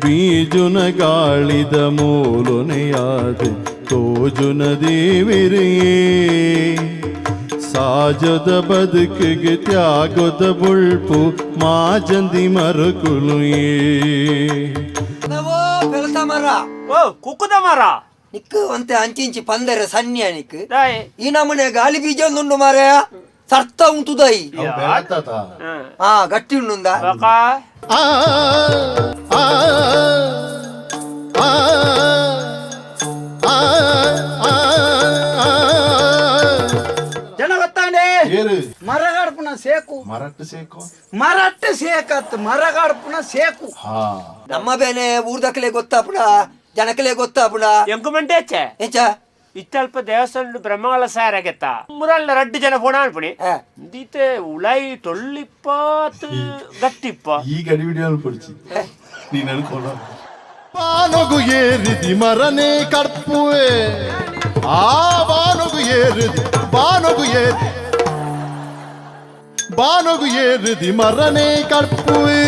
ಬೀಜುನ ಗಾಳಿದ ಮೂಲೊನೆಯಾದ ತೋಜುನ ದೇವಿರೇ. ಸಾಜದ ಬದುಕಿಗೆ ತ್ಯಾಗದ ಬುಳ್ಪು ಮಾಜಂದಿ ಮರುಕುಲುಯೇ. ನವೋ ಪೆಲತ ಮರ. ಓ ಕುಕ್ಕುದ ಮರ. ನಿಕ್ಕು ಒಂತೆ ಅಂಚಿಂಚಿ ಪಂದರ ಸನ್ಯ ನಿಕ್ಕು. ದಾಯೆ? ಈ ನಮೂನೆ ಗಾಳಿ ಬೀಜ ಉಂಡು ಮಾರಾಯ, ಸರ್ತ ಉಂತುದೈ. ಹಾ, ಗಟ್ಟಿ ಉಂಡುಂದ. ಬಕ. ಆ ಆ ಆ ಆ ಆ. ಜನ ಗೊತ್ತಾಂಡೆ. ಏರು? ಮರಗಾಡ್ಪುನ ಸೇಕು. ಮರಟ್ಟು ಸೇಕೋ. ಮರಟ್ಟು ಸೇಕತ್, ಮರಗಾಡ್ಪುನ ಸೇಕು. ಹಾ. ನಮ್ಮ ಬೇನೆ ಊರ್ದಕ್ಲೆ ಗೊತ್ತಾಪುಡ, ಜನಕ್ಲೆ ಗೊತ್ತಾಪುಡ. ಎಂಕು ಮಂಟೇಚೆ. ಎಂಚ? ಇತ್ತಲ್ಪ ದೇವಸ್ಥಾನ ಬ್ರಹ್ಮಗಳ ಸಾರಾಗೆತ್ತ ಮುರಲ್ಲ ರಡ್ಡು ಜನ ಫೋನ್ ಅನ್ಪುಣಿ. ದೀತೆ ಉಳಾಯಿ ಟೊಳ್ಳಿಪ್ಪಾತ್ ಗಟ್ಟಿಪ್ಪ. ಈ ಗಡಿ ವಿಡಿಯೋ ಪೊಡಿಚಿ ನೀನ್ ಅನ್ಕೊಳ. ಬಾನೊಗು ಏರಿದಿ ಮರನೇ ಕಡ್ಪುವೆ, ಆ ಬಾನೊಗು ಏರಿದಿ, ಬಾನೊಗು ಏರಿ, ಬಾನೊಗು ಏರಿದಿ ಮರನೇ ಕಡ್ಪುವೆ.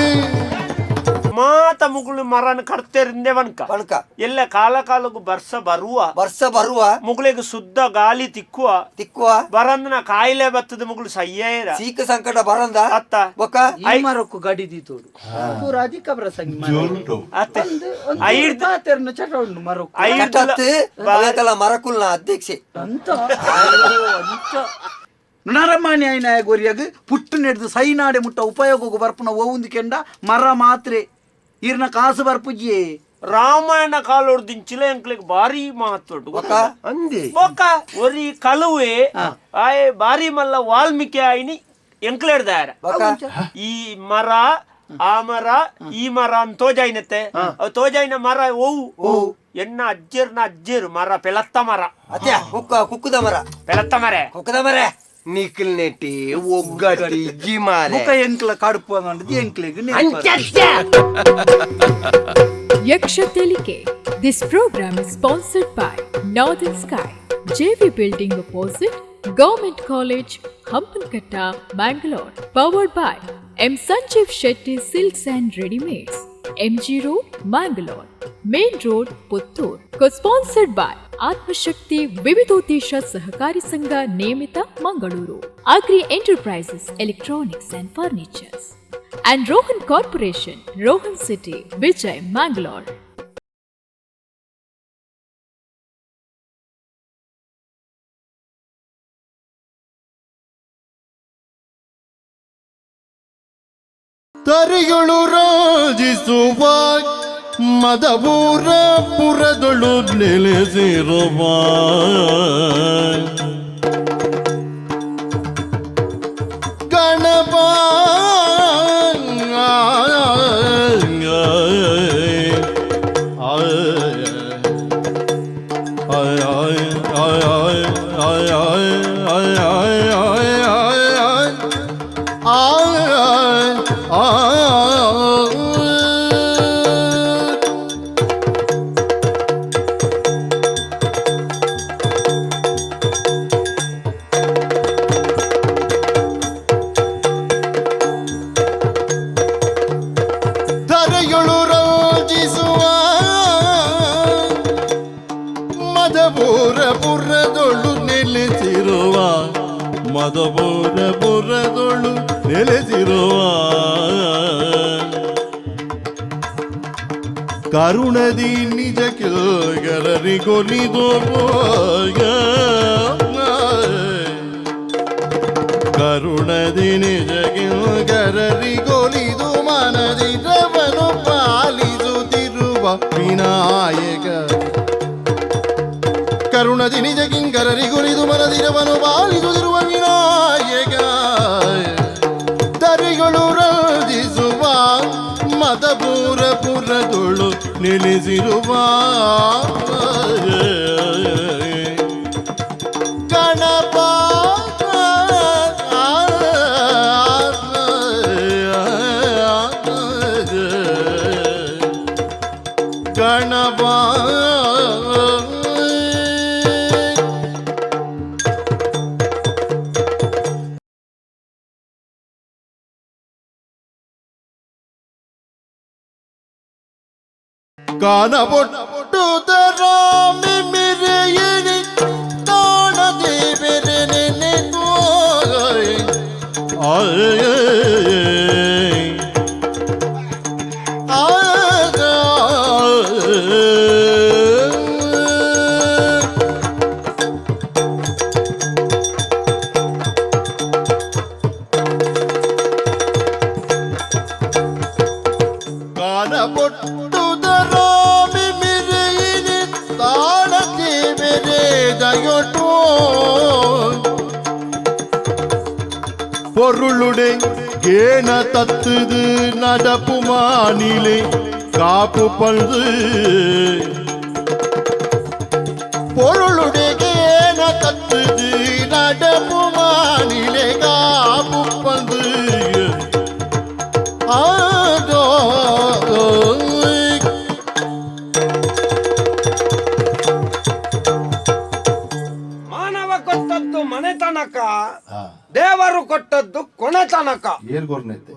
ಮಾತ ಮುಗುಳು ಮರನ್ ಕಡ್ತೇರಿಂದೆ ವನ್ಕ. ಬಣಕ. ಎಲ್ಲ ಕಾಲ ಕಾಲಕ್ಕೂ ಬರ್ಸ ಬರುವ. ವರ್ಷ ಬರುವ. ಮುಗುಳಿಗೆ ಶುದ್ಧ ಗಾಳಿ ತಿಕ್ಕುವ. ತಿಕ್ಕುವ. ಬರಂದನ ಕಾಯಿಲೆ ಬತ್ತದ, ಮುಗುಳು ಸಯ್ಯೇರ. ಸೀಕ ಸಂಕಟ ಬರಂದ. ಅತ್ತ. ಬೊಕ್ಕ. ಈ ಮರಕ್ಕು ಗಡಿ ದೀತೋಡು ಪೂರ ಅಧಿಕ ಪ್ರಸಂಗಿ ಮರ. ಜೋರುಂಟು. ಅತ್ತೆ. ಒಂದು ಒಂದು ಐರ್ದು ಪಾತೆರ್ನ ಚಟ ಉಂಡು ಮರಕ್ಕು. ಐರ್ದುಲ ಚಟತ್ತು ಅವೆಕಲ ಮರಕುಲ್ನ ಅಧ್ಯಕ್ಷೆ. ಅಂತ ಅಂಚ ನರಮಾಣಿ ಆಯ್ನ ಗೊರಿಯಾಗ ಪುಟ್ಟು ನೆಡ್ದು ಸೈನಾಡೆ ಮುಟ್ಟ ಉಪಯೋಗಕ್ಕೆ ಬರ್ಪುನ ಓವುಂದು ಕೆಂಡ ಮರ ಮಾತ್ರೆ. ಈರ್ನ ಕಾಸು ಬರ್ಪುಜಿಯೇ. ರಾಮಾಯಣ ಕಾಲೋಡ್ದಿಂಚಿಲ ಎಂಕ್ಲಿಗ್ ಭಾರಿ ಮಹತ್ವ ಉಂಟು. ಬೊಕ್ಕ. ಅಂದೆ. ಬೊಕ್ಕ ಒರಿ ಕಳುವೆ ಆಯೆ ಬಾರಿ ಮಲ್ಲ ವಾಲ್ಮೀಕಿ ಆಯ್ನಿ ಎಂಕ್ಲೇಡ್ದಾರ. ಬೊಕ್ಕ. ಈ ಮರ, ಆ ಮರ, ಈ ಮರ ಅಂತ ತೋಜಾಯಿನತ್ತೆ. ಅವು ತೋಜಾಯಿನ ಮರ ಓವು? ಎನ್ನ ಅಜ್ಜರ್ನ ಅಜ್ಜರು ಮರ ಪೆಲತ್ತ ಮರ. ಅತ್ಯ ಕುಕ್ಕ ಕುಕ್ಕುದ ಮರ. ಪೆಲತ್ತ ಮರ. ಕುಕ್ಕದ ಮರ. ನಿಖಿಲ್ ನೆಟ್ಟಿ ಒಗ್ಗಟ್ಟಿ ಜಿಮಾರೆ. ಮುಖ ಎಂಕ್ಲ ಕಡುಪು ಅಂದ್ ಎಂಕ್ಲೆಗ್ ನೆನಪು. Yaksha Telike. This program is sponsored by Northern Sky, JV Building Opposite, Government College, Hampankatta, Mangalore. Powered by M. Sanjeev Shetty Silks and Readymates, MG Road, Mangalore, Main Road, Puttur. Co-sponsored by Atmashakti Vividodesha Sahakari Sangha Nemita, Mangaluru. Agri Enterprises, Electronics and Furnitures. And Rohan Corporation, Rohan City, Vijay, Mangalore. ತರಿಗಳು ರಾಜಿಸುವ ಮದಪುರ ಪುರದೊಳು ನೆಲೆಸಿರುವ ಗಣಪ. ಆಯ್ ಆಯ್ ಆಯ್ ಆಯ್ ಆಯ್ ಆಯ್ ಆಯ್ ಆಯ್ ಆಯ್ ಆಯ್ ಆಯ್ ಆಯ್ ಆಯ್. ಧರೆಯೊಳು ರೋಜಿಸುವ ಮದಪುರ ಪುರದೊಳು ನೆಲೆಸಿರುವ, ಮದಪುರ ಪುರದೊಳು ನೆಲೆಸಿರುವ ಕರುಣದಿ ನಿಜ ಕಿಲ್ಗರರಿಗೊಲಿದು, ಕರುಣದಿ ನಿಜ ಕಿಲ್ಗರರಿಗೊಲಿದು ಮನದಿರವನು ಪಾಲಿಸುತ್ತಿರುವ ವಿನಾಯಕ. ಕರುಣದಿ ನಿಜ ಕಿಂಕರರಿಗೊಲಿದು ಮನದಿರವನು ಪಾಲಿಸುತ್ತಿರುವ ವಿನಾಯಕ. ದರಿಗಳು ರಂಜಿಸುವ ಮದಪುರ ಪುರದೊಳು ನೆಲೆಸಿರುವ ಗಣಪ. ಗಣಪ. ಕಾನಬೊಟ್ಟುದರಾಮಿ ಮಿರೆಯಿನಿ ತಾಣದಿ ಬೆರೆನೆ ಕಾನಬೊಟ್ಟುದರಾಮಿ ಮಿರೆಯಿನಿ ತಾಣದಿ ಬೆರೆ ದಯೊಟು பொருளுடை கேண தத்துது நடப்பு மாநிலே காப்பு பல்து பொருளுடை கேண தத்துது நடப்பு மாநிலே காப்பு பல்து ஆதோ. ಮಾನವ ಕೊಟ್ಟದ್ದು ಮನೆತನಕ, ದೇವರು ಕೊಟ್ಟದ್ದು ಕೊನೆತನಕ. ಏರ್ಗೋರ್ನೈತೆ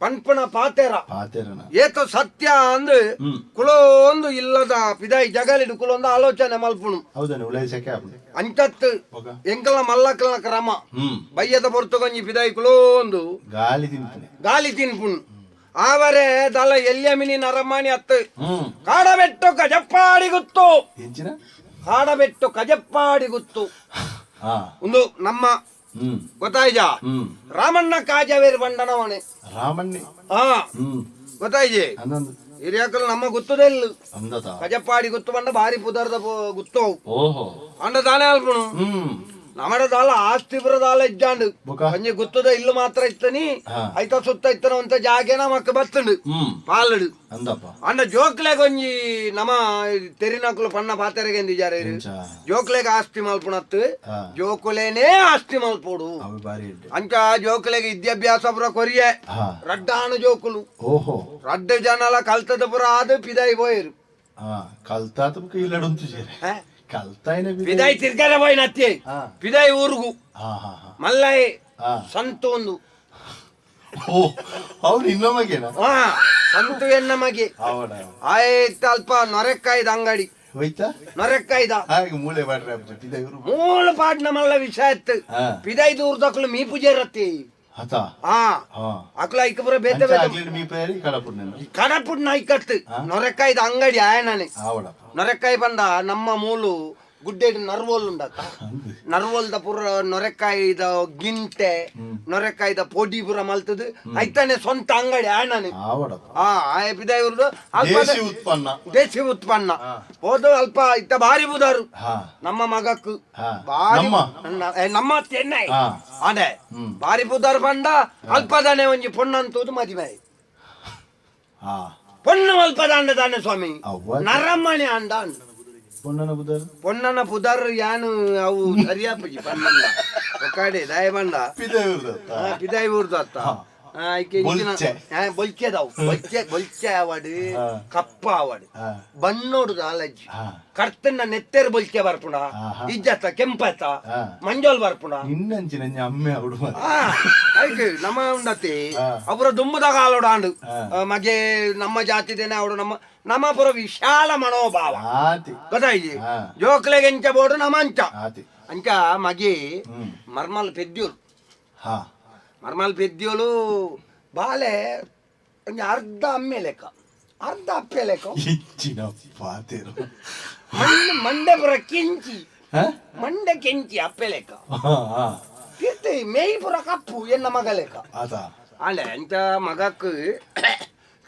ಪನ್ಪುನ ಪಾತೆರ ಪಾತೆರನ ಏತ ಸತ್ಯ ಅಂದ್ ಕುಲೊಂದು ಇಲ್ಲದ ಪಿದಾಯಿ ಜಗಲಿಡು ಕುಲೊಂದು ಆಲೋಚನೆ ಮಲ್ಪುಣು. ಹೌದನೆ ಉಳೈಸಕ್ಕೆ ಆಪುಂಡು. ಅಂಚತ್ತು ಒಗ. ಎಂಕಲ ಮಲ್ಲಕಲ್ನ ಕ್ರಮ ಬಯ್ಯದ ಪೊರ್ತುಗೊಂಜಿ ಪಿದಾಯಿ ಕುಲೊಂದು ಗಾಳಿ ತಿನ್ಪುನೆ. ಗಾಳಿ ತಿನ್ಪುಣು ಆವರೆ ದಲ ಎಲ್ಯಮಿನಿ ನರಮಾಣಿ ಅತ್ತು ಕಾಡಬೆಟ್ಟು ಕಜಪ್ಪಾಡಿ ಗುತ್ತು. ಎಂಚಿನ? ಕಾಡಬೆಟ್ಟು ಕಜಪ್ಪಾಡಿ ಗುತ್ತು. ಒಂದು ನಮ್ಮ ಗೊತ್ತಾಯ್ಜಾ? ರಾಮಣ್ಣ ಕಾಜವೇರು ಬಂಡನವನೆ. ರಾಮಣ್ಣೆ. ಹಾ, ಗೊತ್ತಾಯ್ಜೆ? ಅಂದಂದು. ಹಿರಿಯಕಲು ನಮ್ಮ ಗುತ್ತದೆಲ್ಲು. ಅಂದತ. ಕಜಪ್ಪಾಡಿ ಗುತ್ತು ಬಂಡ ಭಾರಿ ಪುದರ್ದ ಗುತ್ತು ಅವು. ಓಹೋ. ಅಂಡ ದಾನೆ ಅಲ್ಪುಣು ನಮಡ ದಾಲ ಆಸ್ತಿ ಪುರ ದಾಲ ಇಜ್ಜಾಂಡು. ಬೊಕ? ಒಂಜಿ ಗುತ್ತದ ಇಲ್ಲು ಮಾತ್ರ ಇತ್ತನಿ. ಐತ ಸುತ್ತ ಇತ್ತನ ಒಂತ ಜಾಗೆನ ಮಕ್ಕ ಬತ್ತುಂಡು ಪಾಲಡು. ಅಂದಪ್ಪ. ಅಂಡ ಜೋಕ್ಲೆಗ್ ಒಂಜಿ ನಮ ತೆರಿನಕುಲು ಪಣ್ಣ ಪಾತೆರಗೆಂದಿಜಾರೆ. ಎಂಚ? ಜೋಕ್ಲೆಗ್ ಆಸ್ತಿ ಮಲ್ಪುಣತ್ತು. ಜೋಕುಲೇನೇ ಆಸ್ತಿ ಮಲ್ಪೋಡು. ಅವು ಬಾರಿ ಎಡ್ಡೆ. ಅಂಚ ಜೋಕುಲೆಗ್ ವಿದ್ಯಾಭ್ಯಾಸ ಪುರ ಕೊರಿಯೆ. ರಡ್ಡಾನು ಜೋಕುಲು. ಓಹೋ. ರಡ್ಡು ಜನಲ ಕಲ್ತದ ಪುರ ಆದ್ ಪಿದಾಯಿ ಪೋಯರು. ಕಲ್ತಾತ ಬುಕ್ಕ ಇಲ್ಲಡುಂತು ಸೇರೆ. ಕಲ್ತಾಯಿನ. ಪಿದಾಯಿ ತಿರ್ಗರೆ ಪೋಯಿನತ್ತೆ. ಪಿದಾಯಿ ಊರುಗು. ಹಾ ಹಾ ಹಾ ಮಲ್ಲೈ ಸಂತು ಒಂದು. ಓ, ಅವ್ನು ಇನ್ನೊಮ್ಮಗೇನಾ? ಹಾ, ಸಂತು ಎನ್ನ ಮಗೆ. ಅವಡ. ಆಯ್ತು, ಅಲ್ಪ ನೊರೆಕಾಯ್ದ ಅಂಗಡಿ. ಹೋಯ್ತಾ? ನೊರೆಕಾಯ್ದ. ಹಾಗೆ ಮೂಳೆ ಮಾಡ್ರೆ ಪಿದ ಇವರು. ಮೂಲ ಪಾಡ್ನ ಮಲ್ಲ ವಿಷಯ ಇತ್ತು. ಪಿದಾಯಿ ದೂರದಕ್ಲು ಮೀ ಪೂಜೆ ಹತ. ಹಾ. ಅಕ್ಲ ಐಕಪುರ ಬೇತೆ ಬೇತೆ. ಆಗ್ಲಿನ ಮೀ ಪೇರಿ ಕಡಪುಡ್ನೇನು. ಕಡಪುಡ್ ನಾಯ್ಕತ್ತು ನೊರೆಕಾಯ್ದ ಅಂಗಡಿ ಆಯಣನೆ. ಆವಡಪ್ಪ. ನೊರೆಕಾಯಿ ಬಂದ ನಮ್ಮ ಮೂಲು ಗುಡ್ಡೆಡ್ ನರ್ವೋಲ್ ಉಂಡತ್ತ. ಅಂದು. ನರ್ವೋಲ್ದ ಪುರ ನೊರೆಕಾಯಿದ ಗಿಂಟೆ ನೊರೆಕಾಯಿದ ಪೊಡಿ ಪುರ ಮಲ್ತದು ಐತಾನೆ ಸ್ವಂತ ಅಂಗಡಿ ಆಯಣನೆ. ಆವಡಪ್ಪ. ಆ ಆಯ ಪಿದಾಯಿ ಉರ್ದು ಅಲ್ಪ. ದೇಶಿ ಉತ್ಪನ್ನ. ದೇಶಿ ಉತ್ಪನ್ನ ಹೋದು ಅಲ್ಪ ಇತ್ತ ಭಾರಿ ಬುದಾರು. ನಮ್ಮ ಮಗಕ್ಕು ಭಾರಿ. ನಮ್ಮ? ನಮ್ಮ ಚೆನ್ನೈ ಅದೇ ಭಾರಿ ಬುದಾರು ಬಂದ ಅಲ್ಪದಾನೆ ಒಂಜಿ ಪೊಣ್ಣಂತೂದು ಮದಿಮೆ. ಪೊಣ್ಣು ಅಲ್ಪದಾಂಡ ದಾನೆ ಸ್ವಾಮಿ. ಅವ್ವ. ನರಮಣಿ ಅಂಡ ಅಂದ. ಪೊಣ್ಣನ ಬುದಾರು. ಪೊಣ್ಣನ ಪುದಾರು ಯಾನು ಅವು ಸರಿಯಾಪುಜಿ ಪಣ್ಣನ ಒಕ್ಕಾಡೆ ದಾಯ ಬಂಡ. ಪಿದ ಇವ್ರದ್ದು. ಪಿದಾಯಿ ಊರ್ದು ಅತ್ತ ಐಕೆ ಇಂಚಿನ. ಬೊಲ್ಚೆ. ಬೊಲ್ಚೆದವು ಬೊಲ್ಚೆ ಬೊಲ್ಚೆ ಆವಡು. ಕಪ್ಪ ಆವಡು. ಬಣ್ಣೋಡು ದಾಲಜ್ಜಿ. ಕರ್ತನ್ನ ನೆತ್ತೆರ್ ಬೊಲ್ಚೆ ಬರ್ಪುಣ. ಇಜ್ಜತ್ತ ಕೆಂಪತ್ತ. ಮಂಜೋಲ್ ಬರ್ಪುಣ. ಇನ್ನಂಚಿನ ಅಮ್ಮೆ ಅವಡು. ಐಕೆ ನಮ್ಮ ಉಂಡತಿ ಅವರ ದುಂಬುದ ಕಾಲೋಡ ಆಂಡು. ಮಗೆ ನಮ್ಮ ಜಾತಿದೇನೆ ಅವಡು ನಮ್ಮ ನಮ್ಮ ಪುರ ವಿಶಾಲ ಮನೋಭಾವ. ಆತಿ. ಗೊತ್ತಾಯ್ತು? ಜೋಕ್ಲೆಗೆ ಎಂಚ ಬೋಡು ನಮ್ಮ ಅಂಚ. ಆತಿ. ಅಂಚ ಮಗೆ ಮರ್ಮಲ್ ಪೆದ್ಯೋಲು. ಮರ್ಮಲ್ ಪೆದ್ಯೋಲು ಬಾಲೆ ಒಂಜಿ ಅರ್ಧ ಅಮ್ಮೆ ಲೆಕ್ಕ ಅರ್ಧ ಅಪ್ಪೆ ಲೆಕ್ಕ. ಇಚ್ಚಿನ ಪಾತೆರು. ಮಂಡೆ ಮಂಡೆ ಪುರ ಕೆಂಚಿ. ಮಂಡೆ ಕೆಂಚಿ ಅಪ್ಪೆ ಲೆಕ್ಕ. ಹಾ ಹಾ. ತೀರ್ತಿ ಮೇಯ್ ಪುರ ಕಪ್ಪು ಎನ್ನ ಮಗ ಲೆಕ್ಕ. ಆತ. ಆಂಡೆ ಅಂಚ ಮಗಕ್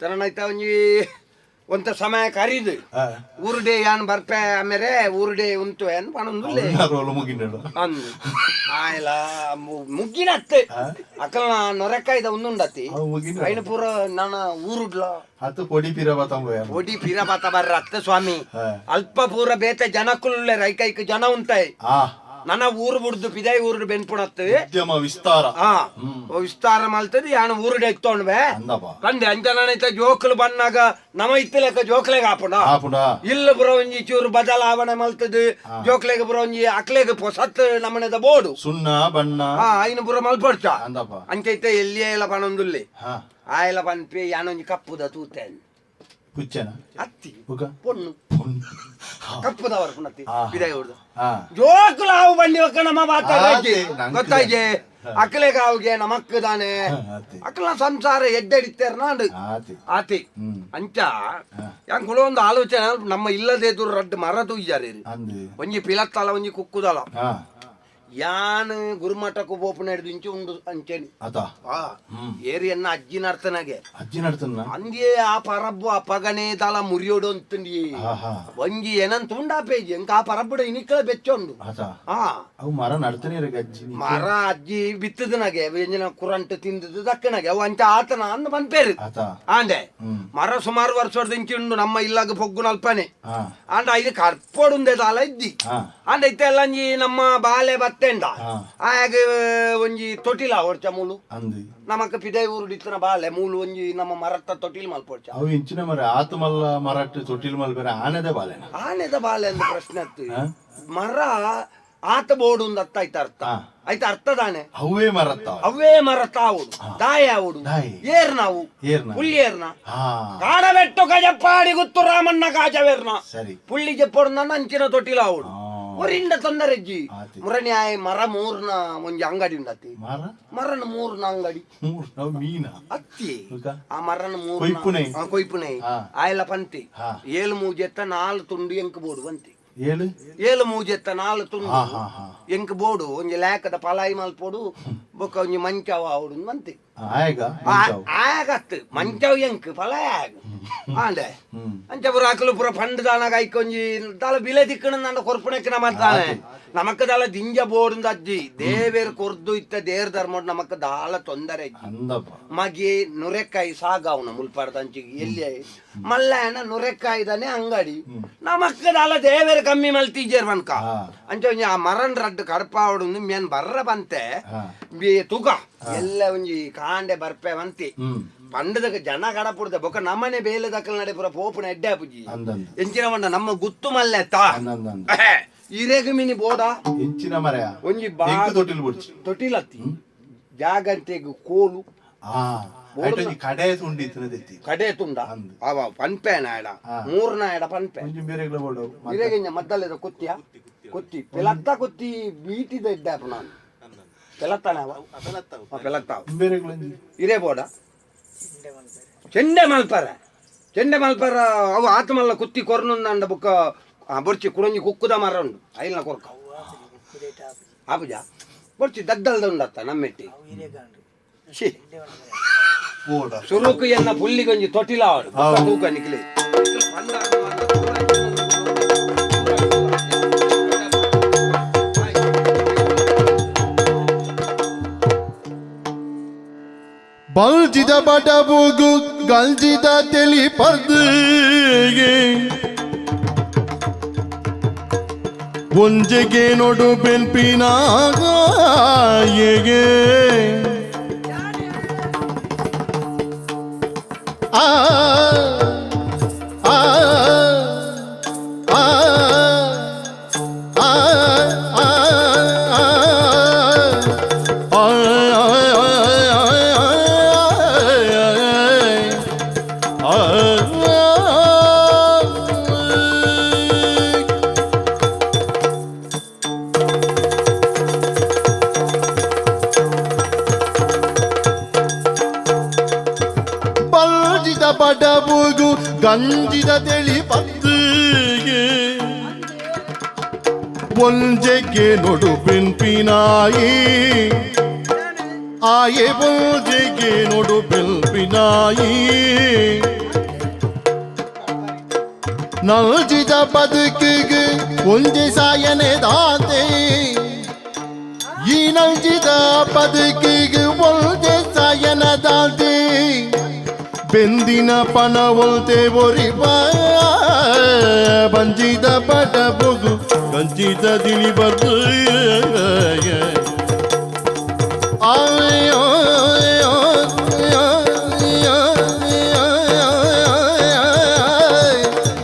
ತರನೈತ ಒಂಜಿ ಒಂತ ಸಮಯ ಕರೀದು. ಊರುಡೆ ಯಾನ್ ಬರ್ಪೆ ಆಮೇಲೆ ಊರುಡೆ ಉಂತು ಏನ್ ಪಣೊಂದುಲ್ಲೆ. ರೋಲು ಮುಗಿಂಡಡು. ಅಂದು ಆಯ್ಲ ಮುಗ್ಗಿನತ್ತೆ ಅಕಲ್ನ ನೊರೆಕಾಯ್ದ ಒಂದುಂಡತಿ. ಅವು ಮುಗಿನ. ಐನ ಪೂರ ನಾನ ಊರುಡ್ಲ. ಹತ್ತು ಪೊಡಿ ಪಿರ ಬತ್ತಂಬ. ಪೊಡಿ ಪಿರ ಬತ್ತ ಬರ್ರ ಅತ್ತ ಸ್ವಾಮಿ. ಅಲ್ಪ ಪೂರ ಬೇತೆ ಜನಕುಲ್ಲೆ ರೈಕೈಕ್ ಜನ ಉಂಟಾಯ್. ನನ್ನ ಊರು ಬುಡ್ದು ಪಿದಾಯಿ ಊರುಡು ಬೆನ್ಪುಣತ್ತು. ಉದ್ಯಮ ವಿಸ್ತಾರ. ಆ ವಿಸ್ತಾರ ಮಲ್ತದ ಯಾನ ಊರುಡೆ ಎತ್ತೊಂಡ್ವೆ. ಅಂದಪ್ಪ. ಕಂಡೆ ಅಂಚ ಜೋಕುಲು ಬನ್ನಾಗ ನಮ ಇತ್ತಲೆಕ್ಕ ಜೋಕ್ಲೆಗ್ ಆಪುಂಡ. ಆಪುಂಡ. ಇಲ್ಲ ಪುರ ಒಂಜಿ ಚೂರು ಬದಲಾವಣೆ ಮಲ್ತದು ಜೋಕ್ಲೆಗ್ ಪುರ ಒಂಜಿ ಅಕ್ಲೆಗ್ ಪೊಸತ್ ನಮನೆದ ಬೋಡು. ಸುಣ್ಣ ಬಣ್ಣ. ಐನ ಪುರ ಮಲ್ಪಡ್ಚ. ಅಂದಪ್ಪ. ಅಂಚ ಇತ್ತ ಎಲ್ಲಿ ಎಲ್ಲ ಪಣೊಂದುಲ್ಲೆ. ಆಯಲ ಪನ್ಪಿ ಯಾನೊಂಜಿ ಕಪ್ಪುದ ತೂತೆ. ಪುಚ್ಚನ ಅತ್ತಿ ಬುಕ ಪೊಣ್ಣು ಪೊಣ್ಣು ಕಪ್ಪುದ ಬರ್ಪುನತ್ತಿ ಬಿದಾಯ ಹೊಡ್ದು ಆ ಜೋಕುಲು ಆವು ಬಂಡಿ ಒಕ್ಕ ನಮ್ಮ ಆತೆ, ನಂಕ್ ಗೊತ್ತಾಯ್ಜೆ ಅಕ್ಲೆಗ ಆವುಗೆ ನಮಕ್ ದಾನೆ ಆತೆ. ಅಕ್ಲ ಸಂಸಾರ ಎಡ್ಡೆಡಿತ್ತೇರ್ನಾಂಡು ಆತೆ ಆತಿ ಹ್ಮ್. ಅಂಚ ಯಾನ್ ಕುಲೊಂದು ಆಲೋಚನೆ ನಮ್ಮ ಇಲ್ಲದೆ ಎದುರು ರಡ್ಡು ಮರ ತೂಜಾರಿ ಅಂದ್ ಒಂಜಿ ಪಿಲತ್ತಲ ಒಂಜಿ ಕುಕ್ಕುದಲ ಹಾ ಯಾನ್ ಗುರುಮಠಕ್ಕೂ ಪೋಪುನ ಹಿಡ್ದು ಇಂಚು ಉಂಡು ಅಂಚೆನಿ ಅತ ಆ ಏರಿಯನ್ನ ಅಜ್ಜಿ ನರ್ತನಗೆ ಅಜ್ಜಿ ನಡ್ತನ್ನ ಅಂದೇ ಆ ಪರಬ್ಬು ಆ ಪಗನೇ ತಲ ಮುರಿಯೋಡು ಅಂತಂಡಿ ಆಹಾ ಒಂಜಿ ಏನಂತ ಉಂಡಾಪೇಜಿ ಎಂಕ ಆ ಪರಬ್ಬುಡ ಇನಿಕ್ಕಳ ಬೆಚ್ಚೊಂಡು ಅತ ಆ ಅವು ಮರ ನಡ್ತಾನೆ ಇರಗ ಅಜ್ಜಿ ನೀ. ಮರ ಅಜ್ಜಿ ಬಿತ್ತದನಾಗೆ ಎಂಜಿನ ಕುರಂಟು ತಿಂದದ್ದು ದಕ್ಕನಾಗೆ ಅವು ಅಂಚ ಆತನ ಅಂದ್ ಪನ್ಪೇರು ಅತ ಆಂಡೆ ಹ್ಮ್. ಮರ ಸುಮಾರು ವರ್ಷದ ಇಂಚಿ ಉಂಡು ನಮ್ಮ ಇಲ್ಲಾಗ ಪೊಗ್ಗು ನಲ್ಪನೆ ಹಾ ಆಂಡ ಇದು ಕರ್ಪೊಡುಂದೆ ದಾಲ ಇದ್ದಿ ಹಾ ಆಂಡ ಇತ್ತೆಲ್ಲ ಒಂಜಿ ನಮ್ಮ ಬಾಲೆ ಬತ್ತೆಂಡ ಹಾ. ಆಯಾಗ ಒಂಜಿ ತೊಟಿಲ ಹೊರ್ಚ ಮೂಲು ಅಂದ್ ನಮಕ್ ಪಿದೈ ಊರು ಇತ್ತನ ಬಾಲೆ ಮೂಲು ಒಂಜಿ ನಮ್ಮ ಮರತ್ತ ತೊಟಿಲ್ ಮಲ್ಪೊರ್ಚ ಅವು ಇಂಚಿನ ಮರ ಆತ ಮಲ್ಲ ಮರಟ್ಟು ತೊಟ್ಟಿಲ್ ಮಲ್ ಬೇರೆ ಆನೆದ ಬಾಲೆನ ಆನೆದ ಬಾಲೆ ಅಂದ್ ಪ್ರಶ್ನೆ ಅತ್ತು ಹಾ? ಮರ ಆತ ಬೋಡು ಒಂದು ಅರ್ಥ ಆಯ್ತ ಅರ್ಥ ಹಾ. ಆಯ್ತ ಅರ್ಥ ತಾನೆ ಅವೇ ಮರತ್ತ ಅವೇ ಮರ ತಾವುಡು ದಾಯ ಆವುಡು ದಾಯಿ. ಏರ್ ನಾವು ಏರ್ನ. ಪುಳ್ಳಿ ಏರ್ನ ಹಾ ಕಾಡಬೆಟ್ಟು ಕಜಪ್ಪಾಡಿ ಗುತ್ತು ರಾಮಣ್ಣ ಕಾಜವೇರ್ನ ಸರಿ ಪುಳ್ಳಿ ಜೆಪ್ಪೊಡು ನನ್ನ ಅಂಚಿನ ತೊಟ್ಟಿಲ ಆವುಡು ಆ. ಒರಿಂದ ತೊಂದರೆ ಅಜ್ಜಿ ಆತಿ. ಮುರಣಿ ಆಯ್ ಮರ ಮೂರ್ನ ಒಂಜಿ ಅಂಗಡಿ ಉಂಡತಿ ಮರ ಮರನ ಮೂರ್ನ ಅಂಗಡಿ ಮೂರ್ ನಾವು ಮೀನ ಅತ್ತಿ ಬುಕ? ಆ ಮರನ ಮೂರ್ನ ಕೊಯ್ಪುನೈ. ಆ, ಕೊಯ್ಪುನೈ ಆ. ಆಯಲ ಪಂತಿ ಹಾ. ಏಳು ಮೂಜೆತ್ತ ನಾಲ್ ತುಂಡು ಎಂಕ್ ಬೋಡು ಪಂತಿ ಏಳು ಏಳು ಮೂಜೆತ್ತ ನಾಲ್ ತುಂಡು ಹಾ, ಹಾ, ಹಾ. ಎಂಕ್ ಬೋಡು ಒಂಜಿ ಲೇಕದ ಪಲಾಯಿ ಮಲ್ಪೊಡು ಬೊಕ್ಕ ಒಂಜಿ ಮಂಚವ ಆವಡು ಮಂತಿ ಆಯಗ ಮಂಚಾವು. ಆಗತ್ತು ಮಂಚವ್ ಎಂಕ್ ಪಲಾಯ ಆಗ ಆಂಡೆ ಅಂಚ ಪೂರ ಅಕಲು ಪೂರ ಫಂಡ್ ದಾನಾಗ ಐಕೊಂಜಿ ದಾಲ ಬಿಲೆ ದಿಕ್ಕಣ ನನ್ನ ಕೊರ್ಪಣಕ್ಕೆ ನಮ್ಮ ತಾನೆ ನಮಕ್ ದಾಲ ದಿಂಜ ಬೋಡುಂದ ಅಜ್ಜಿ ದೇವೇರ್ ಕೊರ್ದು ಇತ್ತ ದೇರ್ ಧರ್ಮಡ್ ನಮಕ್ ದಾಲ ತೊಂದರೆ ಅಜ್ಜಿ ಅಂದಪ್ಪ ಮಗೆ ನುರೆಕಾಯಿ ಸಾಗಾವನ ಮುಲ್ಪಾಡ್ದ ಅಂಚಿಗೆ ಎಲ್ಲಿ ಮಲ್ಲಯ್ಯನ ನುರೆಕಾಯಿದಾನೆ ಅಂಗಡಿ ನಮಕ್ ದಾಲ ದೇವೇರ್ ಕಮ್ಮಿ ಮಲ್ತೀಜೇರ್ ಮನ್ಕ ಹಾ. ಅಂಚ ಒಂಜಿ ಆ ಮರನ್ ರಡ್ಡು ಕಡಪಾವಡು ಮೇನ್ ಬರ್ರ ಬಂತೆ ಹಾ. ಬಿ ತೂಕ ಎಲ್ಲ ಒಂಜಿ ಕಾಂಡೆ ಬರ್ಪೆ ಬಂತಿ ಹ್ಮ್ ಪಂಡದಕ ಜನ ಕಡಪುಡ್ದ ಬೊಕ ನಮ್ಮನೆ ಬೇಲೆ ದಕ್ಕಲ್ ನಡೆ ಪೂರ ಪೋಪುನ ಎಡ್ಡೆ ಪುಜಿ ಅಂದಂದು ಎಂಚಿನ ಬಂಡ ನಮ್ಮ ಗುತ್ತು ಮಲ್ಲೆ ತಾ ಅಂದಂದ ಇರೆಗ್ ಮಿನಿ ಬೋಡ ಎಂಚಿನ ಮರೆಯ ಒಂಜಿ ಬಾ ಎಂಕ್ ತೊಟ್ಟಿಲ್ ಬುಡ್ಚಿ ತೊಟ್ಟಿಲತ್ತಿ ಜಾಗಂತೆಗ್ ಕೋಲು ಆ ಐಟೊಂಜಿ ಕಡೆ ತುಂಡಿ ಇತ್ತಿನ ಕಡೆ ತುಂಡ ಅಂದ್. ಅವ ಪನ್ಪೆ ನಾಯಡ ಹಾ. ಮೂರ್ನಾಯಡ ಪನ್ಪೆ ಒಂಜಿ ಬೇರೆಗ್ಲ ಬೋಡು ಇರೆಗಿಂಜ ಮದ್ದಲೆದ ಕುತ್ತಿಯ ಕುತ್ತಿ ಪೆಲತ್ತ ಕುತ್ತಿ ಬೀಟಿದ ಇದ್ದ ನಾನು ಪೆಲತ್ತಾನ ಅವ? ಆ, ಪೆಲತ್ತಾವ ಬೇರೆಗ್ಲ ಒಂಜಿ ಇರೇ ಬೋಡ ಚೆಂಡೆ ಮಲ್ಪರ ಚೆಂಡೆ ಮಲ್ಪರ ಅವು ಆತಮಲ್ಲ ಕುತ್ತಿ ಕೊರ್ನುಂದಂಡ ಬುಕ್ಕ ಆ ಬೊರ್ಚಿ ಕುಡೊಂಜಿ ಕುಕ್ಕುದ ಮರ ಉಂಡು ಐಲ್ನ ಕೊರ್ಕ ಆಪುಜ ಬೊರ್ಚಿ ದದ್ದಲ್ದ ಉಂಡತ್ತ ನಮ್ಮೆಟ್ಟಿ ಛೀ ಬೋಡ ಸುರುಕು ಎನ್ನ ಪುಲ್ಲಿಗೊಂಜಿ ತೊಟ್ಟಿಲ ಅವಳು ತೂಕ ನಿಕ್ಲಿ ಬಲ್ಜಿದ ಬಡಬುಗು ಗಲ್ಜಿದ ತೆಲಿ ಪರ್ದಿಗೆ ಒಂಜೆಗೆ ನೋಡು ಬೆನ್ಪಿನಾಗೆ ಆ ಆ ಆ ಆ ಆ ಬಲ್ಜಿದ ಬಡಬುಗು ಗಂಜಿದ ತಿಳಿ ಪತ್ತಿಗೆ ಒಂಜೆಗೆ ನೊಡು ಬೆನ್ಪಿನಾಯಿ ಆಯೆ ಒಂಜೆಗೆ ನೊಡು ಬೆಲ್ಪಿನಾಯಿ ನಲ್ಜಿದ ಬದುಕಿಗೆ ಒಂಜೆ ಸಾಯನೆ ದಾತೆ ಈ ನಲ್ಜಿದ ಬದುಕಿಗೆ ಒಂಜೆ ಸಾಯನ ದಾತೆ ಬೆಂದಿನ ಪಣ ಒಲ್ತೆ ಒರಿ ಬಂಜಿದ ಬಡ ಬೊಗು ಗಂಜಿದ ದಿಳಿ ಬರ್ದು ಆಯೋ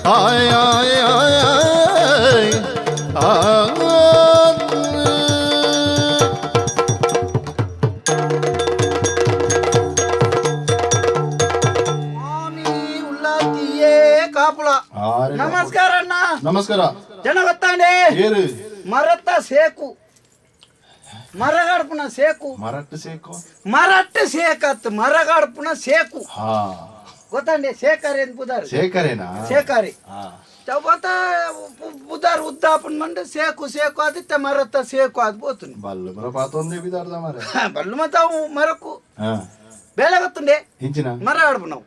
ಆಯ್ ಆಯ್ ಆಯ್ ಆಯ್ ಮಾಮಿ ಉಳ್ಳಾತಿಯೇ. ನಮಸ್ಕಾರ ಅಣ್ಣ. ನಮಸ್ಕಾರ. ಜನ ಗೊತ್ತಾಂಡೆ ಏರು ಮರತ್ತ ಸೇಕು ಮರಗಾಡ್ಪುನ ಸೇಕು ಮರಟ್ಟು ಸೇಕು ಮರಟ್ಟು ಸೇಕತ್ ಮರಗಾಡ್ಪುನ ಸೇಕು ಹಾ ಗೊತ್ತಾಂಡೆ ಸೇಕಾರಿ ಅಂತ ಪುದಾರ್ ಸೇಕರೇನಾ ಸೇಕಾರಿ ಹಾ ಚೌಬತ ಪುದಾರ್ ಉದ್ದಾಪನ್ ಮಂಡು ಸೇಕು ಸೇಕು ಆದಿತ್ತೆ ಮರತ್ತ ಸೇಕು ಅದು ಬೋತುನು ಬಲ್ಲು ಬರ ಪಾತೊಂದೇ ಬಿದಾರ್ದ ಮರ ಬಲ್ಲು ಮತ್ತ ಅವು ಮರಕ್ಕು ಹಾ ಬೇಳೆ ಗೊತ್ತುಂಡೆ ಇಂಚಿನ ಮರ ಆಡ್ಪುನವು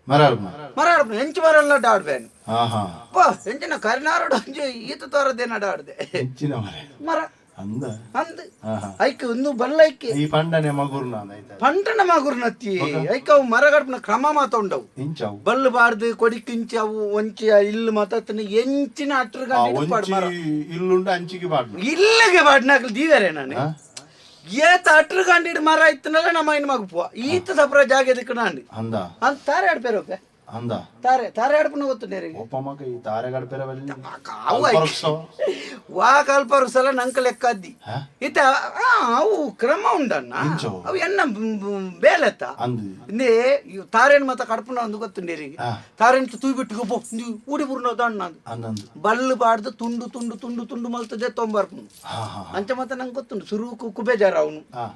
ಮರ ಆಡ್ಪುನ ಮರ ಆಡ್ಪುನ ಹೆಂಚು ಮರಲ್ಲ ಆಡ್ಬೇನು ಹಾ ಹಾ ಬಾ ಹೆಂಚಿನ ಕರಿನಾರಡು ಅಂಜು ಈತ ತೋರದೇನಡ ಆಡ್ದೆ ಹೆಂಚಿನ ಮರ ಮರ ಅಂದ ಅಂದ್ ಆಹಾ. ಐಕ್ ಒಂದು ಬಲ್ಲ ಐಕೆ ಈ ಪಂಡನೆ ಮಗುರ್ನ ಆಯ್ತಾ ಪಂಟನ ಮಗುರ್ನತ್ತಿ ಐಕ ಅವು ಮರಗಡ್ಪನ ಕ್ರಮ ಮಾತ ಉಂಡವು ಇಂಚವು ಬಲ್ಲು ಬಾರ್ದು ಕೊಡಿಕಿಂಚಿ ಅವು ಒಂಚಿ ಇಲ್ಲು ಮಾತತ್ತನ ಎಂಚಿನ ಅಟ್ರ ಒಂಚಿ ಇಲ್ಲುಂಡು ಅಂಚಿಗೆ ಬಾಡ್ನು ಇಲ್ಲಿಗೆ ಬಾಡ್ನಾಕ್ಲು ದೀವರೆ ನಾನು ಹಾ? ಏತ ಅಟ್ರ ಗಂಡಿಡ್ ಮರ ಇತ್ತನಲ್ಲ ನಮ್ಮ ಇನ್ ಮಗು ಈತ ಸಪ್ರ ಜಾಗ ಎದಕ್ಕೆ ನಾನು ಅಂದ ಅಂತ ತಾರೆ ಆಡ್ಪೇರೋಪೆ ಅಂದ ತಾರೆ ತಾರೆ ಆಡ್ಪನ ಗೊತ್ತು ಒಪ್ಪ ಮಗ ಈ ತಾರೆ ಗಡ್ಪೆರ ಬಲ್ಲಿ ಅವು ವಾ ಕಲ್ಪರು ಸಲ ನಂಕ ಲೆಕ್ಕದ್ದಿ ಹಾ? ಇತ್ತ ಅವು ಕ್ರಮ ಉಂಡಣ್ಣ ಇಂಚವು? ಅವು ಎನ್ನ ಬೇಲೆತ್ತ ಅಂದು ಇಂದೇ ಇವ್ ತಾರೇನ್ ಮತ್ತ ಕಡ್ಪುನ ಒಂದು ಗೊತ್ತುಂಡೇರಿಗೆ ಆ. ತಾರೇನ್ ತೂಯ್ ಬಿಟ್ಟು ಬೋ ಊಡಿ ಬುರ್ನ ದಣ್ಣ ಅಂದಂದು ಬಲ್ಲು ಬಾಡ್ದು ತುಂಡು ತುಂಡು ತುಂಡು ತುಂಡು ಮಲ್ತದೆ ತೊಂಬರ್ಪುನು ಹಾ ಹಾ ಅಂಚ ಮತ್ತ ನಂಗೆ ಗೊತ್ತುಂಡು ಸುರುಕು ಕುಬೇಜಾರ ಅವನು ಆ.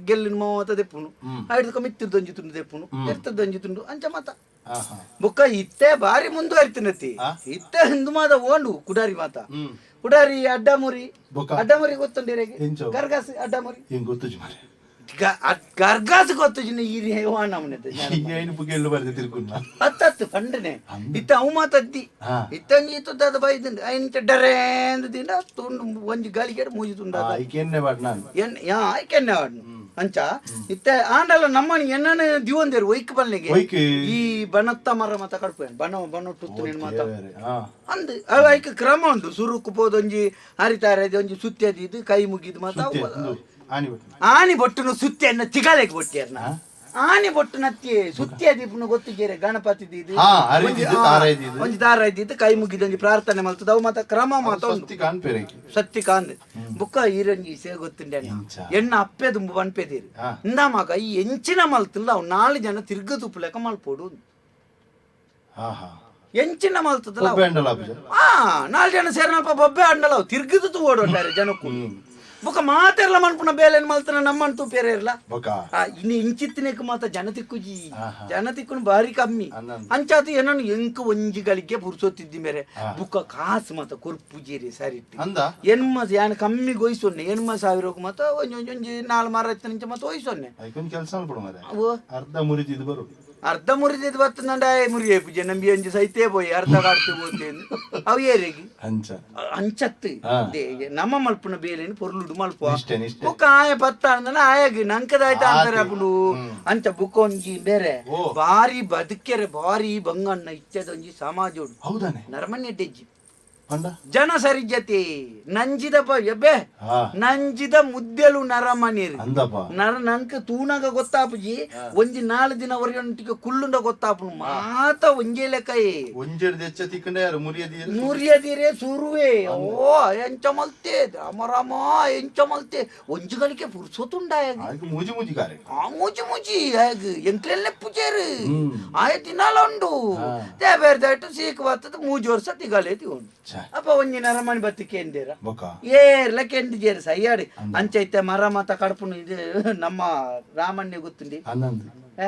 ಗೆಲ್ಲಿನ ಮಾತ ದೆಪ್ಪುನು ಐಡ್ದಕ ಮಿತ್ತಿರ್ದೊಂಜಿ ತುಂಡು ದೆಪ್ಪುನು ಎರ್ತದೊಂಜಿ ತುಂಡು ಅಂಚ ಮತ್ತ ಹಾ ಹಾ ಬುಕ್ಕ ಇತ್ತೆ ಬಾರಿ ಮುಂದುವರಿತಿನತಿ ಇತ್ತೆ ಹಿಂದು ಮಾದ ಓಂಡು ಕುಡಾರಿ ಮಾತ ಕುಡಾರಿ ಅಡ್ಡಮುರಿ ಬೊಕ್ಕ? ಅಡ್ಡಮುರಿ ಗೊತ್ತುಂಡಿರೆಗೆ ಎಂಚವು? ಗರ್ಗಾಸ್ ಅಡ್ಡಮುರಿ ಹಿಂಗ್ ಗೊತ್ತುಜಿ ಮಾರೆ ಗರ್ಗಾಸ್ ಗೊತ್ತು ಜಿನ ಈ ನಮ್ಮನೆ ಈ ಐನು ಪುಗೆಲ್ಲು ಬರ್ದೆ ತಿರ್ಗುನ್ನ ಹತ್ತತ್ತು ಪಂಡನೆ ಇತ್ತ ಅವು ಮಾತದ್ದಿ ಹಾ. ಇತ್ತಂಗಿ ಇತ್ತದ ಬೈದಿಂಡು ಐಂಚ ಡರೇಂದು ದಿಂಡ ತುಂಡು ಒಂಜಿ ಗಾಳಿಗೆ ಮೂಜಿ ತುಂಡ ಐಕೆನ್ನೆ ಬಾಡ್ ನಾನು ಎನ್ ಯಾ ಐಕೆನ್ನೆ ವಾಡ್ನು ಅಂಚ ಇತ್ತೆ ಆಂಡಲ ನಮ್ಮನಿ ಎನ್ನನ ದಿವಂದೇರು ಒಯ್ಕ್ ಬಲ್ನಿಗೆ ಒಯ್ಕ್. ಈ ಬನತ್ತ ಮರ ಮತ ಕಡ್ಪೇನ್ ಬನ ಬನ ಟುತ್ತು ನಿನ್ ಮಾತ ದೇವರೇ, ಹಾ ಅಂದ್ ಅವು ಐಕ್ ಕ್ರಮ ಉಂಟು ಸುರುಕು ಪೋದೊಂಜಿ ಹರಿತಾರೆ ಒಂಜಿ ಸುತ್ತಿ ಇದು ಕೈ ಮುಗಿದು ಮಾತ ಸುತ್ತೆ, ಅವು- ಇಂದು, ಆನಿ ಬಟ್ಟು ಆನಿ ಬೊಟ್ಟುನು ಸುತ್ತಿ ಅನ್ನ ತಿಗಾಲೆಗೆ ಬೊಟ್ಟಿಯರ್ನ ಆನಿ ಬೊಟ್ಟು ನತ್ತಿ ಸುತ್ತಿ ದೀಪನು ಗೊತ್ತಿದ್ದೀರೆ ಗಣಪತಿ ಇದು ಹಾ, ಅರಿದಿದ್ದು, ದಾರ ಇದ್ದಿದ್ದು. ಒಂಜಿ ದಾರ ಇದ್ದಿದ್ದು ಕೈ ಮುಗಿದು ಒಂಜಿ ಪ್ರಾರ್ಥನೆ ಮಲ್ತದ ಅವು ಮಾತ ಕ್ರಮ ಮಾತ ಉಂಟು ಸ್ವಸ್ತಿ ಕಾಣ್ಪೇರೆ ಐಕೆ. ಸತ್ತಿ ಕಾಂದ್ ಬುಕ್ಕ ಈರಂಜಿ ಸೇ ಗೊತ್ತುಂಡೆ ಎಂಚ? ಎಣ್ಣ ಅಪ್ಪೆ ದುಂಬು ಪನ್ಪೆದೀರಿ ಹಾ. ಇಂದ ಮಗ ಈ ಎಂಚಿನ ಮಲ್ತಿಲ್ಲ ಅವು ನಾಲ್ಕು ಜನ ತಿರ್ಗ ತುಪ್ಪುಲೆಕ ಮಲ್ಪೋಡು ಹಾ ಹಾ ಎಂಚಿನ ಮಲ್ತದಲ್ಲ ಬೊಬ್ಬೆ ಅಂಡಲ ಆಪುಜ? ಆ ನಾಲ್ಕು ಜನ ಸೇರಿನಲ್ಪ ಬೊಬ್ಬೆ ಅಂಡಲ ಅವು ತಿರ್ಗದು ತೂವೋಡು ಜನಕ್ಕೂ ಬೊಕ್ಕ ಮಾತೆರ್ಲ ಮನ್ಪುನ ಬೇಲೆನ್ ಮಲ್ತನ ನಮ್ಮನ್ ತೂಪೇರೆ ಇರ್ಲ ಬೊಕ್ಕ ಆ, ಇನ್ನು ಇಂಚಿತ್ತಿನಕ್ಕೆ ಮಾತ ಜನ ತಿಕ್ಕುಜಿ ಜನ ತಿಕ್ಕುನು ಬಾರಿ ಕಮ್ಮಿ ಅಂದಂದು. ಅಂಚಾತು ಏನನ್ನು ಎಂಕ್ ಒಂಜಿ ಗಳಿಗೆ ಪುರ್ಸೊತ್ತಿದ್ದಿ ಮೇರೆ ಬುಕ್ಕ ಕಾಸು ಮಾತ ಕೊರ್ಪುಜೀರಿ ಸರಿ ಅಂದ ಎನ್ಮ ಯಾನ್ ಕಮ್ಮಿ ಗೊಯ್ಸೊನ್ನೆ ಎನ್ಮ ಸಾವಿರಕ್ಕೆ ಮಾತ ಒಂಜಿ ಒಂಜಿ ಒಂಜಿ ನಾಲ್ ಮರ ಇತ್ತು ನಿಂಚ ಮಾತ ಒಯ್ಸೊನ್ನೆ ಐಕೊಂದು ಕೆಲಸ ಅನ್ಬಿಡು ಮಾರೆ ಅವು ಅರ್ಧ ಮುರಿದಿದ್ದು ಬರು ಅರ್ಧ ಮುರಿದಿದ್ದು ಬತ್ತಂಡ ಮುರಿಯೇ ಪೂಜೆ ನಂಬಿ ಒಂಜಿ ಸೈತೇ ಪೋಯಿ ಅರ್ಧ ಕಾಡ್ತು ಪೋತೇನು ಅವು ಏರಿಗೆ ಅಂಚ ಅಂಚತ್ತು ಹಾ. ನಮ್ಮ ಮಲ್ಪುನ ಬೇಲೆನ್ ಪೊರ್ಲುಡು ಮಲ್ಪ ನಿಷ್ಠೆ, ನಿಷ್ಠೆ. ಬುಕ್ಕ ಆಯ ಪತ್ತ ಅಂದನ ಆಯಾಗಿ ನಂಕದಾಯ್ತ ಅಂತಾರೆ ಅಪ್ಪುಡು ಅಂಚ ಬುಕ್ಕ ಒಂಜಿ ಬೇರೆ ಓ. ಬಾರಿ ಬದುಕೆರೆ ಬಾರಿ ಬಂಗಣ್ಣ ಇಚ್ಚದೊಂಜಿ ಸಮಾಜೋಡು ಹೌದಾನೆ ನರಮನ್ಯ ಡೆಜ್ಜಿ ಪಂಡ ಜನ ಸರಿಜತೆ ನಂಜಿದ ಎಬ್ಬೆ ಹಾ. ನಂಜಿದ ಮುದ್ದೆಲು ನರಮನೀರು ಅಂದಪ್ಪ ನರ ನಂಕ ತೂನಾಗ ಗೊತ್ತಾಪುಜಿ ಒಂಜಿ ನಾಲ್ ದಿನ ಹೊರಗಂಟಿಗೆ ಕುಲ್ಲುಂಡ ಗೊತ್ತಾಪುನು ಮಾತ ಒಂಜೇ ಲೆಕ್ಕಯೇ ಒಂಜೆಡ್ ದೆಚ್ಚ ತಿಕ್ಕಂಡೆ ಯಾರು ಮುರಿಯದಿ ಮುರಿಯದಿರೆ ಸುರುವೆ ಓ ಎಂಚ ಮಲ್ತೆ ರಾಮ ರಾಮ ಎಂಚ ಮಲ್ತೆ ಒಂಜಿ ಗಳಿಗೆ ಪುರ್ಸೊತುಂಡಾಯ ಆಯ್ಕೆ ಮೂಜಿ ಮೂಜಿ ಗಾರೆ ಆ ಮೂಜಿ ಮೂಜಿ ಆಗ ಎಂಕ್ಲೆಲ್ಲೆ ಪೂಜಾರು ಆಯ ದಿನಾಲ ಉಂಡು ದೇಬೇರ್ದಾಯ್ತು ಸೀಕ್ ಬರ್ತದ ಮೂಜಿ ವರ್ಷ ತಿಗಲೇ ತಿಗೊಂಡು ಛೆ. ಅಪ್ಪ ಒಂಜಿ ನರಮಣಿ ಬತ್ತಿ ಕೇಂದಿರ ಬೊಕ್ಕ ಏರ್ಲ ಕೆಂದಿಜೇರು ಸಯ್ಯಾಡಿ ಅಂಚೈತೆ ಮರ ಮತ ಕಡ್ಪುನು ಇದು ನಮ್ಮ ರಾಮಣ್ಯ ಗೊತ್ತುಂಡಿ ಅಂದಂದು ಏ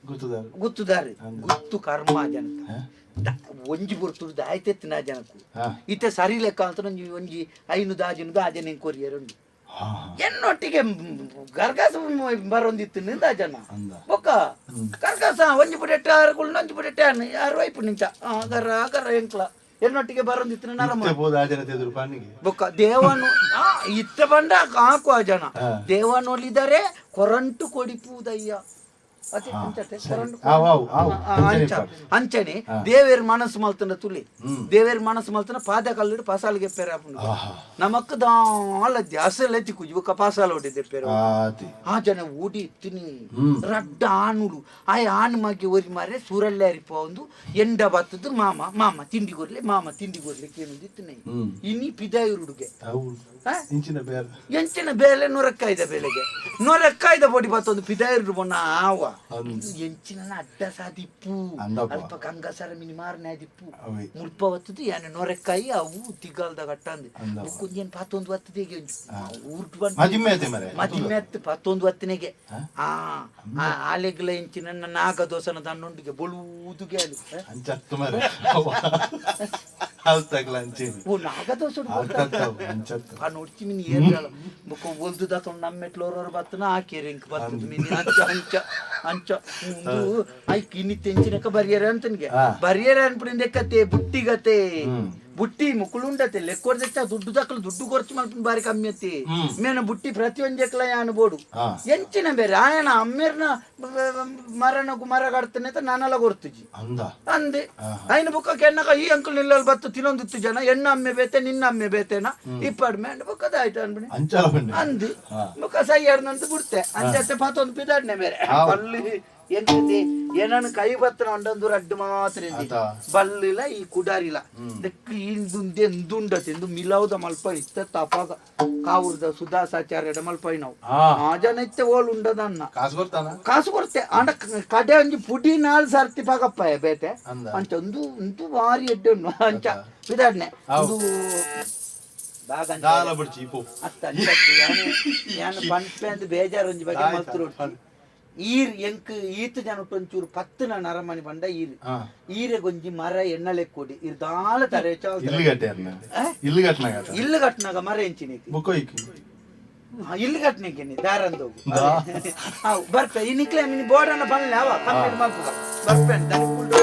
ಗೊತ್ತದಾರು ಗುತ್ತುದಾರಿ ಗುತ್ತು ಕರ್ಮ ಜನಕ ಒಂಜಿ ಬುರ್ತುಡು ದಾಯ್ತೆತ್ತಿನ ಜನಕ್ಕು ಹಾ. ಇತ್ತೆ ಸರಿ ಲೆಕ್ಕ ಅಂತ ಒಂಜಿ ಒಂಜಿ ಐನು ದಾಜನು ದಾಜನ ಕೊರಿಯರ್ ಉಂಡು ಹಾ ಹಾ ಎನ್ನೊಟ್ಟಿಗೆ ಗರ್ಗಾಸ ಬರೊಂದಿತ್ತು ನಿಂದ ಜನ ಅಂದ. ಬೊಕ್ಕ ಗರ್ಗಾಸ ಒಂಜಿ ಪುಟೆಟ್ಟ ಆರು ಕುಳ್ಳು ಒಂಜಿ ಪುಟೆಟ್ಟ ಆರು ವೈಪು ನಿಂಚ ಗರ್ರ ಗರ್ರ ಎಂಕ್ಲ ಎನ್ನೊಟ್ಟಿಗೆ ಬರೊಂದಿತ್ತು ನರಮ ಇತ್ತೆ ಪೋದ ಆ ಜನತೆ ಎದುರು ಪನ್ನಿಗೆ ಬೊಕ್ಕ ದೇವನು ಇತ್ತ ಬಂಡ ಹಾಕು ಆ ಜನ ಹಾ. ದೇವನೊಲಿದರೆ ಕೊರಂಟು ಕೊಡಿಪುದಯ್ಯ ಅದೇ ಅಂಚತೆ ಕೊರಂಟು ಆವ್, ಆವ್, ಆವ್. ಆ, ಅಂಚನೆ ಅಂಚ ಪಾಡು. ಅಂಚನೆ ದೇವೇರ್ ಮನಸ್ಸು ಮಲ್ತನ ತುಲಿ ದೇವೇರ್ ಮನಸ್ಸು ಮಲ್ತನ ಪಾದ ಕಲ್ಲಿಡು ಪಸಾಲಿಗೆ ಪೆರಾಪುಂಡು ಆಹಾ. ನಮಕ್ ದಾಲ ಅಸಲ ತಿಕ್ಕುಜಿ ಬೊಕ್ಕ ಪಾಸಾಲ ಹೊಡಿದೆ ಪೆರ ಆತಿ ಆ ಜನ ಓಡಿ ಇತ್ತಿನಿ ರಡ್ಡ ಆನುಡು ಆ ಆನು ಮಗ್ಗೆ ಒರಿ ಮಾರೆ ಸೂರಲ್ಲೆ ಅರಿಪ ಒಂದು ಎಂಡ ಬತ್ತದ್ದು ಮಾಮ ಮಾಮ ತಿಂಡಿ ಕೊರ್ಲೆ ಮಾಮ ತಿಂಡಿ ಕೊರ್ಲೆ ಕೇಳುದು ಇತ್ತಿನಿ ಇನಿ ಪಿದಾಯುರುಡುಗೆ ಅವು ಆ? ಇಂಚಿನ ಬೇರೆ ಎಂಚಿನ ಬೇಲೆ ನೊರಕ್ಕಾಯ್ದ ಬೆಲೆಗೆ ನೊರಕ್ಕಾಯ್ದ ಬೊಡಿ ಬತ್ತೊಂದು ಪಿದಾಯಿರು ಬೊಣ್ಣ ಆವ ಎಂಚಿನ ಅಡ್ಡ ಸಾದಿಪ್ಪು. ಅಂದಪ್ಪ. ಅಲ್ಪ ಗಂಗಸರ ಮಿನಿ ಮಾರನೆ ಆದಿಪ್ಪು. ಅವೆ. ಮುಲ್ಪ ಒತ್ತದು ಯಾನೆ ನೊರೆಕಾಯಿ ಅವು ತಿಗಾಲ್ದ ಕಟ್ಟಂದು. ಅಂದಪ್ಪ. ಬುಕ್ಕೊಂದು ಪಾತೊಂದು ಒತ್ತದಿಗೆ ಊರ್ಟ್ ಬಂದು ಮದಿಮೆ ಆತೆ ಮರೆ. ಮದಿಮೆ ಅತ್ತು ಪತ್ತೊಂದು ಹೊತ್ತಿನೆಗೆ ಆ ಆ ಆಲೆಗ್ಲ ಎಂಚಿನ ನಾಗದೋಸನ ದಣ್ಣುಂಡಿಗೆ ಬೊಳುವುದುಗೆ ಅಲ್ಲಿ. ಅಂಚತ್ತು ಮರೆ. ಅಲ್ತಗ್ಲ ಅಂಚೇನಿ. ಓ ನಾಗದೋಸ. ಅಲ್ತತ್ತವು ಅಂಚತ್ತು. ಆ ನೋಡ್ಚಿ ಮಿನಿ ಏರ್ಗಳ ಬೊಕ್ಕ ಒಲ್ದು ದಾತೊಂಡು ನಮ್ಮೆಟ್ಲೋರವ್ರು ಬತ್ತನ ಆಕೇರಿ ಇಂಕ್ ಬತ್ತದ ಮಿನಿ ಅಂಚ ಅಂಚ ಅಂಚ ಉಂದು ಐಕ್ ಇನ್ನಿತ್ತೆ ಎಂಚಿನಕ ಬರಿಯರ ಅಂತನಿಗೆ. ಬರಿಯರ ಅನ್ಪುಣಿಂದೆ ಕತೆ ಬುಟ್ಟಿಗತೆ ಬುಟ್ಟಿ ಮುಕುಳುಂಡತೆ ಲೆಕ್ಕೊರ್ದೆತ್ತ ದುಡ್ಡು ದಕ್ಕಲು ದುಡ್ಡು ಖರ್ಚು ಮಲ್ಪುನ ಬಾರಿ ಕಮ್ಮಿ ಅತ್ತಿ ಮೇನ ಬುಟ್ಟಿ ಪ್ರತಿಯೊಂಜೆಕ್ಲ ಯಾನು ಬೋಡು. ಎಂಚಿನ ಬೇರೆ ಆಯನ ಅಮ್ಮೇರ್ನ ಮರನಗು ಮರ ಕಡ್ತಾನೆ ಅಂತ ನಾನೆಲ್ಲ ಗೊರ್ತುಜಿ. ಅಂದ. ಅಂದೆ ಐನ ಬುಕ್ಕ ಕೆನ್ನಕ ಈ ಅಂಕಲ್ ನಿಲ್ಲಲ್ಲಿ ಬತ್ತು ತಿನ್ನೊಂದಿತ್ತು ಜನ ಎಣ್ಣ ಅಮ್ಮೆ ಬೇತೆ ನಿನ್ನ ಅಮ್ಮೆ ಬೇತೆನ ಇಪ್ಪಾಡ್ ಮೇಂಡ ಬುಕ್ಕದ ಆಯ್ತು ಅನ್ಬಿಡಿ. ಅಂಚಲ ಬಂಡೆ. ಅಂದು ಮುಖ ಸೈ ಅಂತ ಬಿಡ್ತೆ ಅಂಚೆ ಪಾತೊಂದು ಪಿದಾಡ್ನೆ ಬೇರೆ ಬಲ್ಲಿ ಎಂತದಿ ಏನನ್ನು ಕೈ ಬತ್ತನ ಒಂದೊಂದು ರಡ್ಡು ಮಾತ್ರ ಇಂದಿ. ಆತ. ಬಲ್ಲಿಲ ಈ ಕುಡಾರಿಲ ದಕ್ಕೆ ಇಂದುಂದೆ ಎಂದುಂಡತೆ ಎಂದು ಮಿಲಾವ್ದ ಮಲ್ಪ ಇತ್ತ ತಪಾಗ ಕಾವೂರ್ದ ಸುಧಾಸಾಚಾರ್ಯಡ ಮಲ್ಪೈ ನಾವು. ಆ ಜನ ಇತ್ತೆ ಓಲ್ ಉಂಡದನ್ನ. ಕಾಸು ಕೊಡ್ತಾನ? ಕಾಸು ಕೊಡ್ತೆ ಆಂಡ ಕಡೆ ಒಂಜಿ ಪುಡಿ ನಾಲ್ ಸರ್ತಿ ಪಾಕಪ್ಪ ಬೇತೆ. ಅಂದ. ಅಂಚ ಒಂದು ಒಂದು ಬಾರಿ ಎಡ್ಡೆ ಉಂಡು ಅಂಚ ಬಿದಾಡ್ನೆ ಒಂದು ಬಾಗ ಅಂಚ. ದಾಲ ಬಿಡ್ಚಿ ಇಪ್ಪು. ಅತ್ತ ಅಂಚ ಅತ್ತು. ಯಾನು ಪನ್ಪೆ ಅಂತ ಬೇಜಾರು ಒಂಜಿ ಬಗ್ಗೆ ಮಲ್ತರು ಈರ್ ಎಂಕ್ ಈತ್ ಜನ ಒಂಚೂರು ಪತ್ತು ನಾನು ಅರಮನೆ ಪಂಡ ಈರ್ ಈರೆಗೊಂಜಿ ಮರ ಎಣ್ಣಲೆ ಕೊಡಿ ಇರ್ ದಾಲ ತರೆ ಚಾಲ್. ಇಲ್ಲು ಗಟ್ಟೆ ಅರ್ನ. ಇಲ್ಲು ಗಟ್ಟನಾಗ ಆತ. ಇಲ್ಲು ಕಟ್ನಾಗ ಮರ ಎಂಚಿನಿಕ್. ಬುಕ್ಕೋ ಇಕ್ಕು. ಇಲ್ಲು ಕಟ್ನಿಕ್ಕೆ ದಾರಂದೋಗು ಹಾವು ಬರ್ಪೆ ಈ ನಿಕ್ಲೆ ಮಿನಿ ಬೋರ್ಡನ್ನ ಬನ್ಲೆ ಅವ ಕಂಪ್ಲೀಟ್ ಮಲ್ಪುಗ ಬರ್ಪೆ ದನಿಕುಲ್ಡು.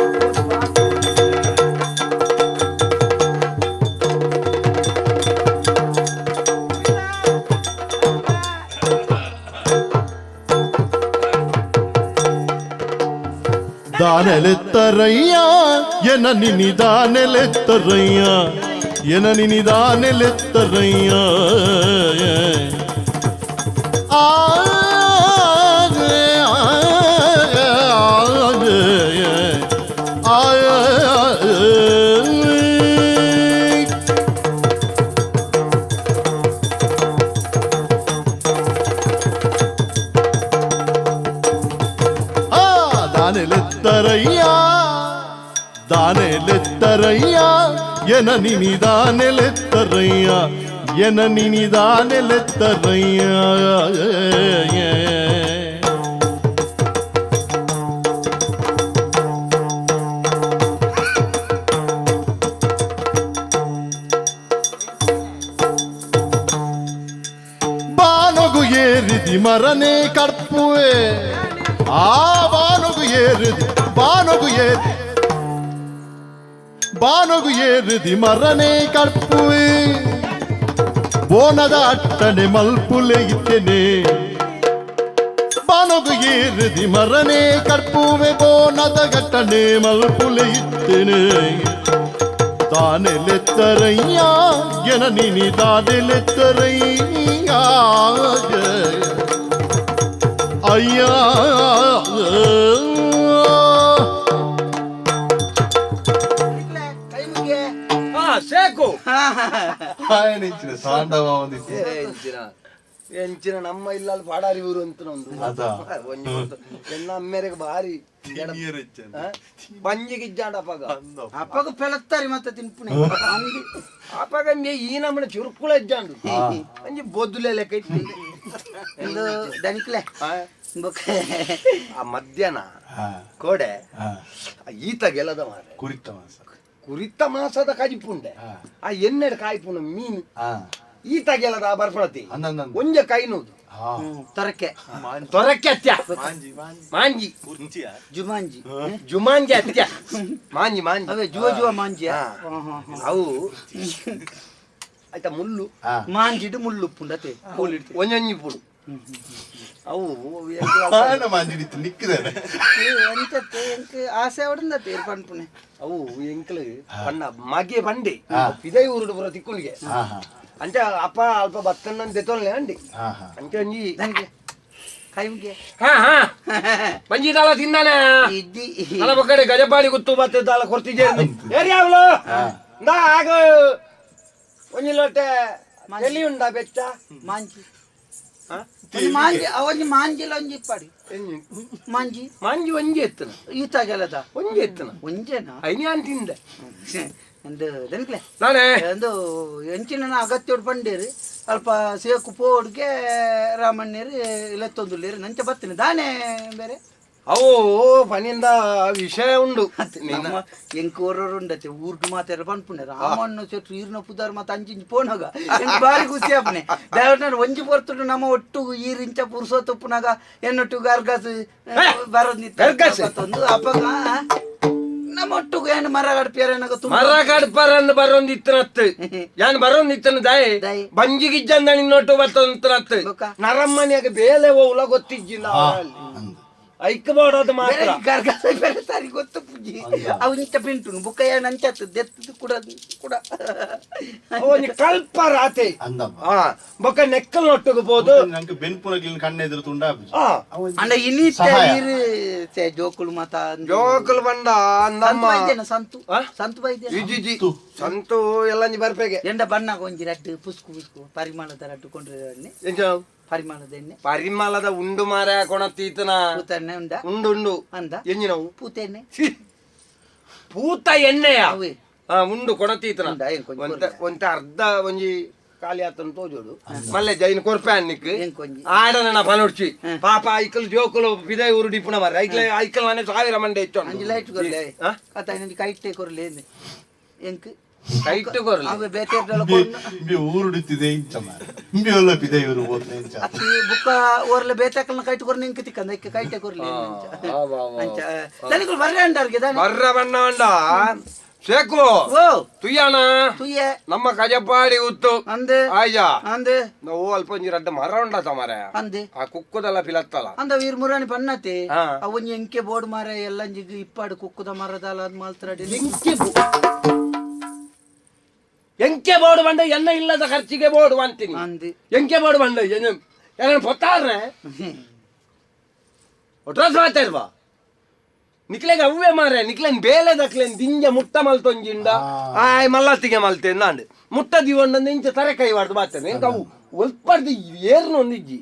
ದಾನೆಲೆತ್ತರಯ್ಯ ಎನ ನಿನಿ ದಾನೆಲೆತ್ತರಯ್ಯ ಎನ ನಿನಿ ದಾನೆಲೆತ್ತರಯ್ಯ ಆ ಆ ಆ ದಾನೆಲೆತ್ತರಯ್ಯ ದಾನೆಲೆತ್ತರಯ್ಯ ಎನ ನಿನಿ ದಾನೆಲೆತ್ತರಯ್ಯ ಎನ ನಿನಿ ದಾನೆಲೆತ್ತರಯ್ಯ. ಬಾನೊಗು ಏರಿದಿ ಮರನೇ ಕಡ್ಪುವೆ ಆ ಬಾನೊಗು ಏರಿದಿ ಬಾನೊಗು ಏರಿ ಬಾನೊಗು ಏರಿದಿ ಮರನೇ ಕಡ್ಪುವೆ ಬೋನದ ಅಟ್ಟಣೆ ಮಲ್ಪುಲೆ ಇತ್ತೇನೆ ಬಾನೊಗು ಏರಿದಿ ಮರನೇ ಕಡ್ಪುವೆ ಬೋನದ ಗಟ್ಟಣೆ ಮಲ್ಪುಲೆ ಇತ್ತೇನೆ ದಾನೆಲೆತ್ತರಯ್ಯ ಎನ ನಿನಿ ದಾನೆಲೆತ್ತರಯ್ಯ ಅಯ್ಯ. ಕೈ ಮುಗಿಯೆ. ಹಾ ಸೇಕು. ಎಂಚಿನ ಸಾಂಡವ ಒಂದಿತ್ತು. ಎಂಚಿನ ಎಂಚಿನ ನಮ್ಮ ಇಲ್ಲಲ್ಲಿ ಪಾಡಾರಿ ಊರು ಅಂತ ಒಂದು ಅದ. ಒಂಜಿ ಗೊತ್ತು. ಎನ್ನ ಅಮ್ಮೇರೆಗ್ ಬಾರಿ ಬಂಜಿಗೆ ಇಜ್ಜಾಂಡ ಅಪಗ. ಅಪ್ಪಗ ಪೆಲತ್ತಾರೆ ಮತ್ತೆ ತಿನ್ಪುಣೆ ಅಂದು. ಅಪಗ ಮೇ ಈ ನಮ್ಮನೆ ಚುರುಕುಳ ಇಜ್ಜಾಂಡು ಒಂಜಿ ಬೊದ್ದುಲೆ ಲೆಕ್ಕ ಇತ್ತು. ಒಂದು ದನಿಕ್ಲೆ ಬೊಕ್ಕ ಆ ಮಧ್ಯಾಹ್ನ ಕೋಡೆ ಆ ಈತ ಗೆಲದ ಮಾರೆ. ಕುರಿತ ಮಾಸ. ಕುರಿತ ಮಾಸದ ಕಜಿಪುಂಡೆ ಆ ಎಣ್ಣೆಡ್ ಕಾಯ್ಪುನ ಮೀನು ಈತ ಗೆಲದ ಬರ್ಪಣತಿ. ಅಂದ ಅಂದ ಅಂದ. ಒಂಜೆ ಕೈನೂದು ತೊರಕೆ. ತೊರಕೆ ಅತ್ಯ ಮಾಂಜಿ. ಜುಮಾಂಜಿ. ಜುಮಾಂಜಿ ಅತ್ಯ ಮಾಂಜಿ ಮಾಂಜಿ. ಅವೇ ಜುವ ಜುವ ಮಾಂಜಿಯ. ಅವು ಆಯ್ತಾ ಮುಳ್ಳು. ಮಾಂಜಿಡು ಮುಳ್ಳು ಉಪ್ಪುಂಡತೆ ಕೋಲಿಡ್ತು. ಒಂಜೊಂಜಿ ಪುಡು ಅವು. ಮಾಂಜಿಡಿತ್ತು ನಿಕ್ಕಿದ್ದಾರೆ. ಎಂತತ್ತೆ ಎಂಕ್ ಆಸೆ ಅವಡಂದ ಪೇರ್ ಪನ್ಪುಣೆ. ಅವು ಎಂಕ್ಲು ಪಣ್ಣ ಮಗೆ ಬಂಡೆ ಪಿದೈ ಊರುಡು ಪೂರ ತಿಕ್ಕುಳಿಗೆ ಅಂಚ ಅಪ್ಪ ಅಲ್ಪ ಬತ್ತಣ್ಣ ದೆತೊನ್ಲೆ ಅಂಡಿ ಅಂಚ ಒಂಜಿ ದನಿಕ್ಲೆ ಕೈ ಮುಗಿಯ. ಹಾ ಹಾ ಬಂಜಿ ದಾಲ ತಿಂದಾನೆ. ಇದ್ದಿ. ಅಲ ಬೊಕ್ಕಡೆ ಗಜಪಾಡಿ ಗುತ್ತು ಬತ್ತೆ ದಾಲ ಕೊರ್ತಿಜೆ ಏರಿಯಾವ್ಲು ನಾ ಆಗ ಒಂಜಿ ಲೋಟೆ ಎಲ್ಲಿ ಉಂಡ ಬೆಚ್ಚ. ಮಾಂಜಿ. ಒಂಜಿ ಮಾಂಜಿ, ಒಂಜಿ ಮಾಂಜಿಲ ಒಂಜಿ ಇಪ್ಪಾಡಿ. ಮಾಂಜಿ. ಮಾಂಜಿ ಒಂಜಿ ಎತ್ತನ. ಈತಾಗಲದ? ಒಂಜಿ ಎತ್ತನ. ಒಂಜೇನಾ? ಐನಿ ಅಂತ ತಿಂದೆ. ಅಂದು ದನಿಕ್ಲೆ. ನಾನೇ. ಒಂದು ಎಂಚಿನ ಅಗತ್ಯೋಡು ಪಂಡೇರು ಅಲ್ಪ ಸೇಕು ಪೋಡ್ಗೆ ರಾಮಣ್ಣೇರು ಲೆತ್ತೊಂದುಲ್ಲೇರು, ನಂಚ ಬತ್ತಿನ ದಾನೆ ಬೇರೆ. ಅವು ಪನಿಂದ ವಿಷಯ ಉಂಡು. ನಮ್ಮ ಎಂಕ್ ಓರೋರು ಉಂಡತೆ ಊರ್ಡು ಮಾತೆಲ್ಲ ಪನ್ಪುಂಡೆ, ರಾಮಣ್ಣ ಸೆಟ್ರು ಈರ್ನ ಪುದಾರ್ ಮಾತ ಅಂಚಿಂಚಿ ಪೋನಾಗ ಎಂಕ್ ಬಾರಿ ಖುಷಿ ಆಪನೆ. ದಯವಿಟ್ಟು ಒಂಜಿ ಪೊರ್ತುಡು ನಮ್ಮ ಒಟ್ಟು ಈರ್ ಇಂಚ ಪುರುಸೊತ್ತುಪ್ಪುನಾಗ ಎನ್ನೊಟ್ಟು ಗರ್ಗಸ್ ಬರೋದ್. ಗರ್ಗಸ್? ನಿಂತು ಅಪ್ಪಗ ನಮ್ಮ ಒಟ್ಟುಗು ಏನು ಮರ ಗಡ್ಪಿಯರ ತುಂಬ. ಮರ ಕಡ್ಪರನ್ನು ಬರೋಂದಿತ್ತನತ್ತು, ಯಾನ್ ಬರೋಂದಿತ್ತನ ದಾಯೆ? ದಾಯೆ? ಬಂಜಿಗಿಜ್ಜಂದ ನಿನ್ನೊಟ್ಟು ಬತ್ತೊಂತನತ್ತು. ಬೊಕ್ಕ? ನರಮ್ಮನಿಯಾಗ ಬೇಲೆ ಓಲ ಗೊತ್ತಿಜ್ಜಿಲ್ಲ. ಐಕ್ ಬೋಡೋದು ಮಾತ್ರ. ಬೇರೆ ಗರ್ಗಸ ಬೇರೆ ಸಾರಿ ಗೊತ್ತು ಪುಜ್ಜಿ, ಅವು ಇಂಚ ಪಿಂಟುನು ಬುಕ್ಕ ಏನು ಅಂಚತ್ತು ದೆತ್ತದು ಕೂಡ ಕೂಡ. ಒಂಜಿ ಕಲ್ಪರ ಆತೆ. ಅಂದಪ್ಪ. ಹಾ, ಬೊಕ್ಕ ನೆಕ್ಕಲ್ ನೊಟ್ಟುಗು ಪೋದು. ನಂಗೆ ಬೆನ್ಪುನಗಿಲ್ ಕಣ್ಣೆದುರು ತುಂಡ. ಆ. ಅಂಡ ಇನ್ನಿತ್ತೆ. ಸಹಾಯ. ನೀರು ಚೆ ಜೋಕುಲು ಮಾತ ಅಂದು. ಜೋಕುಲು ಬಂಡ ಸಂತು ಅಂದಮ್ಮ. ಬೈದ್ಯನ ಸಂತು? ಆ? ಸಂತು ಬೈದ್ಯನ? ಇಜ್ಜಿಜಿ, ಸಂತು ಎಲ್ಲ ಬರ್ಪೆಗೆ. ಎಂಡ ಬಣ್ಣಗ ಒಂಜಿ ರಡ್ಡು ಪುಸ್ಕು ಪುಸ್ಕು ಪರಿಮಳದ ರಡ್ಡು ಕೊಂಡ್ರೆ ಎಣ್ಣೆ. ಎಂಚ? ಪರಿಮಳದ ಎಣ್ಣೆ. ಪರಿಮಳದ ಉಂಡು ಮಾರ ಕೊಣತೀತನ. ಪೂತಣ್ಣೆ ಉಂಡ? ಉಂಡು ಉಂಡು. ಅಂದ. ಎಂಜಿನವು? ಪೂತೆಣ್ಣೆ. ಛೀ! ಪೂತ ಎಣ್ಣೆಯ? ಅವೇ. ಆ, ಉಂಡು ಕೊಣತೀತನ. ಉಂಡಾ? ಏನ್ ಕೊಂಚ ಒಂತ ಒಂತ ಅರ್ಧ ಒಂಜಿ ಖಾಲಿ ಆತನ ತೋಜೋಡು ಮಲ್ಲೆ ಜೈನ್ ಕೊರ್ಪೆ ಅನ್ನಿಕ್. ಏನ್ ಕೊಂಜಿ? ಆಡನ ಪನೊಡ್ಚಿ ಪಾಪ, ಐಕಲ್ ಜೋಕುಲು ಪಿದೈ ಊರು ಡಿಪ್ಪುನ ಮಾರ್ರೆ, ಐಕ್ಲೆ ಐಕಲ್ ನಾನೇ ಸಾವಿರ ಮಂಡೆ ಹೆಚ್ಚು. ಅಂಜಿ ಲೈಟ್ ಕೊರ್ಲೆ. ಆ? ಕತ ಇನ್ನೊಂದು ಕೈಟೆ ಕೊರ್ಲೆ ಎಂಕ್. ಕೈಟ್ ಕೊರ್ಲೆ. ಅವೆ ಬೇತೆ ಕೊರ್ನ. ಇಂಬಿ ಊರುಡಿತ್ತಿದೆ ಇಂಚ ಮಾರ್ರೆ. ಇಂಬಿ ಒಲ್ಲ ಪಿದೆ ಇವರು ಹೋದ್ನೆ ಇಂಚ. ಅತ್ತಿ ಬುಕ್ಕ ಓರ್ಲೆ ಬೇತಾಕಲ್ನ ಕೈಟ್ ಕೊರ್ನ ಇಂಕ್ ತಿಕ್ಕಂದ ಇಕ್ಕ ಕೈಟೆ ಕೊರ್ಲೆ ಅಂಚ. ತನಿಕುಲು ಬರ್ರೆ ಅಂಡಾರ್ಗೆ ದಾನೆ? ಬರ್ರ ಬಣ್ಣ ಅಂಡ ಶೇಕು. ಓ. ತುಯ್ಯಾಣ. ತುಯ್ಯೆ. ನಮ್ಮ ಕಜಪಾಡಿ ಉತ್ತು. ಅಂದೆ. ಆಯ್ಯಾ. ಅಂದೆ. ನಾವು ಅಲ್ಪ ಒಂಜಿ ರಡ್ಡ ಮರ ಉಂಡತ ಮಾರ. ಅಂದೆ. ಆ ಕುಕ್ಕುದಲ್ಲ ಪಿಲತ್ತಲ್ಲ. ಅಂದ ವೀರ್ ಮುರಾಣಿ ಪನ್ನತೆ. ಹಾ. ಅವೊಂಜಿ ಎಂಕೆ ಬೋರ್ಡ್ ಮಾರ ಎಲ್ಲಂಜಿಗ್ ಇಪ್ಪಾಡು ಕುಕ್ಕುದ ಮರದಾಲ ಅದ್ ಮಾಲ್ತರಡಿ. ಎಂಕೆ ಎಂಕೆ ಬೋರ್ಡ್ ಬಂಡ, ಎನ್ನ ಇಲ್ಲದ ಖರ್ಚಿಗೆ ಬೋರ್ಡ್ ಅಂತೀನಿ. ಅಂದೆ. ಎಂಕೆ ಬೋರ್ಡ್ ಬಂಡ ಏನ ಪೊತ್ತಾರ್ರೆ ಒಟ್ರಾಸ್ ಮಾತಾಡ್ವಾ ನಿಕ್ಲೆಗ್ ಅವ್ವೆ ಮಾರೆ, ನಿಕ್ಲೆನ್ ಬೇಲೆ ದಕ್ಲೆನ್ ದಿಂಜ ಮುಟ್ಟ ಮಲ್ತೊಂಜಿಂಡ ಆಯ್ ಮಲ್ಲತ್ತಿಗೆ ಮಲ್ತೆ ನಾಂಡ್ ಮುಟ್ಟ ದಿವೊಂಡ ಇಂಚ ತರೆ ಕೈ ವಾಡ್ದು ಬಾತೇನೆ. ಎಂಕ ಅವು ಒಲ್ಪಡ್ದು ಏರ್ನ ಒಂದಿಜ್ಜಿ,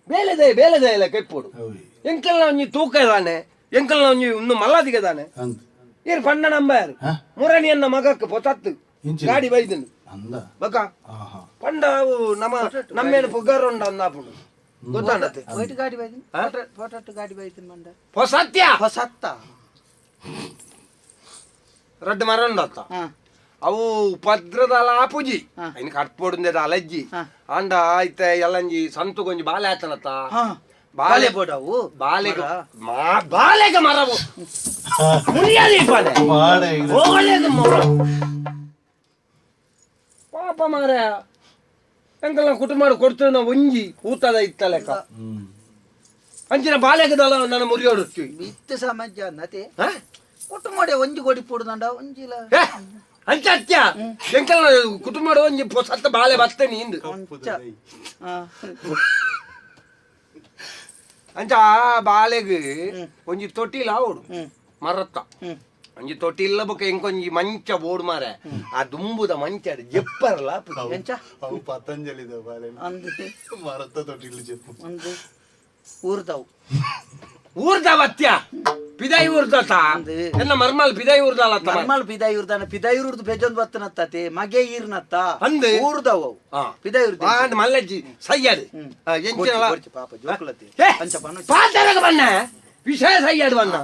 ಬೇಲೆದಯ ಬೇಲೆದಯ ಲೆಕ್ಕ ಇಪ್ಪೊಡು. ಹೌದು. ಎಂಕಲ್ನ ಒಂಜಿ ತೂಕ ಇದಾನೆ, ಎಂಕಲ್ನ ಒಂಜಿ ಇನ್ನು ಮಲ್ಲಾದಿಗೆ ದಾನೆ. ಅಂದ್. ಏರ್ ಪಂಡ ನಂಬಾರು. ಹಾ? ಮುರಣಿಯನ್ನ ಮಗಕ್ಕೆ ಪೊತತ್ತು. ಇಂಚಿನ? ಗಾಡಿ ಬೈದನು. ಅಂದ. ಬಕ. ಆಹಾ. ಪಂಡ ಅವು ನಮ್ಮ ನಮ್ಮೇನು ಪುಗಾರುಂಡ ಅಂದಾಪುಂಡು ಗೊತ್ತಾಂಡತೆ. ವೈಟ್ ಗಾಡಿ ಬೈದಿನ. ಹಾ? ಫೋಟೋ ಗಾಡಿ ಬೈದಿನ ಮಂಡ. ಹೊಸತ್ಯ. ಹೊಸತ್ತ. ರಡ್ಡು ಮರ ಉಂಡತ್ತ. ಹಾ. ಅವು ಉಪದ್ರದಲ ಆಪುಜಿ. ಹಾ. ಇನ್ ಕಟ್ಪೊಡುಂದೆದ ಅಲಜ್ಜಿ. ಹಾ. ಅಂಡ ಐತೆ ಎಲ್ಲಂಜಿ ಸಂತು ಕೊಂಜಿ ಬಾಲೆ ಆತನತ್ತ. ಹಾ. ಬಾಲೆ. ಬಾಲೆ ಬೋಡವು. ಬಾಲೆಗ. ಮರ? ಮಾ ಬಾಲೆಗ ಮರವು ಮುರಿಯಾದಿ ಬಾಲೆ. ಮಾಡೆ ಇದು. ಹೋಗಲೇಗ ಮರ ಪಾಪ ಮಾರ, ಎಂಕಲ್ನ ಕುಟುಂಬ ಕೊಡ್ತು ಒಂಜಿ ಊತದ ಇತ್ತ ಲೆಕ್ಕ. ಅಂಚಿನ ಬಾಲೆಗದಲ್ಲ ನನ್ನ ಮುರಿಯೋಡು. ಇತ್ತು ಸಮಾಜ ಅನ್ನತೆ. ಹಾ? ಕುಟುಂಬಡೆ ಒಂಜಿ ಕೊಡಿ ಪೋಡುದಂಡ ಒಂಜಿಲ. ಏ, ಅಂಚ ಅತ್ಯ, ಎಂಕಲ್ನ ಕುಟುಂಬ ಒಂಜಿ ಸತ್ತ ಬಾಲೆ ಬತ್ತೆ ನೀಂದು. ಅಂಚ ಹಾ. ಅಂಚ ಆ ಬಾಲೆಗ್ ಒಂಜಿ ತೊಟ್ಟಿಲ ಆವೊಡು. ಮರತ್ತ. ಒಂಜಿ ತೊಟ್ಟಿಲ್ಲ ಬೊಕ ಎಂಕೊಂಜಿ ಮಂಚ ಬೋಡು ಮಾರೆ, ಆ ದುಂಬುದ ಮಂಚ ಜೆಪ್ಪರಲ. ಎಂಚ? ಅವು ಪತಂಜಲಿದ ಬಾಲೆ. ಅಂದು. ಮರತ್ತ ತೊಟ್ಟಿಲು చెప్పು. ಒಂದು ಊರ್ದವು. ಊರ್ದ ಬತ್ಯ ಪಿದಾಯಿ ಊರ್ದತ. ಅಂದು. ಎನ್ನ ಮರ್ಮಲ್ ಪಿದಾಯಿ ಊರ್ದಲತ್ತ. ಮರ್ಮಲ್ ಪಿದಾಯಿ ಊರ್ದಾನ, ಪಿದಾಯಿ ಊರ್ದು ಬೇಜೊಂದು ಬತ್ತನತ್ತಾತೆ ಮಗೆ ಈರ್ನತ್ತ. ಅಂದು. ಊರ್ದವು ಅವು. ಆ. ಪಿದಾಯಿ ಊರ್ದು. ಆಂಡ್ ಮಲ್ಲಜ್ಜಿ ಸಯ್ಯಾಡು ಎಂಚಿನಲ. ಬೊರ್ಚಿ ಪಾಪ ಜೋಕುಲತಿ. ಏ, ಅಂಚ ಪನ್ನೊಚ್ಚಿ. ಪಾತೆರಗ ಬಣ್ಣ ವಿಷಯ ಸಯ್ಯಾಡು ಬಣ್ಣ.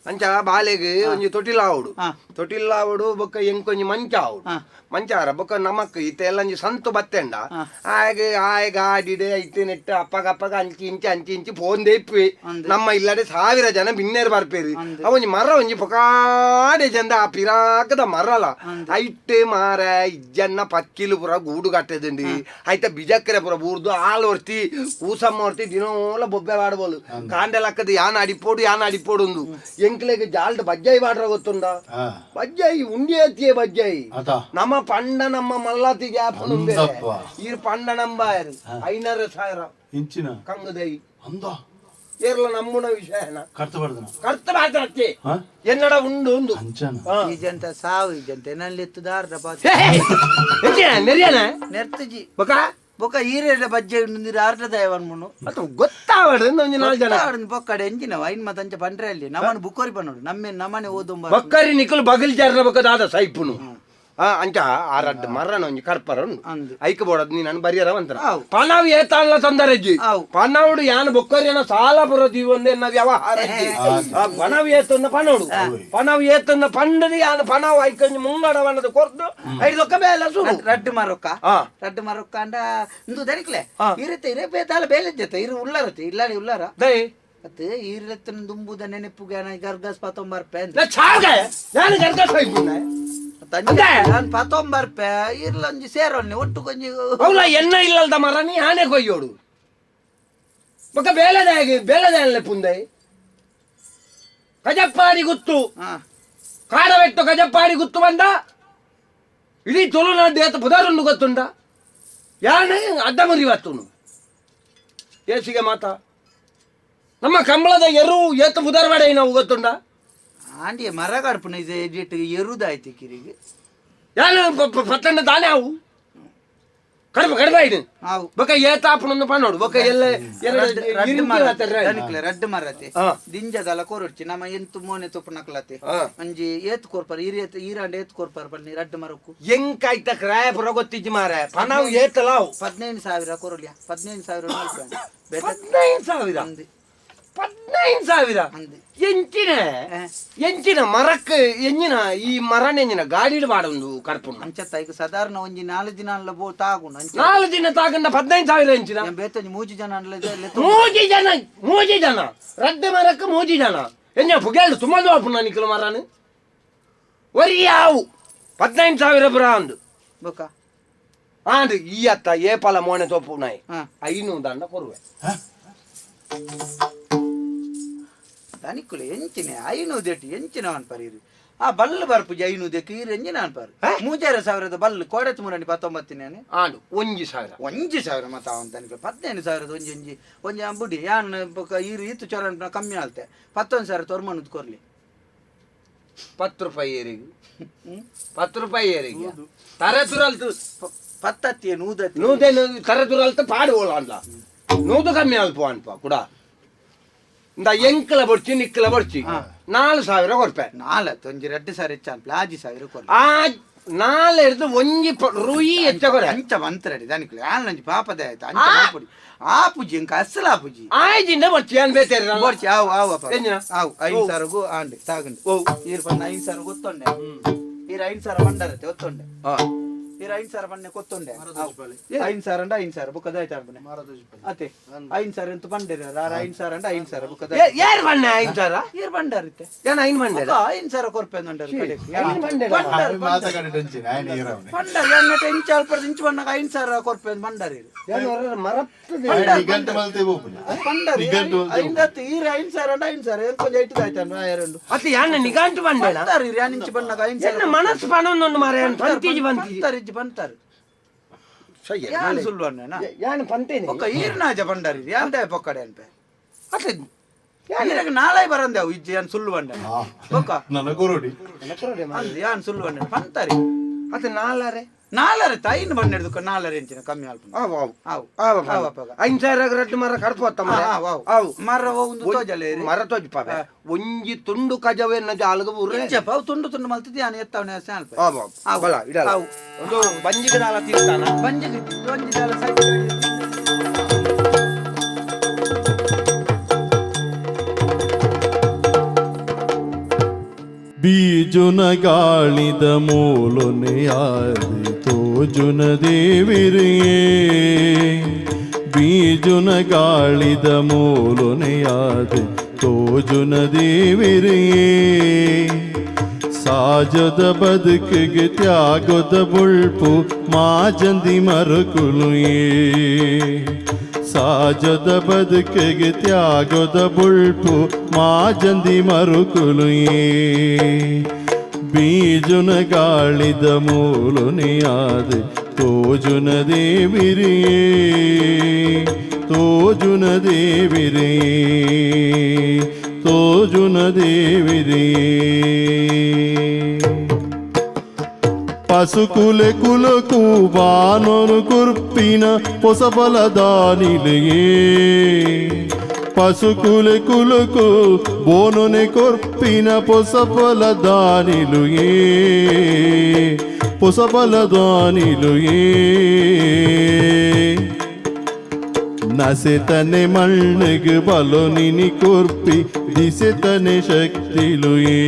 ಅಂಚ ಬಾಲೆಗ್ ಒಂಜಿ ತೊಟ್ಟಿಲ ಆವೊಡು. ಹಾ. ತೊಟ್ಟಿಲ ಆವೊಡು ಬೊಕ್ಕ ಎಂಕೊಂಜಿ ಮಂಚ ಆವೊಡು. ಹಾ. ಮಂಚ ಆರ ಬೊಕ್ಕ ನಮಕ್ ಇತ್ತೆ ಎಲ್ಲ ಒಂಜಿ ಸಂತು ಬತ್ತೆಂಡ. ಹಾ. ಆಯಗ್ ಆಯ್ ಗಾಡಿಡ್ ಐತೆ ನೆಟ್ಟು ಅಪ್ಪಗ ಅಪ್ಪಗ ಅಂಚಿ ಇಂಚಿ ಅಂಚಿ ಇಂಚಿ ಫೋನ್ ಇಪ್ಪಿ. ಅಂದ್. ನಮ್ಮ ಇಲ್ಲಡೆ ಸಾವಿರ ಜನ ಬಿನ್ನೇರು ಬರ್ಪೇರು. ಅಂದ್. ಅವ ಒಂಜಿ ಮರ ಒಂಜಿ ಪೊಕಾಡೆ ಜಂದ ಆ ಪಿರಾಕದ ಮರಲ. ಐಟ್ ಮಾರ ಇಜ್ಜನ್ನ ಪಕ್ಕಿಲು ಪೂರ ಗೂಡು ಕಟ್ಟೆದುಂಡು. ಐತ ಬಿಜಕ್ಕರೆ ಪೂರ ಬೂರ್ದು ಆಲ್ ಒರ್ತಿ ಕೂಸಮ್ಮ ಒರ್ತಿ ದಿನೋಲ ಬೊಬ್ಬೆ ಬಾಡ್ಬೋದು ಕಾಂಡೆ ಲಕ್ಕದ ಯಾನ್ ಅಡಿಪೋಡು ಯಾನ್ ಅಡಿಪೋಡು ಉಂದು. ಎಂಕ್ಲೆಗ್ ಜಾಲ್ಡ್ ಬಜ್ಜಾಯಿ ಬಾಡ್ರ ಗೊತ್ತುಂಡ? ಆ. ಬಜ್ಜಾಯಿ ಉಂಡಿ ಎತ್ತಿಯೇ ಬಜ್ಜಾಯಿ. ಅತ. ನಮ್ಮ ಪಂಡ ನಮ್ಮ ಮಲ್ಲಾತಿಗೆ ಅಂದಪ್ಪ. ಈರ್ ಪಂಡ ನಂಬಾಯರು 5,500. ಇಂಚಿನ. ಕಂಗದೈ. ಅಂದ. ಏರ್ಲ ನಮ್ಮುನ ವಿಷಯನ. ಕರ್ತ ಬರ್ದನ. ಕರ್ತ ಮಾತಾಡ್ತಿ. ಹಾ? ಎನ್ನಡ ಉಂಡು ಉಂದು. ಅಂಚನ. ಹಾ. ಈಜಂತ ಸಾವು ಈಜಂತೆ ನಲ್ಲಿ ಎತ್ತುದಾರ್ದ ಪಾತ. ಹೇ, ಹೇ, ಎಂಚಿನ ನೆರಿಯನ? ನೆರ್ತುಜಿ. ಬಕ. ಬೊಕ ಈರೆಡ ಬಜ್ಜೆ ಉಂಡು ಆರ್ಡ ದಯವನ್ಮುನು ಅದು ಗೊತ್ತಾವಡು ಒಂಜಿ ನಾಲ್ ಜನ ಪೊಕ್ಕಡೆ ಎಂಜಿನ ಐನ್ ಮತಂಚ ಪಂಡ್ರೆ ಅಲ್ಲಿ ನಮ್ಮನ್ನು ಬುಕ್ಕೋರಿ ಪನ್ನೋಡು ನಮ್ಮೆ ನಮ್ಮನೆ ಓದೊಂಬ ಬೊಕ್ಕರಿ ನಿಕುಲು ಬಗಲ್ ಜಾರ್ನ ಬೊಕ್ಕ ದಾದ ಸೈಪುನು ಅಂಚ ಆ ರಡ್ಡ್ ಮರನ ಒಂಜಿ ಕರ್ಪರ ಉಂಡು ಅಂದು. ಐಕ್ ಬೋಡದ್ ನೀನು ಬರಿಯರ ಅಂತರ ಆವು. ಪನವು ಏತಾನ್ಲ ತೊಂದರೆಜ್ಜಿ ಆವು. ಪನವುಡು ಯಾನ್ ಬೊಕ್ಕರಿಯನ ಸಾಲ ಪುರ ದೀವೊಂದು ಎನ್ನ ವ್ಯವಹಾರ ಇಜ್ಜಿ. ಆ ಪನವು ಏತೊಂದ ಪನೋಡು ಪನವು ಏತೊಂದ ಪಂಡದು ಯಾನ್ ಪನವು ಐಕೊಂಜಿ ಮುಂಗಡ ವನದ ಕೊರ್ದು ಐದೊಕ್ಕ ಬೇಲೆ ಸುರು ರಡ್ಡು ಮರೊಕ್ಕ ಆ. ರಡ್ಡು ಮರೊಕ್ಕ ಅಂಡ ಇಂದು ದನಿಕ್ಲೆ ಆ. ಇರುತ್ತೆ ಇರೇ ಬೇತಾಲ ಬೇಲೆ ಜೊತೆ ಇರು ಉಳ್ಳಾರತೆ ಇಲ್ಲಾರಿ ಉಲ್ಲಾರ ದೈ ಅತ್ತೆ ಈರತ್ತನ ದುಂಬುದ ನೆನಪುಗೆ ಗರ್ಗಸ್ ಪತ್ತೊಂಬರ್ಪೆ ನಾ ಚಾಗ ಯಾನ್ ಗರ್ಗ ಸೈಪುನ ನಾನು ಪತ್ತೊಂಬರ್ಪೆ ಇರ್ಲಂಜಿ ಸೇರೊನ್ನೆ ಒಟ್ಟು ಕೊಂಜಿ ಅವಲ ಎನ್ನ ಇಲ್ಲಲ್ದ ಮರನಿ ಆನೆ ಕೊಯ್ಯೋಡು ಬೊಕ್ಕ ಬೇಲೆದಾಗಿ ಬೇಲೆದಾಯಲ್ಲೆ ಪುಂದೈ ಕಜಪ್ಪಾಡಿ ಗುತ್ತು ಹಾ ಕಾಡವೆಟ್ಟು ಕಜಪ್ಪಾಡಿ ಗುತ್ತು ಬಂದ ಇಡೀ ತುಳುನಾಡು ಏತ ಪುದಾರುಂಡು ಗೊತ್ತುಂಡ ಯಾನೆ ಅಡ್ಡ ಮುರಿವತ್ತುನು ಏಸಿಗೆ ಮಾತ ನಮ್ಮ ಕಂಬಳದ ಎರು ಏತ ಪುದರ್ವಾಡೆ ನಾವು ಗೊತ್ತುಂಡ ಆಂಡಿ ಮರ ಕಡ್ಪುನ ಇದು ಎಜಿಟ್ ಎರುದಾಯ್ತು ಕಿರಿಗೆ ಯಾನು ಪತ್ತಂಡ ತಾನೇ ಅವು ಕಡಿಮೆ ಕಡಿಮೆ ಇದು ಆವು ಬೊಕ ಏತಾಪುನೊಂದು ಪನ್ನೋಡು ಬೊಕ ಎಲ್ಲ ರಡ್ಡು ಎರಡು ಮರ ದನಿಕ್ಲೆ ರಡ್ಡು ಮರತೆ ಆ. ದಿಂಜದಲ ಕೊರೊಡ್ಚಿ ನಮ್ಮ ಎಂತು ಮೋನೆ ತುಪ್ಪು ನಕಲತೆ ಆ. ಒಂಜಿ ಏತ್ ಕೊರ್ಪರ್ ಈರ್ ಏತ್ ಈರಾಂಡ ಏತ್ ಕೊರ್ಪರ್ ಬನ್ನಿ ರಡ್ಡು ಮರಕ್ಕು ಎಂಕಾಯ್ತ ಕ್ರಾಯ ಪುರ ಗೊತ್ತಿಜ್ಜಿ ಮಾರ ಪನವು ಏತಲಾವು 15,000 ಕೊರೊಲಿಯ 15,000 ಮಲ್ಪೆ. ಬೇಟ 15,000 ಅಂದು 15,000 ಅಂದು ಎಂಚಿನ ಎಂಚಿನ ಮರಕ್ ಎಂಜಿನ ಈ ಮರನ ಎಂಜಿನ ಗಾಡಿಡ್ ಬಾಡೊಂದು ಕರ್ಪುನ ಅಂಚತ್ತ ಈಗ ಸಾಧಾರಣ ಒಂಜಿ ನಾಲ್ ದಿನ ಅಲ್ಲ ಬೋ ತಾಗುಂಡು ಅಂಚ ನಾಲ್ ದಿನ ತಾಗಂಡ 15,000 ಎಂಚಿನ ಬೇತೊಂಜಿ ಮೂಜಿ ಜನ ಅಲ್ಲ ಮೂಜಿ ಜನ ಮೂಜಿ ಜನ ರಡ್ಡೆ ಮರಕ್ ಮೂಜಿ ಜನ ಎಂಜ ಪುಗೆಲ್ ತುಂಬಾ ಆಪುನ ನಿಕುಲು ಮರನು ಒರಿಯಾವು 15,000 ಪುರ ಅಂದು ಬೊಕ ಆಂಡ್ ಈ ಅತ್ತ ಏಪಲ ಮೋನೆ ತೋಪು ನಾಯಿ ಹಾ. ಐನೂರು ದಂಡ ಕೊರುವೆ ದನಿಕುಲು ಎಂಚಿನ ಐನೂದೆಟ್ಟು ಎಂಚಿನ ಅನ್ಪಾರು ಇರು ಆ ಬಲ್ಲು ಬರ್ಪುಜಿ ಐನೂದೆಕ್ ಈರು ಎಂಜಿನ ಅನ್ಪಾರು ಮೂಜಾರ ಸಾವಿರದ ಬಲ್ಲು ಕೋಡೆತ್ ಮೂರಂಡಿ ಪತ್ತೊಂಬತ್ತಿನೇನೆ ಆಂಡ್ 1,000 1,000 ಮತ್ತ ಅವನ್ ತನಕ 15,000 ಒಂಜಿ ಒಂಜಿ ಒಂಜಿ ಅಂಬುಡಿ ಯಾನ್ ಬೊಕ ಈರು ಈತು ಚೊರ ಕಮ್ಮಿ ಆಲ್ತೆ 11,000 ತೊರ್ಮಣದ್ ಕೊರ್ಲಿ 10 ರೂಪಾಯಿ ಏರಿಗೆ 10 ರೂಪಾಯಿ ಏರಿಗೆ ತರೆ ತುರಲ್ತು ಪತ್ತತ್ತಿ ನೂದತ್ತಿ ನೂದೇನು ತರೆ ತುರಲ್ತು ಪಾಡು ಓಲ ಅಂದ ನೂದು ಕಮ್ಮಿ ಅಲ್ಪ ಅನ್ಪ ಕೂಡ ಇಂದ ಎಂಕ್ಲ ಬೊಡ್ಚಿ ನಿಕ್ಲ ಬೊಡ್ಚಿ 4,000 ಕೊರ್ಪೆ ನಾಲತ್ತು ಒಂಜಿ 2,000 ಹೆಚ್ಚು 5,000 ಕೊರ್ಲಿ ಆ ನಾಲ್ ಹಿಡ್ದು ಒಂಜಿ ರುಯಿ ಹೆಚ್ಚ ಕೊರೆ ಅಂಚ ಮಂತ್ರಡಿ ದನಿಕುಲು ಯಾನ್ ಒಂಜಿ ಪಾಪದ ಆಯ್ತು ಅಂಚ ಮಲ್ಪುಡಿ ಆಪುಜಿ ಎಂಕ ಅಸಲ ಆಪುಜಿ ಆಯ್ಜಿಂದ ಬೊಡ್ಚಿ ಏನ್ ಬೇತೇರಿ ಬೋರ್ಚಿ ಆವು ಆವು ಅಪ್ಪ ಎಂಜಿನ? ಆವು 5,000 ಆಂಡ್ ತಾಗಂಡು ಓ. ಈರ್ ಪನ್ನ 5,000 ಗೊತ್ತೊಂಡೆ ಈರ್ 5,000 ಬಂಡರತೆ ಒತ್ತೊಂಡೆ ಈರ್ 5,000 ಬಣ್ಣೆ ಕೊತ್ತೊಂಡೆ 5,000 ಅಂಡ 5,000 ಬುಕ್ಕ ದಾಯ್ತು ಅನ್ಪುನೆ ಅತೆ 5,000 ಎಂತ ಬಂಡೇರ ಆರ್ 5,000 ಅಂಡ 5,000 ಬುಕ್ಕ ದಾಯ್ತು ಏರ್ ಬಣ್ಣ 5,000 ಈರ್ ಬಂಡಾರಿತೆ ಏನ್ ಐನ್ ಬಂಡೆ 5,000 ಕೊರ್ಪೆ ಬಂಡಾರ ಐನ್ ಬಂಡೆ ಮಾತಾಡಿ ಟೆನ್ಷನ್ ಆಯ್ನ ಈರವನೆ ಬಂಡಾರ ಎನ್ನಟ ಇಂಚ ಅಲ್ಪದ ಇಂಚು ಬಣ್ಣಗ 5,000 ಕೊರ್ಪೆ ಬಂಡಾರಿ ಮರತ್ತದೆ ನಿಘಂಟು ಮಲ್ತೆ ಬೋಪುನ ಬಂಡಾರಿ ನಿಘಂಟು ಮಲ್ತೆ ಐಂದತ್ತು ಈರ್ 5,000 ಅಂಡ 5,000 ಎಂತ ಕೊಂಚ ಇಟ್ಟು ಆಯ್ತು ಎರಡು ಅತ್ತೆ ಯಾನ್ ನಿಘಂಟು ಬಂಡೇನ ಬಂತಾರ ಯಾನ್ ಇಂಚು ಬಣ್ಣಗ 5,000 ಎನ್ನ ಮನಸ್ಸು ಪನೊಂದೊಂದು ಮಾರ ಪಂತೀಜಿ ಪಂತೀಜಿ ಬಂತಾರ ಇಜ್ಜಿ ಬಂತಾರ ಯಾನ್ ಸುಳ್ಳು ಅಣ್ಣ ಯಾನ್ ಪಂತೇನೆ ಒಕ್ಕ ಈರ್ನಾಜ ಬಂಡಾರಿ ಯಾನ್ ದಾಯ ಪೊಕ್ಕಡೆ ಅನ್ಪೆ ಅತ್ತೆ ಈರಗ ನಾಳೆ ಬರಂದೆ ಅವು ಇಜ್ಜಿ ಯಾನ್ ಸುಳ್ಳು ಬಂಡ ಬೊಕ್ಕ ನನ್ನ ಕೊರೋಡಿ ಅಂದ್ ಯಾನ್ ಸುಳ್ಳು ಬಂಡ ಪಂತಾರಿ ಅತ್ತೆ ನಾಲ್ಲಾರೆ ನಾಲರೆ ತೈನ್ ಬಂಡ ಹಿಡ್ದು ನಾಲರೆ ಇಂಚಿನ ಕಮ್ಮಿ ಅಲ್ಪ ಆವು ಆವು ಆವು ಆವು ಆವು ಅಪ್ಪಗ. 5,000 ರಡ್ಡು ಮರ ಕಡ್ಪೋತ್ತ ಮರ ಆ, ಆವು, ಆವು. ಆವು ಮರ ಒಂದು ತೋಜಲೆ ಇರಿ. ಮರ ತೋಜಪಾವೆ ಒಂಜಿ ತುಂಡು ಕಜವೆ ಎನ್ನ ಜಾಲಗ ಊರ್ರೆ ಇಂಚಪ್ಪ ಅವು ತುಂಡು ತುಂಡು ಮಲ್ತಿದ್ದು ಯಾನ್ ಎತ್ತವನೆ ಅಲ್ಪ ಆವು ಆವು ಬಲ ಇಡಲ್ಲ ಆವು. ಒಂದು ಬಂಜಿಗೆ ದಾಲ ತೀರ್ತಾನ ಬಂಜಿಗೆ ಒಂಜಿ ದಾಲ ಸೈಡ್ ಬೀಜುನ ಗಾಳಿದ ಮೂಲೊನೆಯಾದಿ ತೋಜುನ ದೇವಿರಿಯೇ ಬೀಜುನ ಗಾಳಿದ ಮೂಲೊನೆಯಾದಿ ತೋಜುನ ದೇವಿರಿಯೇ ಸಾಜದ ಬದುಕಿಗೆ ತ್ಯಾಗದ ಬುಳ್ಪು ಮಾಜಂದಿ ಮರುಕುಲುಯೇ ಸಾಜದ ಬದುಕಿಗೆ ತ್ಯಾಗದ ಬುಳ್ಪು ಮಾಜಂದಿ ಮರುಕುಲುಯೇ ಬೀಜುನ ಗಾಳಿದ ಮೂಲುನಿಯಾದ ತೋಜುನ ದೇವಿರಿಯೇ ತೋಜುನ ದೇವಿರಿಯೇ ತೋಜುನ ದೇವಿರಿಯೇ. ಪಸುಕುಲೆ ಕುಲಕು ಬಾನೊನು ಕುರ್ಪಿನ ಪೊಸಬಲ ದಾನಿಲೆಯೇ ಪಸುಕುಲೆ ಕುಲಕು ಬೋನುನೆ ಕೊರ್ಪಿನ ಪೊಸಬಲ ದಾನಿಲುಯೇ ಪೊಸಬಲ ದಾನಿಲುಯೇ ನಸೆತನೆ ಮಣ್ಣುಗು ಬಲೊ ನಿನಿ ಕೊರ್ಪಿ ದಿಸೆತನೆ ಶಕ್ತಿಲುಯೇ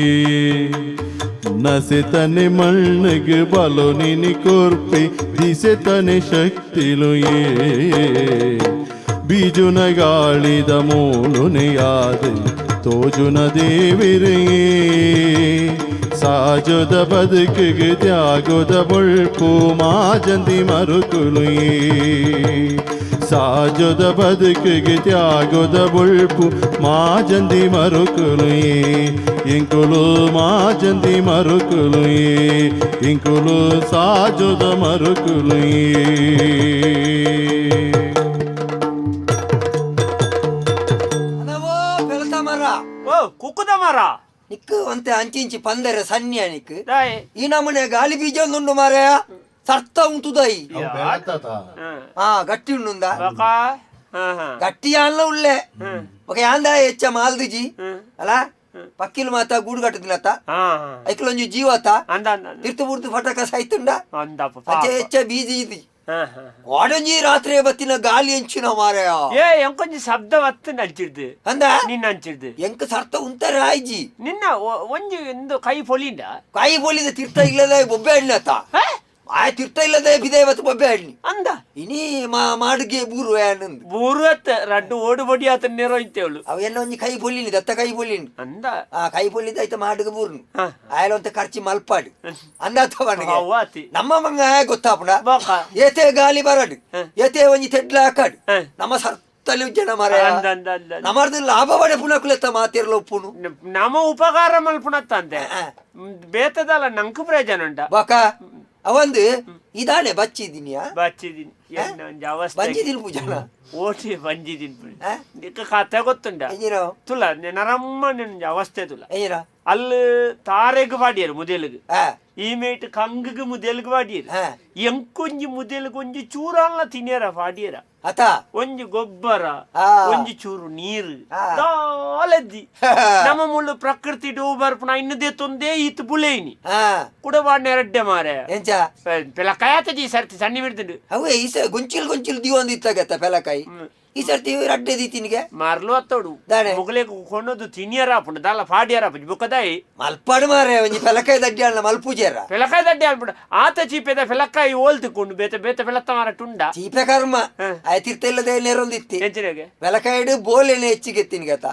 ನಸೆತನೆ ಮಣ್ಣುಗು ಬಲೊ ನಿನಿ ಕೊರ್ಪಿ ದಿಸೆತನೆ ಶಕ್ತಿಲುಯೇ ಬೀಜುನ ಗಾಳಿದ ಮೂಲುನೆಯಾದ ತೋಜುನ ದೇವಿರೇ ಸಾಜುದ ಬದುಕಿಗೆ ತ್ಯಾಗುದ ಬೊಳ್ಪು ಮಾಜಂದಿ ಮರುಕುಲುಯೇ ಸಾಜುದ ಬದುಕಿಗೆ ತ್ಯಾಗುದ ಬೊಳ್ಪು ಮಾಜಂದಿ ಮರುಕುಲುಯೇ ಇಂಕುಲು ಮಾಜಂದಿ ಮರುಕುಲುಯೇ ಇಂಕುಲು ಸಾಜುದ ಮರುಕುಲುಯೇ. ಅನವೋ ಪೆಲತ ಮರ. ಓ ಕುಕ್ಕುದ ಮರ. ನಿಕ್ಕು ಒಂತೆ ಅಂಚಿಂಚಿ ಪಂದರೆ ಸನ್ಯ ನಿಕ್ಕು. ದಾಯೆ? ಈ ನಮೂನೆ ಗಾಲಿ ಬೀಜ ಉಂಡು ಮಾರಾಯ, ಸರ್ತ ಉಂತುದೈ. ಆ ಗಟ್ಟಿ ಉಂಡುಂದ. ಬಕ ಹಾ ಹಾ. ಗಟ್ಟಿ ಅಲ್ಲ ಉಳ್ಳೆ ఒక ಯಾಂದ ಹೆಚ್ಚ ಮಾಲ್ದಿಜಿ ಅಲ್ಲ, ಪಕ್ಕಿಲು ಮಾತ ಗೂಡು ಕಟ್ಟುದಿನತ್ತ. ಹಾ. ಐಕ್ಲೊಂಜಿ ಜೀವತ. ಅಂದ ಅಂದ ಅಂದ. ತಿರ್ತು ಬುರ್ತು ಫಟಕ ಸಾಯ್ತುಂಡ. ಅಂದಪ್ಪ. ಅಚ್ಚ ಹೆಚ್ಚ ಬೀಜ ಇದಿ. ಹಾ ಹಾ. ವಾಡೊಂಜಿ ರಾತ್ರಿ ಬತ್ತಿನ ಗಾಲಿ ಎಂಚಿನ ಮಾರಾಯ. ಏ ಎಂಕೊಂಜಿ ಶಬ್ದ ಬತ್ತು ಅಂಚಿಡ್ದು. ಅಂದ. ನಿನ್ನ ಅಂಚಿಡ್ದು. ಎಂಕ ಸರ್ತ ಉಂತಾರೆ ಆಯ್ಜಿ. ನಿನ್ನ ಒಂಜಿ ಇಂದು ಕೈ ಪೊಲಿಂಡ. ಕಾಯಿ ಪೊಲಿದ ತಿರ್ತ ಇಲ್ಲದ ಬೊಬ್ಬೆ ಹಣ್ಣಿನತ್ತ. ಆ ತಿರ್ತ ಇಲ್ಲದ ಬಿದೆ ಬತ್ತು ಬೊಬ್ಬೆ ಹಣ್ಣಿ. ಅಂದ. ಇನಿ ಮಾಡುಗೆ ಬೂರು ಆನಂದ್. ಬೂರು ಅತ್ತ ರಡ್ಡು ಓಡು ಬಡಿ ಆತ ನೇರೋ ಇಂತೇವಳು. ಅವ ಎನ್ನ ಒಂಜಿ ಕೈ ಪೊಲಿನಿ ದತ್ತ ಕೈ ಪೊಲಿನಿ. ಅಂದ. ಆ ಕೈ ಪೊಲಿದ ಐತ ಮಾಡುಗೆ ಬೂರುನು. ಹಾ. ಆಯಲಂತ ಖರ್ಚಿ ಮಲ್ಪಾಡು ಅಂದಾತ ಬಣ್ಣಗೆ. ಅವ್ವಾತಿ. ನಮ್ಮ ಮಂಗ ಗೊತ್ತಾಪುಣ. ಬಾಕ. ಏತೆ ಗಾಲಿ ಬರಡು, ಏತೆ ಒಂಜಿ ತೆಡ್ಲ ಹಾಕಾಡು. ನಮ್ಮ ಸರ್ತಲ್ಲಿ ಜನ ಮರ. ಅಂದ ಅಂದ ಅಂದ ಅಂದ. ನಮ್ಮರ್ದು ಲಾಭ ಪಡೆ ಪುನಕುಲೆತ್ತ ಮಾತಿರ್ಲ ಉಪ್ಪುನು. ನಮ್ಮ ಉಪಕಾರ ಮಲ್ಪುಣತ್ತಂತೆ. ಬೇತದಲ್ಲ ನಂಕು ಪ್ರಯೋಜನ ಉಂಟ. ಬಾಕ ಅವಂದು ಇದಾನೆ ಬಚ್ಚಿದಿನಿಯಾ. ಬಚ್ಚಿದಿನಿ ಎನ್ನ ಒಂಜಿ ಅವಸ್ಥೆ. ಬಂಜಿದಿನ ಪೂಜಾನ. ಓಟಿ ಬಂಜಿದಿನ್. ಆ? ನಿಕ್ಕ ಕತೆ ಗೊತ್ತುಂಡ. ಎಂಜಿನ? ತುಲ ನರಮ್ಮ ಒಂಜಿ ಅವಸ್ಥೆ ತುಲ. ಎಂಜಿನ? ಅಲ್ಲಿ ತಾರೆಗ್ ಪಾಡಿಯರು ಮುದೇಲಿಗ್. ಆ. ಈ ಮೇಟ್ ಕಂಗುಗ್ ಮುದೇಲಿಗ್ ಪಾಡಿಯರು. ಆ. ಎಂಕೊಂಜಿ ಮುದೇಲಿಗ್ ಒಂಜಿ ಚೂರಲ್ಲ ತಿನಿಯರ ಪಾಡಿಯರ. ಅತ. ಒಂಜಿ ಗೊಬ್ಬರ, ಆ. ಒಂಜಿ ಚೂರು ನೀರು ಆ. ದಾಲದ್ದಿ. ನಮ್ಮ ಮುಳ್ಳು ಪ್ರಕೃತಿ ಡೋಬರ್ಪುನ ಇನ್ನದೇ ತೊಂದೇ ಈತ್ ಬುಲೇನಿ. ಆ. ಕುಡವಾಡ್ನ ಎರಡ್ಡೆ ಮಾರೆ. ಎಂಚ? ಪೆಲಕಾಯತ ಜಿ ಸರ್ತಿ ಸಣ್ಣ ಬಿಡ್ತುಂಡು. ಅವೇ ಈ ಸ ಗೊಂಚಿಲ್ ಗೊಂಚಿಲ್ ದಿವೊಂದು ಇತ್ತಾಗತ್ತ ಪೆಲಕಾಯಿ. ಈ ಸರ್ತಿ ರಡ್ಡೆ ದೀತಿನಿಗೆ. ಮಾರ್ಲು ಅತ್ತೋಡು. ದಾನೆ? ಮುಗಲೆ ಕೊನೊದು ತಿನಿಯರ ಆಪುಂಡು ದಾಲ ಪಾಡಿಯರ ಆಪುಂಡು ಬೊಕದಾಯಿ. ಮಲ್ಪಾಡು ಮಾರೆ ಒಂಜಿ ಪೆಲಕಾಯಿ ದಡ್ಡಿ ಅಣ್ಣ ಮಲ್ಪೂಜೆರ. ಪೆಲಕಾಯಿ ದಡ್ಡಿ ಆಲ್ಪುಂಡು ಆತ ಚೀಪೆದ ಪೆಲಕಾಯಿ ಓಲ್ತಿಕೊಂಡು ಬೇತೆ ಬೇತೆ ಪೆಲತ್ತ ಮಾರ ಟುಂಡ. ಚೀಪೆ ಕರ್ಮ. ಹ. ಆಯ್ ತಿರ್ತ ಇಲ್ಲದೆ ನೇರೊಂದಿತ್ತಿ. ಎಂಚಿನಗೆ? ಪೆಲಕಾಯಿಡು ಬೋಲೆನೆ ಹೆಚ್ಚಿಗೆ ತಿನ್ಗತ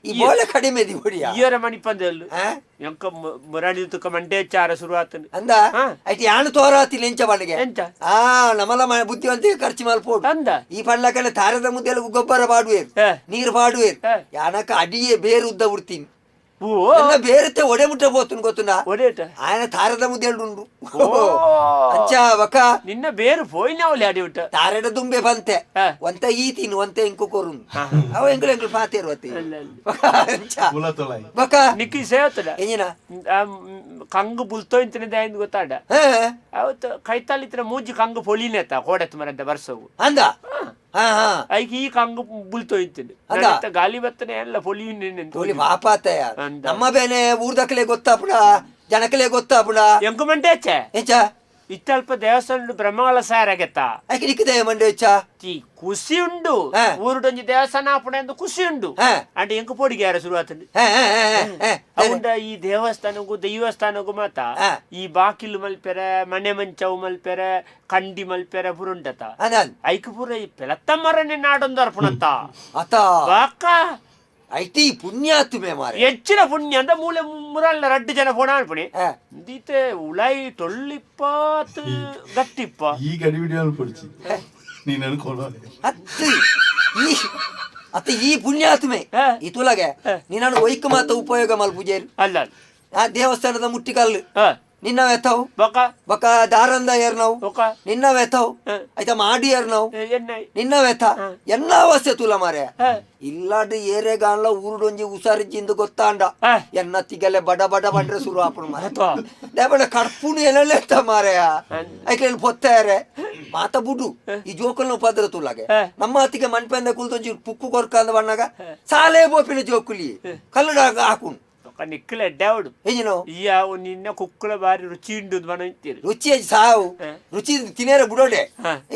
ಈ ಬೋಲೆ ಕಡಿಮೆ the ಹೊಡಿಯ. ಈಯರ ಮಣಿಪಂದೆಲ್ಲು. ಆ? ಎಂಕ ಮುರಾಣಿ ತುಕ್ಕ ಮಂಡೆ ಚಾರ ಶುರುವಾತನು. ಅಂದ. ಹಾ. ಐಟ್ ಯಾನು ತೋರಾತಿಲ್ಲ ಎಂಚ ಬಣ್ಣಗೆ. ಎಂಚ? ಆ ನಮಲ ಬುದ್ಧಿವಂತಿಕೆ ಖರ್ಚು ಮಲ್ಪೋಡು. ಅಂದ. ಈ ಪಣ್ಣಕನೆ ತಾರದ ಮುದ್ದೆಲ್ಲ ಗೊಬ್ಬರ ಪಾಡುವೇರು. ಹಾ. ನೀರು ಪಾಡುವೇರು. ಹಾ. ಯಾನಕ ಅಡಿಯೇ ಬೇರು ಉದ್ದ ಬಿಡ್ತೀನಿ. ಓ. ಎಲ್ಲ ಬೇರುತ್ತೆ ಒಡೆ ಮುಟ್ಟ ಪೋತುನು ಗೊತ್ತುಂಡ. ಒಡೇಟ. ఆయన ತಾರದ ಮುದ್ದೆಲ್ಡು ಉಂಡು. ಓ. ಅಂಚ ಬಕ. ನಿನ್ನ ಬೇರು ಪೋಯಿನವಲೆ ಅಡಿ ಬಿಟ್ಟ. ತಾರೆಡ ದುಂಬೆ ಬಂತೆ. ಹಾ. ಒಂತ ಈ ತಿನ್ನು ಒಂತ ಇಂಕು ಕೊರುನು. ಅವ ಎಂಕುಲು ಎಂಕುಲು ಪಾತೇರು ಅತ್ತೆ. ಅಲ್ಲ, ಅಲ್ಲ. ಬಕ ಅಂಚ. ಕುಲತೊಲಾಯಿ. ಬಕ. ನಿಕ್ಕಿ ಸೇವತ್ತಡ. ಎಂಜಿನ? ಕಂಗು ಬುಲ್ತೋ ಇಂತನೆ ದಾಯಿಂದ ಗೊತ್ತಾಡ. ಹಾ. ಅವತ್ತು ಕೈತಾಲಿತ್ರ ಮೂಜಿ ಕಂಗು ಪೊಲಿನೆತ್ತ ಕೋಡೆತ್ ಮರಂತ ಬರ್ಸವು. ಅಂದ. ಹಾ ಹಾ. ಐಕ್ ಈ ಕಂಗು ಬುಲ್ತೋ ಇಂತನೆ. ಅಂದ. ನನ್ನ ಗಾಲಿ ಬತ್ತನೆ ಎಲ್ಲ ಪೊಲಿಯುನೆ. ತೋಲಿ ಪಾಪಾತಯ್ಯ. ಅಂದ. ನಮ್ಮ ಬೇನೆ ಊರ್ದಕ್ಲೆ ಗೊತ್ತಾಪುಣ ಜನಕ್ಲೆ ಗೊತ್ತಾಪುಣ. ಎಂಕು ಮಂಡೆ ಅಚ್ಚೆ. ಎಂಚ? ಇತ್ತಲ್ಪ ದೇವಸ್ಥಾನ ಬ್ರಹ್ಮಗಳ ಸಾರಾಗೆತ್ತ. ಐಕ್ ನಿಕ್ಕದೆ ಮಂಡೆ ಹೆಚ್ಚ? ತಿ ಖುಷಿ ಉಂಡು. ಹಾ. ಊರುಡೊಂಜಿ ದೇವಸ್ಥಾನ ಆಪುಣ ಎಂದು ಖುಷಿ ಉಂಡು. ಹಾ. ಅಂಡ ಎಂಕು ಪೊಡಿಗೆ ಯಾರ ಶುರುವಾತಂಡು. ಹಾ ಹಾ ಹಾ ಹಾ. ಅವುಂಡ ಈ ದೇವಸ್ಥಾನಕ್ಕೂ ದೈವಸ್ಥಾನಕ್ಕೂ ಮಾತ ಹಾ. ಈ ಬಾಕಿಲು ಮಲ್ಪೆರೆ ಮನೆ ಮಂಚವು ಮಲ್ಪೆರೆ ಕಂಡಿ ಮಲ್ಪೆರೆ ಪುರುಂಡತ. ಅಂದ. ಐಕ್ ಪೂರ ಈ ಪೆಲತ್ತಮ್ಮರನ್ನೇ ನಾಡೊಂದು ಅರ್ಪಣತ್ತ. ಅತ. ಬಾಕ. ಐತಿ ಪುಣ್ಯಾತ್ಮೆ ಮಾರೆ. ಹೆಚ್ಚಿನ ಪುಣ್ಯ ಅಂದ ಮೂಲೆ ಮುರಲ್ಲ ರಡ್ಡು ಜನ ಫೋನ್ ಅನ್ಪುಣಿ. ಹಾ. ದೀತೆ ಉಳಾಯಿ ಟೊಳ್ಳಿಪ್ಪಾತ್ ಗಟ್ಟಿಪ್ಪ. ಈ ಗಡಿ ಬಿಡಿ ಪುಡ್ಚಿ ನೀನ್ ಅನ್ಕೊಳ್ಳೋ. ಅತ್ತು ಈ ಅತ್ತ ಈ ಪುಣ್ಯಾತ್ಮೆ. ಹಾ. ಈ ತುಲಗೆ ಹಾ. ನೀನನ್ನು ಒಯ್ಕ ಮಾತ ಉಪಯೋಗ ಮಲ್ಪುಜೇರು. ಅಲ್ಲ. ಆ ದೇವಸ್ಥಾನದ ಮುಟ್ಟಿಕಲ್ಲು. ಹಾ. ನಿನ್ನ ವೆತ್ತವು. ಬೊಕ. ಬೊಕ ದಾರಂದ ಏರ್ನವು. ಬೊಕ. ನಿನ್ನ ವೆತ್ತವು. ಐತ ಮಾಡಿ ಏರ್ನವು. ಎನ್ನ. ನಿನ್ನ ವೆತ್ತ ಎನ್ನ ಅವಸ್ಥೆ ತುಲ ಮಾರೆ. ಇಲ್ಲಾಡ್ ಏರೆಗಾನ್ಲ ಊರುಡೊಂಜಿ ಉಸಾರಿಜ್ಜಿಂದು ಗೊತ್ತಾಂಡ ಎನ್ನ ತಿಗಲೆ ಬಡ ಬಡ ಬಂಡ್ರೆ ಶುರು ಆಪುಣು ಮಾರೆ. ದೇಬಡ ಕಡ್ಪುಣು ಎನಲೆತ್ತ ಮಾರೆಯ. ಐಕ್ಲೇನು ಪೊತ್ತಾರೆ ಮಾತ ಬುಡು ಈ ಜೋಕಲ್ನ ಉಪದ್ರ ತುಲಾಗೆ. ನಮ್ಮ ಅತ್ತಿಗೆ ಮನ್ಪೆಂದ ಕುಲ್ದೊಂಜಿ ಪುಕ್ಕು ಕೊರ್ಕಂದ ಬಣ್ಣಗ ಸಾಲೆ ಬೋಪಿನ ಜೋಕುಲಿ ಕಲ್ಲಡ ಹಾಕುನು. ಬೊಕ ನಿಕ್ಕಲ ಎಡ್ಡೆ ಎಂಜಿನೋ ಈ ನಿನ್ನ ಕುಕ್ಕುಲ ಬಾರಿ ರುಚಿ ಉಂಡು ಬನ ಇತ್ತೀರಿ. ರುಚಿ ಸಾವು ರುಚಿ ತಿನೇರ ಬುಡೋಡೆ.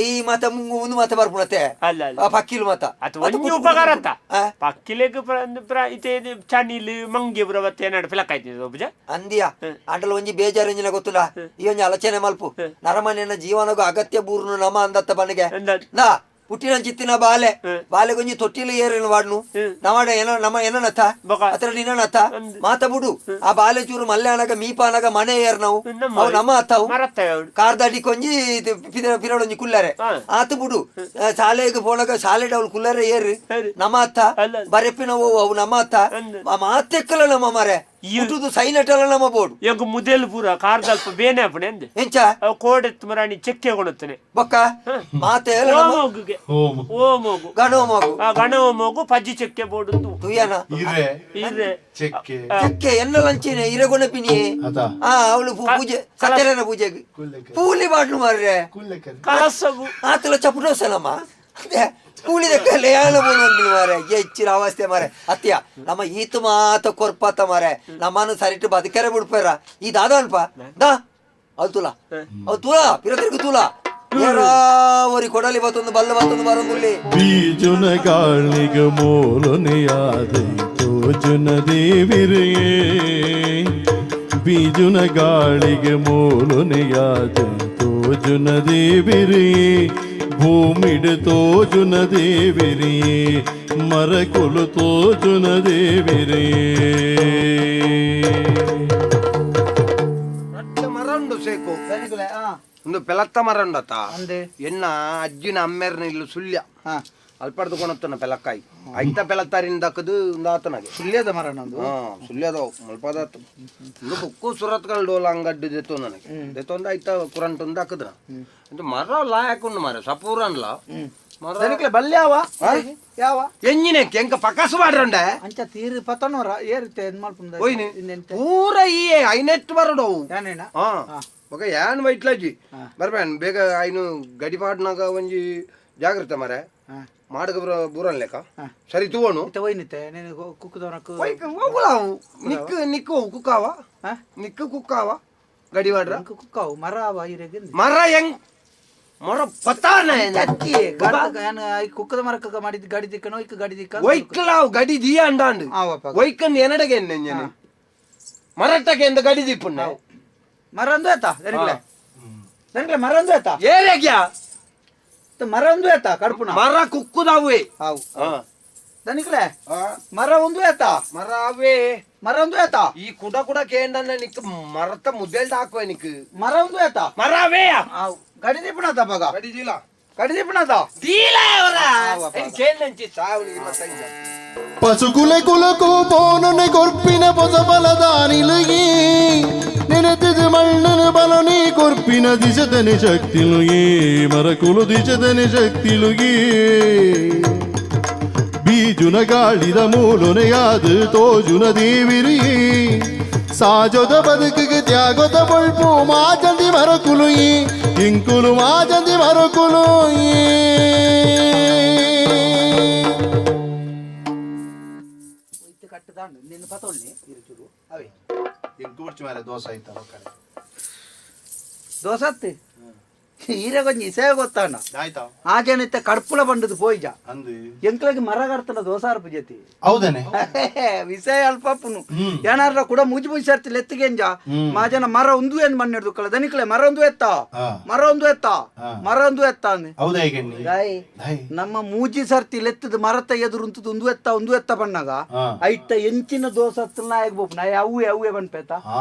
ಈ ಮಾತ ಮುಂಗು ಒಂದು ಮಾತ ಬರ್ಪುಣತೆ. ಅಲ್ಲ ಅಲ್ಲ. ಪಕ್ಕಿಲು ಮಾತ ಅದು ಒಂಜಿ ಉಪಕಾರ ಅತ್ತ ಪಕ್ಕಿಲೆಗ್ ಇತ್ತೆ ಚಣಿಲ್ ಮಂಗೆ ಪೂರ ಬತ್ತೆ ಏನಾಡು ಫಿಲಕ್ ಆಯ್ತು ಒಬ್ಬಜ ಅಂದಿಯ ಆಂಡಲ ಒಂಜಿ ಬೇಜಾರು ಎಂಜಿನ ಗೊತ್ತುಲ್ಲ. ಈ ಒಂಜಿ ಆಲೋಚನೆ ಮಲ್ಪು ನರಮನೆಯನ್ನ ಜೀವನಗೂ ಅಗತ್ಯ ಬೂರ್ನು ನಮ ಅಂದತ್ತ ಬನಿಗೆ ನಾ ಪುಟ್ಟಿನ ಚಿತ್ತಿನ ಬಾಲೆ ಬಾಲೆಗೊಂಜಿ ತೊಟ್ಟಿಲು ಏರಿನ ವಾಡ್ನು ನಮಾಡ ಏನೋ ನಮ್ಮ ಏನನಥ ಅತ್ರ ನಿನ್ನನಥ ಮಾತ ಬುಡು. ಆ ಬಾಲೆ ಚೂರು ಮಲ್ಲೆ ಅನಗ ಮೀಪ ಅನಗ ಮನೆ ಏರ್ನವು ಅವು ನಮ್ಮ ಅತ್ತವು ಕಾರ್ದಾಡಿ ಕೊಂಜಿ ಪಿರಡೊಂಜಿ ಕುಲ್ಲರೆ ಆತು ಬುಡು. ಶಾಲೆಗೆ ಪೋಣಗ ಶಾಲೆ ಡೌಲ್ ಕುಲ್ಲರೆ ಏರು ನಮ್ಮ ಅತ್ತ ಬರೆಪಿನ ಅವು ನಮ್ಮ ಅತ್ತ ಮಾತೆಕ್ಕಲ ನಮ್ಮ ಮರೆ ಹುಟ್ಟುದು ಸೈನಟಲ್ಲ ನಮ್ಮ ಬೋರ್ಡು. ಎಂಕ್ ಮುದೆಲ್ ಪೂರ ಕಾರ್ದಲ್ಪ ಬೇನೆ ಆಪುಣೆ ಅಂದೆ. ಎಂಚ ಅವು ಕೋಡೆತ್ತು ಮರಾಣಿ ಚೆಕ್ಕೆ ಕೊಡುತ್ತಾನೆ. ಬೊಕ್ಕ ಮಾತೆ ಓಮೋಗುಗೆ ಓಮೋಗು ಗಣೋಮೋಗು ಆ ಗಣೋಮೋಗು ಪಜ್ಜಿ ಚೆಕ್ಕೆ ಬೋರ್ಡು ತುಯ್ಯನ ಇರೆ ಇರೆ ಚೆಕ್ಕೆ ಚೆಕ್ಕೆ ಎನ್ನ ಲಂಚಿನೆ ಇರೆಗೊಣ ಪಿನಿ ಆ ಅವಳು ಪೂಜೆ ಸತ್ಯನಾರಾಯಣ ಪೂಜೆಗೆ ಪೂಲಿ ಬಾಟ್ಲು ಮಾರ್ರೆ ಕಲಸಗು ಆತಲ ಚಪುಟೋಸನಮ್ಮ ಕೂಲಿ ದಕ್ಕಲೆ ಯಾನ ಬೋನು ಮಾರೆ ಹೆಚ್ಚಿನ ಅವಸ್ಥೆ ಮಾರೆ. ಅತ್ಯ ನಮ್ಮ ಈತ ಮಾತ ಕೊರ್ಪಾತ ಮಾರೆ ನಮ್ಮನ್ನು ಸರಿಟ್ಟು ಬದುಕರೆ ಬಿಡ್ಪಾರ ಈ ದಾದ ಅನ್ಪ ದಾ ಅವು ತುಲಾ ಅವು ತುಲಾ ಪಿರತಿರ್ಗು ತುಲಾ ಏರಾವರಿ ಕೊಡಲಿ ಬತ್ತೊಂದು ಬಲ್ಲ ಬತ್ತೊಂದು ಬರೊಂದುಲ್ಲಿ. ಬೀಜುನ ಗಾಳಿಗ ಮೂಲನೆಯಾದೆ ತೋಜುನ ದೇವಿರಿಯೇ. ಬೀಜುನ ಗಾಳಿಗೆ ಮೂಲನೆಯಾದೆ ತೋಜುನ ದೇವಿರಿಯೇ. ಭೂಮಿಡು ತೋಜುನ ದೇವಿರಿಯೇ ಮರಕುಲು ತೋಜುನ ದೇವಿರಿಯೇ. ಮರ ಉಂಡು ಸೇಕು ಒಂದು ಪೆಲತ್ತ ಮರ ಉಂಡತ್ತ ಎನ್ನ ಅಜ್ಜಿನ ಅಮ್ಮೇರ್ನ ಇಲ್ಲು ಸುಳ್ಯ ಅಲ್ಪಡ್ದು ಕೊಣತ್ತನ ಪೆಲಕ್ಕಾಯಿ ಐತ ಪೆಲತ್ತಾರಿನ ದಕ್ಕದು ಒಂದು ಆತನಾಗೆ ಸುಳ್ಯದ ಮರ ನಂದು. ಸುಳ್ಯದ ಮಲ್ಪದಾತು ಒಂದು ಬುಕ್ಕು ಸುರತ್ಕಲ್ ಡೋಲ ಅಂಗಡ್ಡು ದೆತ್ತೋ ನನಗೆ ದೆತ್ತೊಂದು ಐತ ಕುರಂಟ್ ಒಂದು ಹಾಕಿದ್ರ ಇದು ಮರ ಲಾಯಕುಂಡು ಮರ ಸಪೂರ ಅನ್ಲ ಮರ ಬಲ್ಯಾವ ಯಾವ ಎಂಜಿನ ಎಂಕ ಪಕಾಸು ಮಾಡ್ರಂಡೆ ಅಂಚ ತೀರು ಪತ್ತನೋರ ಏರುತ್ತೆ ಏನ್ ಮಲ್ಪುಂದ ಹೋಯ್ನಿ ಪೂರ ಈ ಐನೆಟ್ಟು ಬರಡವು. ಯಾನೇನ ఒక ಯಾನ್ ವೈಟ್ಲಜ್ಜಿ ಬರ್ಬೇನ್ ಬೇಗ ಐನು ಗಡಿಪಾಡ್ನಾಗ ಒಂಜಿ ಜಾಗ್ರತೆ ಮರೆ ಮಾಡಕ ಬೂರನ್ ಲೆಕ್ಕ ಸರಿ ತೂವಣು ಹೋಯ್ನಿತ್ತೆ ನೀನು ಕುಕ್ಕದವನಕ್ಕು ಹೋಗುಲಾವು ನಿಕ್ ನಿಕ್ಕು ಕುಕ್ಕಾವ ನಿಕ್ಕು ಕುಕ್ಕಾವ ಗಡಿವಾಡ್ರ ಕುಕ್ಕಾವು ಮರ ಅವ ಇರೆಗೆ ಮರ ಹೆಂಗ್ ಮರ ಪತ್ತಾನ ಕುಕ್ಕದ ಮರಕ್ಕ ಮಾಡಿದ್ ಗಡಿ ದಿಕ್ಕನೋ ಇಕ್ಕ ಗಡಿ ದಿಕ್ಕ ಒಯ್ಕಲಾವು ಗಡಿ ದಿಯ ಅಂಡಾಂಡು ಒಯ್ಕಂದು ಎನಡಗೆ ಎನ್ನೆ ಮರಟ್ಟಕ್ಕೆ ಎಂದ ಗಡಿ ದಿಪ್ಪುಣ್ಣ ಮರ ಒಂದು ಆಯ್ತಾ ದನಿಕ್ಲೆ ದನಿಕ್ಲೆ ಮರ ಒಂದು ಆಯ್ತಾ ಏರಿಯಾಗ್ಯಾ ಮರ ಒಂದು ಆಯ್ತಾ ಕಡ್ಪುಣ ಮರ ಕುಕ್ಕುದಾವೆ ಹಾವು ದನಿಕ್ಲೆ ಮರ ಒಂದು ಆಯ್ತಾ ಮರ ಅವೇ ಮರ ಒಂದು ಆಯ್ತಾ ಈ ಕುಡ ಕುಡ ಕೇಂದ್ರ ನಿಕ್ ಮರತ ಮುದ್ದೆಲ್ದ ಹಾಕುವೆ ನಿಕ್ ಮರ ಒಂದು ಆಯ್ತಾ ಮರ ಅವೇ ಹಾವು ಗಡಿ ದಿಪ್ಪುಣ ತಪ್ಪಗ ಗಡಿ ದಿಲ ಗಡಿ ದಿಪ್ಪುಣ ದೀಲ ಅವರ ಕೇಂದ್ರ ಸಾವು ಪಸುಕುಲೆ ಕುಲಕು ಪೋನನೆ ಕೊರ್ಪಿನ ಪೊಸ ಬಲದಾನಿಲುಗಿ ನೆನೆತಿದು ಮಣ್ಣನ ಬಲನಿ ಕೊರ್ಪಿನ ದಿಶತನೆ ಶಕ್ತಿಲುಗಿ ಮರಕುಲು ದಿಶತನೆ ಶಕ್ತಿಲುಗಿ. ಬೀಜುನ ಗಾಳಿದ ಮೂಲೊನೆಯಾದ ತೋಜುನ ದೇವಿರಿಯೇ. ಸಾಜೊದ ಬದುಕಿಗೆ ತ್ಯಾಗೊದ ಬೊಳ್ಪು ಮಾಜಂದಿ ಮರಕುಲು ಇಂಕುಲು ಮಾಜಂದಿ ಮರಕುಲು. ನಿನ್ನ ಪತೊಳ್ಳಿ ಇರುಚುರು ಅವೇ ಎಂಕು ಮಾರೆ ದೋಸೆ ಆಯ್ತಾ ದೋಸೆ ಅತ್ತು ಈರೆ ಕೊಂಚ ಇಸೆ ಗೊತ್ತಾಣ ಆಯ್ತಾ ಆ ಜನ ಕಡ್ಪುಲ ಬಂಡದು ಪೋಯ್ಜ ಅಂದು ಎಂಕ್ಲಗೆ ಮರ ಕಡ್ತನ ದೋಸಾರ ಪೂಜತಿ ಹೌದೇನೆ ವಿಷಯ ಅಲ್ಪಪ್ಪನು ಏನಾರ ಕೂಡ ಮುಜಿ ಮುಜಿ ಸರ್ತಿ ಲೆತ್ತಿಗೆಂಜ ಮಾಜನ ಮರ ಒಂದು ಏನ್ ಮಣ್ಣು ಹಿಡ್ದು ಕಳ ದನಿಕ್ಲೆ ಮರ ಒಂದು ಎತ್ತ ಮರ ಒಂದು ಎತ್ತ ಮರ ಒಂದು ಎತ್ತ ಅಂದೆ. ಹೌದಾ ಈಗ ದಾಯ್ ನಮ್ಮ ಮೂಜಿ ಸರ್ತಿ ಲೆತ್ತದ ಮರತ ಎದುರು ಉಂತದ ಒಂದು ಎತ್ತ ಒಂದು ಎತ್ತ ಬಣ್ಣಗ ಐತ ಎಂಚಿನ ದೋಸ ನಾಯಕ್ ಬೋಪ್ ನಾಯ ಅವು ಅವುವೆ ಬನ್ಪೇತ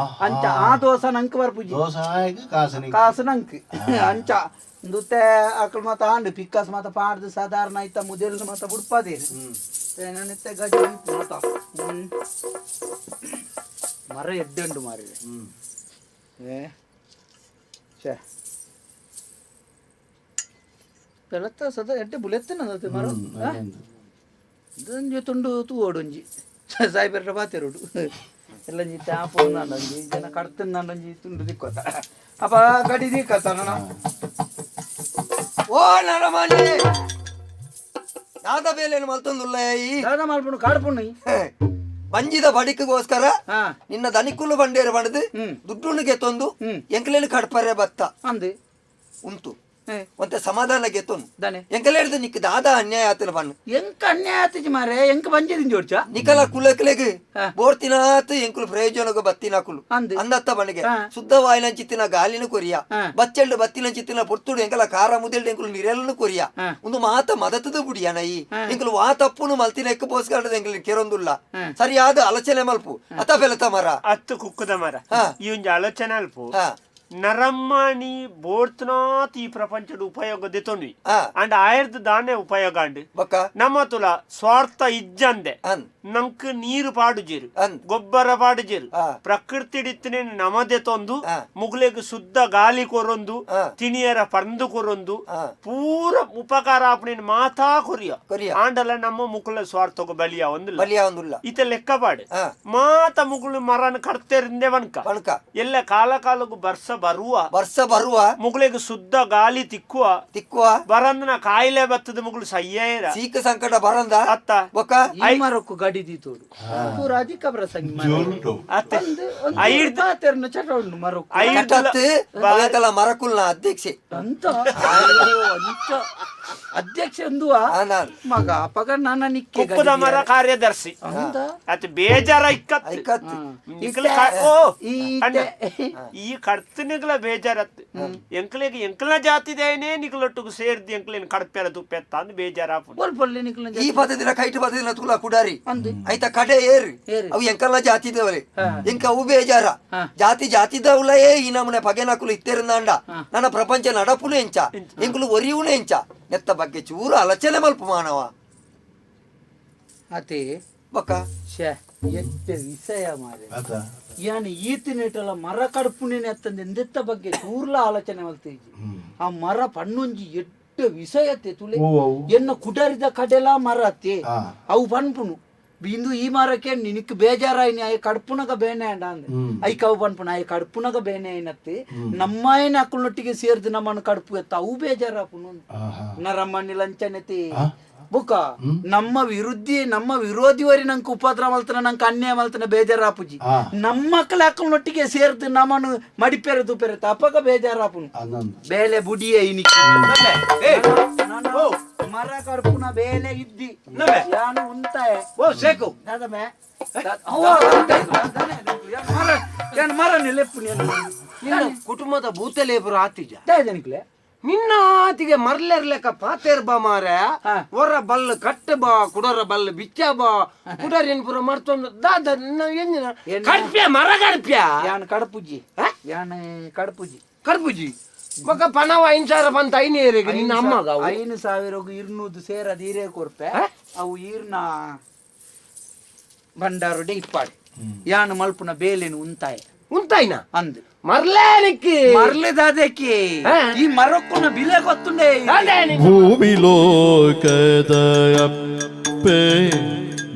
ಅಂಚ ಆ ದೋಸ ನಂಕ್ ಬರ್ಪುಜಿ ದೋಸೆ ಕಾಸು ಕಾಸು ನಂಕ್ ಅಂಚ ದುತ್ತೆ ಅಕಲ್ ಮಾತ ಆಂಡು ಪಿಕ್ಕಾಸ್ ಮಾತ ಪಾಡ್ದು ಸಾಧಾರಣ ಐತ ಮುದೆಲ್ ಮಾತ ಬುಡ್ಪಾದೇನು ನೆನೆತ್ತೆ ಗಜ ಮಾತ ಮರ ಎಡ್ಡೆ ಉಂಡು ಮಾರಿದೆ. ಛೇ ಪೆಲತ್ತ ಸದ ಎಡ್ಡೆ ಬುಲೆತ್ತನ ಮರ ಇದೊಂಜಿ ತುಂಡು ತೂವೋಡು ಒಂಜಿ ಸಾಯ್ಬೆರ್ಡ ಬಾತೆರೋಡು ಎಲ್ಲ ಒಂಜಿ ತ್ಯಾಪು ಒಂಜಿ ಜನ ಕಡ್ತಂದಾಂಡೊಂಜಿ ತುಂಡು ದಿಕ್ಕೋತ ಅಪ್ಪ ಗಡಿ ದಿಕ್ಕತ್ತ ನನ್ನ. ಓ ನರಮಾನಿ, ದಾದ ಬೇಲೇನು ಮಲ್ತೊಂದುಲ್ಲ ಈ ದಾದ ಮಲ್ಪುಂಡು ಕಾಡ್ಪುಂಡು. ಬಂಜಿದ ಬಡಿಕ್ಗೋಸ್ಕರ ನಿನ್ನ ದನಿಕುಲ್ಲು ಬಂಡೇರು ಬಣದು ದುಡ್ಡುನ್ನು ಗೆತ್ತೊಂದು ಎಂಕಲೇನು ಕಡ್ಪರೆ ಬತ್ತ ಅಂದು ಉಂಟು ಒಂತೆ ಸಮಾಧಾನ ಗೆತ್ತೊಂದು ದಾನೆ ಎಂಕಲೇಡ್ದು ನಿಕ್ ದಾದ ಅನ್ಯಾಯ ಆತನ ಬಣ್ಣ. ಎಂಕ ಅನ್ಯಾಯ ಆತಿಜಿ ಮಾರೆ, ಎಂಕ ಬಂಜಿದಿನ ಜೋಡ್ಚ. ನಿಕಲ ಕುಲಕ್ಲೆಗ್ ಬೋರ್ತಿನಾತ್ ಎಂಕುಲು ಪ್ರಯೋಜನಗ ಬತ್ತಿನಕುಲು ಅಂದ್. ಅಂದತ್ತ ಬಣ್ಣಿಗೆ ಶುದ್ಧ ವಾಯಿನಂಚಿತ್ತಿನ ಗಾಲಿನ ಕೊರಿಯ, ಬಚ್ಚೆಲ್ಡು ಬತ್ತಿನಂಚಿತ್ತಿನ ಪೊರ್ತುಡು ಎಂಕಲ ಕಾರ ಮುದೆಲ್ಡು ಎಂಕುಲು ನಿರೆಲ್ನು ಕೊರಿಯ, ಒಂದು ಮಾತ ಮದತದ ಬುಡಿಯನ ಈ ಎಂಕುಲು ವಾ ತಪ್ಪುನು ಮಲ್ತಿನ ಎಕ್ಕ ಬೋಸ್ಗಾಡದ ಎಂಕಲು ಕೆರೊಂದುಲ್ಲ. ಸರಿಯಾದ ಆಲೋಚನೆ ಮಲ್ಪು ಅತ ಪೆಲತ ಮರ. ಅತ್ತು ಕುಕ್ಕುದ ಮರ. ಈ ಒಂಜಿ ಆಲೋಚನೆ ಅಲ್ಪ. ನರಮ್ಮನಿ ಬೋಡ್ತನಾತ್ ಈ ಪ್ರಪಂಚದ ಉಪಯೋಗ ದೆತೊಂಡ್ವಿ ಅಂಡ್ ಆಯರ್ದ ದಾನೆ ಉಪಯೋಗ ಅಂಡ್ ಬೊಕ್ಕ ನಮ್ಮ ತುಲ ಸ್ವಾರ್ಥ ಇಜ್ಜಂದೆ ಅಂದ್ ನಂಕ್ ನೀರು ಪಾಡುಜೇರು, ಅಂದ್ ಗೊಬ್ಬರ ಪಾಡುಜೇರು, ಪ್ರಕೃತಿ ಡಿತ್ತನೆ ನಮದೆ ತೊಂದು ಮುಗುಲೆಗ್ ಶುದ್ಧ ಗಾಲಿ ಕೊರೊಂದು ತಿನಿಯರ ಪಂದು ಕೊರೊಂದು ಪೂರ ಉಪಕಾರ ಆಪಣೆ ಮಾತಾ ಕೊರಿಯ ಕೊರಿಯ. ಆಂಡಲ ನಮ್ಮ ಮುಕುಲ ಸ್ವಾರ್ಥಕ್ಕೆ ಬಲಿಯ ಒಂದಿಲ್ಲ. ಬಲಿಯ ಒಂದುಲ್ಲ. ಇತ ಲೆಕ್ಕ ಪಾಡು ಮಾತ ಮುಗುಳು ಮರನ ಕಡ್ತೆರಿಂದೆ ವನ್ಕ ವನ್ಕ. ಎಲ್ಲ ಕಾಲ ಕಾಲಕ್ಕೂ ಬರ್ಸ ಬರುವ ವರ್ಷ ಬರುವ ಮುಗುಳಿಗೆ ಶುದ್ಧ ಗಾಲಿ ತಿಕ್ಕುವ ತಿಕ್ಕುವ ಬರಂದನ ಕಾಯಿಲೆ ಬತ್ತದ ಮುಗುಳು ಸಯ್ಯೇರ ಸೀಕ ಸಂಕಟ ಬರಂದ ಅತ್ತ ಬೊಕ್ಕ ಈ ಮರಕ್ಕು ಗಡಿ ದೀತೋಡು ಪೂರ ಅಧಿಕ ಪ್ರಸಂಗಿ ಮರ. ಜೋರುಂಟು. ಅತ್ತೆ ಒಂದು ಒಂದು ಐರ್ದ ಪಾತೆರ್ನ ಚಟ ಉಂಡು ಮರಕ್ಕು. ಐರ್ದಲ ಕಟತ್ ಅವೆಕಲ ಮರಕುಲ್ನ ಅಧ್ಯಕ್ಷೆ ಅಂತ ಅಯ್ಯೋ, ಅಂಚ ಅಧ್ಯಕ್ಷ ಅಂದುವ ನಾನ್. ಮಗ ಅಪಗ ನಾನ ನಿಕ್ಕೆ ಕುಕ್ಕುದ ಮರ ಕಾರ್ಯದರ್ಶಿ ಅಂತ ಅತ್ ಬೇಜಾರ ಇಕ್ಕತ್ ಐಕತ್ ನಿಕ್ಲ ಓ ಈ ಅಣ್ಣ, ಈ ಕಡ್ತನಿಗ್ಲ ಬೇಜಾರತ್ ಎಂಕ್ಲೆಗ್ ಎಂಕ್ಲ ಜಾತಿದೇನೆ ನಿಕ್ಲೊಟ್ಟಿಗೆ ಸೇರ್ದಿ ಎಂಕ್ಲೇನ್ ಕಡ್ಪೆರ ತುಪ್ಪೆತ್ತ ಅಂದ್ ಬೇಜಾರಾಪುಂಡು. ಪೊಲ್ ಪೊಲ್ಲೆ ನಿಕ್ಲ ಈ ಪದದಿನ ಕೈಟ್ ಪದದಿನ ತುಲ ಕುಡಾರಿ ಅಂದು ಐತ ಕಡೆ ಏರು ಏರು. ಅವು ಎಂಕಲ್ಲ ಜಾತಿದವರೆ ಎಂಕ ಅವು ಬೇಜಾರ ಜಾತಿ ಜಾತಿದವುಲಯೇ ಈ ನಮೂನೆ ಪಗೆನಕುಲು ಇತ್ತೆರಂದಾಂಡ ನನ್ನ ಪ್ರಪಂಚ ನಡಪುನು ಎಂಚ ಎಂಕುಲು ಒರಿಯುನು ಎಂಚ ನೆತ್ತ ಬಗ್ಗೆ ಚೂರು ಅಲಚನೆ ಮಲ್ಪು ಮಾನವ ಅತೆ ಬೊಕ್ಕ ಶ್ಯೆ ಎತ್ತೆ ವಿಷಯ ಮಾರೆ ಅತ ಯಾನ್ ಈತಿನೇಟಲ ಮರ ಕಡ್ಪುನೇನೆ ಅತ್ತಂದೆ ಎಂದೆತ್ತ ಬಗ್ಗೆ ಚೂರ್ಲ ಆಲೋಚನೆ ಮಲ್ತೇಜಿ. ಆ ಮರ ಪಣ್ಣೊಂಜಿ ಎಟ್ಟ ವಿಷಯತೆ ತುಲೆ. ಓ, ಅವು. ಎನ್ನ ಕುಡರಿದ ಕಡೆಲ ಮರ ಅತ್ತೆ. ಅವು ಪನ್ಪುನು ಬಿಂದು ಈ ಮರಕ್ಕೆ ನಿನಕ್ ಬೇಜಾರಾಯಿನಿ ಆಯ್ ಕಡ್ಪುನಗ ಬೇನೆ ಅಂಡ ಅಂದೆ ಐಕ್ ಅವು ಪನ್ಪುನ ಆಯ್ ಕಡ್ಪುನಗ ಬೇನೆ అయినತ್ತೆ ನಮ್ಮಾಯನ ಅಕ್ಕುನೊಟ್ಟಿಗೆ ಸೇರ್ದು ನಮ್ಮನ್ನು ಕಡ್ಪು ಎತ್ತ ಅವು ಬೇಜಾರಾಪುನು. ಆಹಾ. ನರಮ್ಮನಿ ಲಂಚನತೆ ಬುಕ್ಕ ನಮ್ಮ ವಿರುದ್ಧಿ ನಮ್ಮ ವಿರೋಧಿವರಿ ನಂಗೆ ಉಪದ್ರ ಮಲ್ತನ ನಂಗೆ ಅನ್ಯಾಯ ಮಲ್ತನ ಬೇಜಾರಾಪುಜಿ. ನಮ್ಮ ಅಕ್ಕನೊಟ್ಟಿಗೆ ಸೇರ್ದು ನಮ್ಮನ್ನು ಮಡಿಪೆರೆ ತುಪೆರೆ ತಪಕ ಬೇಜಾರಾಪುನು. ಆನಂದ. ಬೇಲೆ ಬುಡಿಯ ಇನಿಕ್ ಮರ ಕಡ್ಪುನ ಬೇಲೆ ಇದ್ದಿ ಯಾನು ಉಂತಾಯ ಓ ಸೇಕು ದಾದಮೆ ಯಾನು ಮರ ನೆಲೆಪ್ಪು ನಿನ್ನ ಕುಟುಂಬದ ಭೂತಲೇಬರು ಆತಿಜ ದಾದನಿಕ್ಲೆ ನಿನ್ನ ಆತಿಗೆ ಮರ್ಲೆರ್ಲೆಕ್ಕ ಪಾತೇರ್ ಬಾ ಮಾರೆ, ಒರ ಬಲ್ಲು ಕಟ್ಟು ಬಾ, ಕುಡರ ಬಲ್ಲು ಬಿಚ್ಚ ಬಾ, ಕುಡರಿನ್ ಪೂರ ಮರ್ತೊಂದು ದಾದ ನಿನ್ನ ಎಂಜಿನ ಕಡ್ಪ್ಯ ಮರ ಕಡ್ಪ್ಯ. ಯಾನ್ ಕಡಪುಜಿ ಯಾನ್ ಕಡಪುಜಿ ಕಡ್ಪುಜಿ ಬೊಕ್ಕ ಪಣವ 5,000 ಬಂತ ಐನೇರಿಗೆ ನಿನ್ನ ಅಮ್ಮಗ ಅವು. 5,200 ಸೇರದ ಹೀರೆ ಕೊರ್ಪೆ ಅವು ಈರ್ನ ಭಂಡಾರುಡೆ ಇಪ್ಪಾಡು ಯಾನು ಮಲ್ಪುನ ಬೇಲೆನು ಉಂತಾಯ ಉಂತಾಯ್ನ ಅಂದು ಮರ್ಲೇನಿಕ್ಕಿ ಮರ್ಲೆದಾದಕ್ಕೆ ಈ ಮರಕ್ಕುನ ಬಿಲೆ ಗೊತ್ತುಂಡೆ. ಭೂಮಿಲೋಕದ ಅಪ್ಪೆ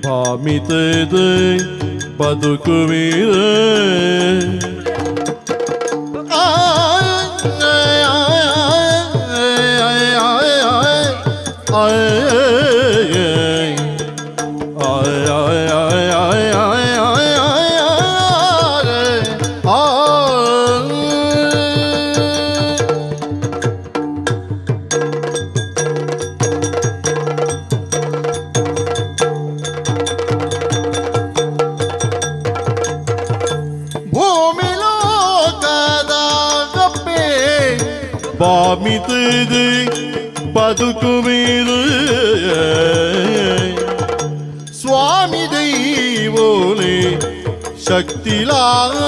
ಭಾಮಿತದೆ ಬದುಕುವಿರೆ. ಭೂಮಿಲೋಕದ ಗಪ್ಪೆ ಬಾಮಿತದೆ ಬದುಕುವಿರು. ಸ್ವಾಮಿ ದೈವೋಲೆ ಶಕ್ತಿಲಾದ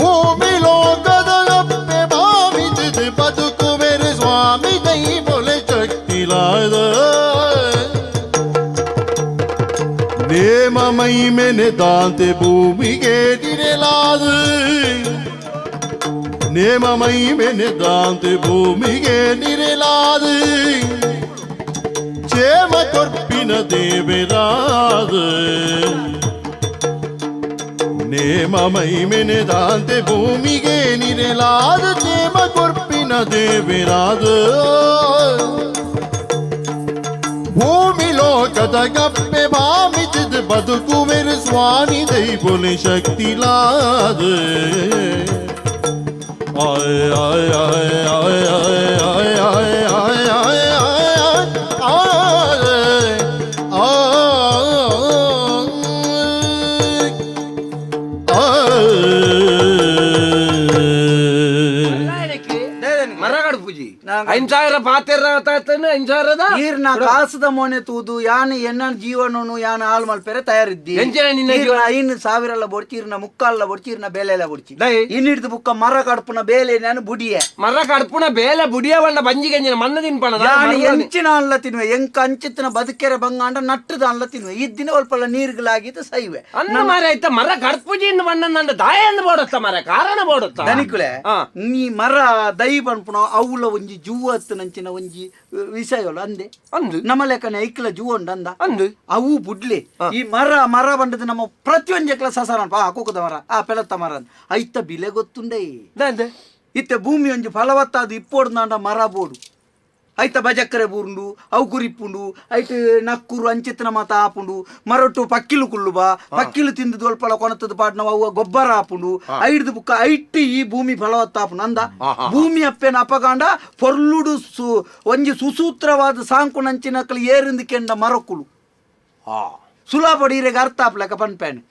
ಭೂಮಿಲೋಕದ ಗಪ್ಪೆ ಬಾಮಿತದೆ ಬದುಕುವೆರು ಸ್ವಾಮಿ ದೈವೋಲೆ ಶಕ್ತಿಲಾದ ನೇಮಮೈ ನೇಮಮೈಮೆನೆ ದಾಂತೆ ಭೂಮಿಗೆ ನಿರೆಲಾದು ನೇಮಮೈಮೆನೆ ದಾಂತೆ ಭೂಮಿಗೆ ನಿರೆಲಾದು ಚೇಮ ಕೊರ್ಪಿನ ದೇವರಾದು ನೇಮಮೈಮೆನೆ ದಾಂತೆ ಭೂಮಿಗೆ ನಿರೆಲಾದು ಚೇಮ ಕೊರ್ಪಿನ ದೇವರಾದು ಭೂಮಿ ಲೋಕದ ಗಪ್ಪೆ ಭಾಮಿಸಿದ ಬದುಕುವೆರು ಸ್ವಾಮಿ ದೈಪುಲಿ ಶಕ್ತಿಲಾದ ಆಯ್ ಆಯ್ ಆಯ್ ಆಯ್ ಆಯ್ ಆಯ್ ಆಯ್ ಆಯ್ ಆಯ್ ಆಯ್ ಮರಗಡ ಪೂಜಿ 5000 ಪಾತೆರ ತಾತನ 5000 ಈರ್ನ ಕಾಸದ ಮೋನೆ ತೂದು ಯಾನ ಎನ್ನ ಜೀವನನು ಯಾನ ಹಾಳು ಮಲ್ಪೆರೆ ತಯಾರಿದ್ದಿ. 5,000 ಎಲ್ಲ ಬೊಡ್ಚಿ, ಇರ್ನ ಮುಕ್ಕಾಲ್ಲ ಬೊಡ್ಚಿ, ಇರ್ನ ಬೇಲೆ ಎಲ್ಲ ಬೊಡ್ಚಿ. ಇನ್ನಿಡ್ದು ಬುಕ್ಕ ಮರ ಕಡ್ಪುನ ಬೇಲೆ ನಾನು ಬುಡಿಯೆ. ಮರ ಕಡ್ಪುನ ಬೇಲೆ ಬುಡಿಯ ಬಣ್ಣ ಬಂಜಿಗೆ ಮಣ್ಣು ತಿನ್ಪಣ ಯಾನ ಎಂಚಿನ ಅಲ್ಲ ತಿನ್ನುವೆ, ಎಂಕ ಅಂಚಿತ್ತಿನ ಬದುಕೆರೆ ಬಂಗಾಂಡ ನಟ್ಟದ ಅಲ್ಲ ತಿನ್ನುವೆ. ಈ ದಿನ ಒಲ್ಪಲ್ಲ ನೀರುಗಳಾಗಿದ್ದು ಸೈವೆ ಅನ್ನ ಮರ ಆಯ್ತ ಮರ ಕಡ್ಪುಜಿ ಬಣ್ಣ ದಾಯ ಬೋಡುತ್ತ ಮರ ಕಾರಣ ಬೋಡುತ್ತ ದನಿಕುಲೆ. ನೀ ಮರ ದೈ ಪನ್ಪುನ ಅವುಲ ಒಂಜಿ ಜೂವತ್ತು ನಂಚಿನ ಒಂಜಿ ವಿಷಯಗಳು ಅಂದೆ ಅಂದು ನಮ್ಮ ಲೆಕ್ಕನೆ ಐಕ್ಲ ಜೂವ ಉಂಡು ಅಂದ ಅಂದು ಅವು ಬುಡ್ಲಿ. ಈ ಮರ ಮರ ಬಂಡದು ನಮ್ಮ ಪ್ರತಿಯೊಂಜಕ್ಲ ಸಸರ ಆ ಕುಕ್ಕದ ಮರ ಆ ಪೆಲತ್ತ ಮರ ಅಂದ್ ಐತ ಬಿಲೆ ಗೊತ್ತುಂಡೆ. ಇತ್ತೆ ಭೂಮಿ ಒಂಜಿ ಫಲವತ್ತಾದ ಇಪ್ಪೋಡು ನಾಂಡ ಮರ ಬೋಡು ಐತ ಬಜಕ್ಕರೆ ಬೂರುಂಡು ಅವು ಕುರಿಪುಂಡು ಐಟ್ ನಕ್ಕುರು ಅಂಚಿತ್ತನ ಮಾತ ಆಪುಂಡು ಮರೊಟ್ಟು ಪಕ್ಕಿಲು ಕುಳ್ಳು ಬಾ ಪಕ್ಕಿಲು ತಿಂದು ದೊಲ್ಪಲ ಕೊನತದ ಪಾಡ್ನ ಅವು ಗೊಬ್ಬರ ಆಪುಂಡು ಐಡ್ದು ಬುಕ್ಕ ಐಟ್ ಈ ಭೂಮಿ ಫಲವತ್ತಾಪುಂಡು ಅಂದ ಭೂಮಿ ಅಪ್ಪೆನ ಅಪಗಾಂಡ ಪೊರ್ಲುಡು ಒಂಜಿ ಸುಸೂತ್ರವಾದ ಸಾಂಕು ನಂಚಿನಕಲು ಏರಿಂದು ಕೆಂಡ ಮರಕ್ಕುಲು ಸುಲಾಪಡಿ ಇರೆಗ್ ಅರ್ಥ ಆಪ್ಲಕ ಪನ್ಪೇನೆ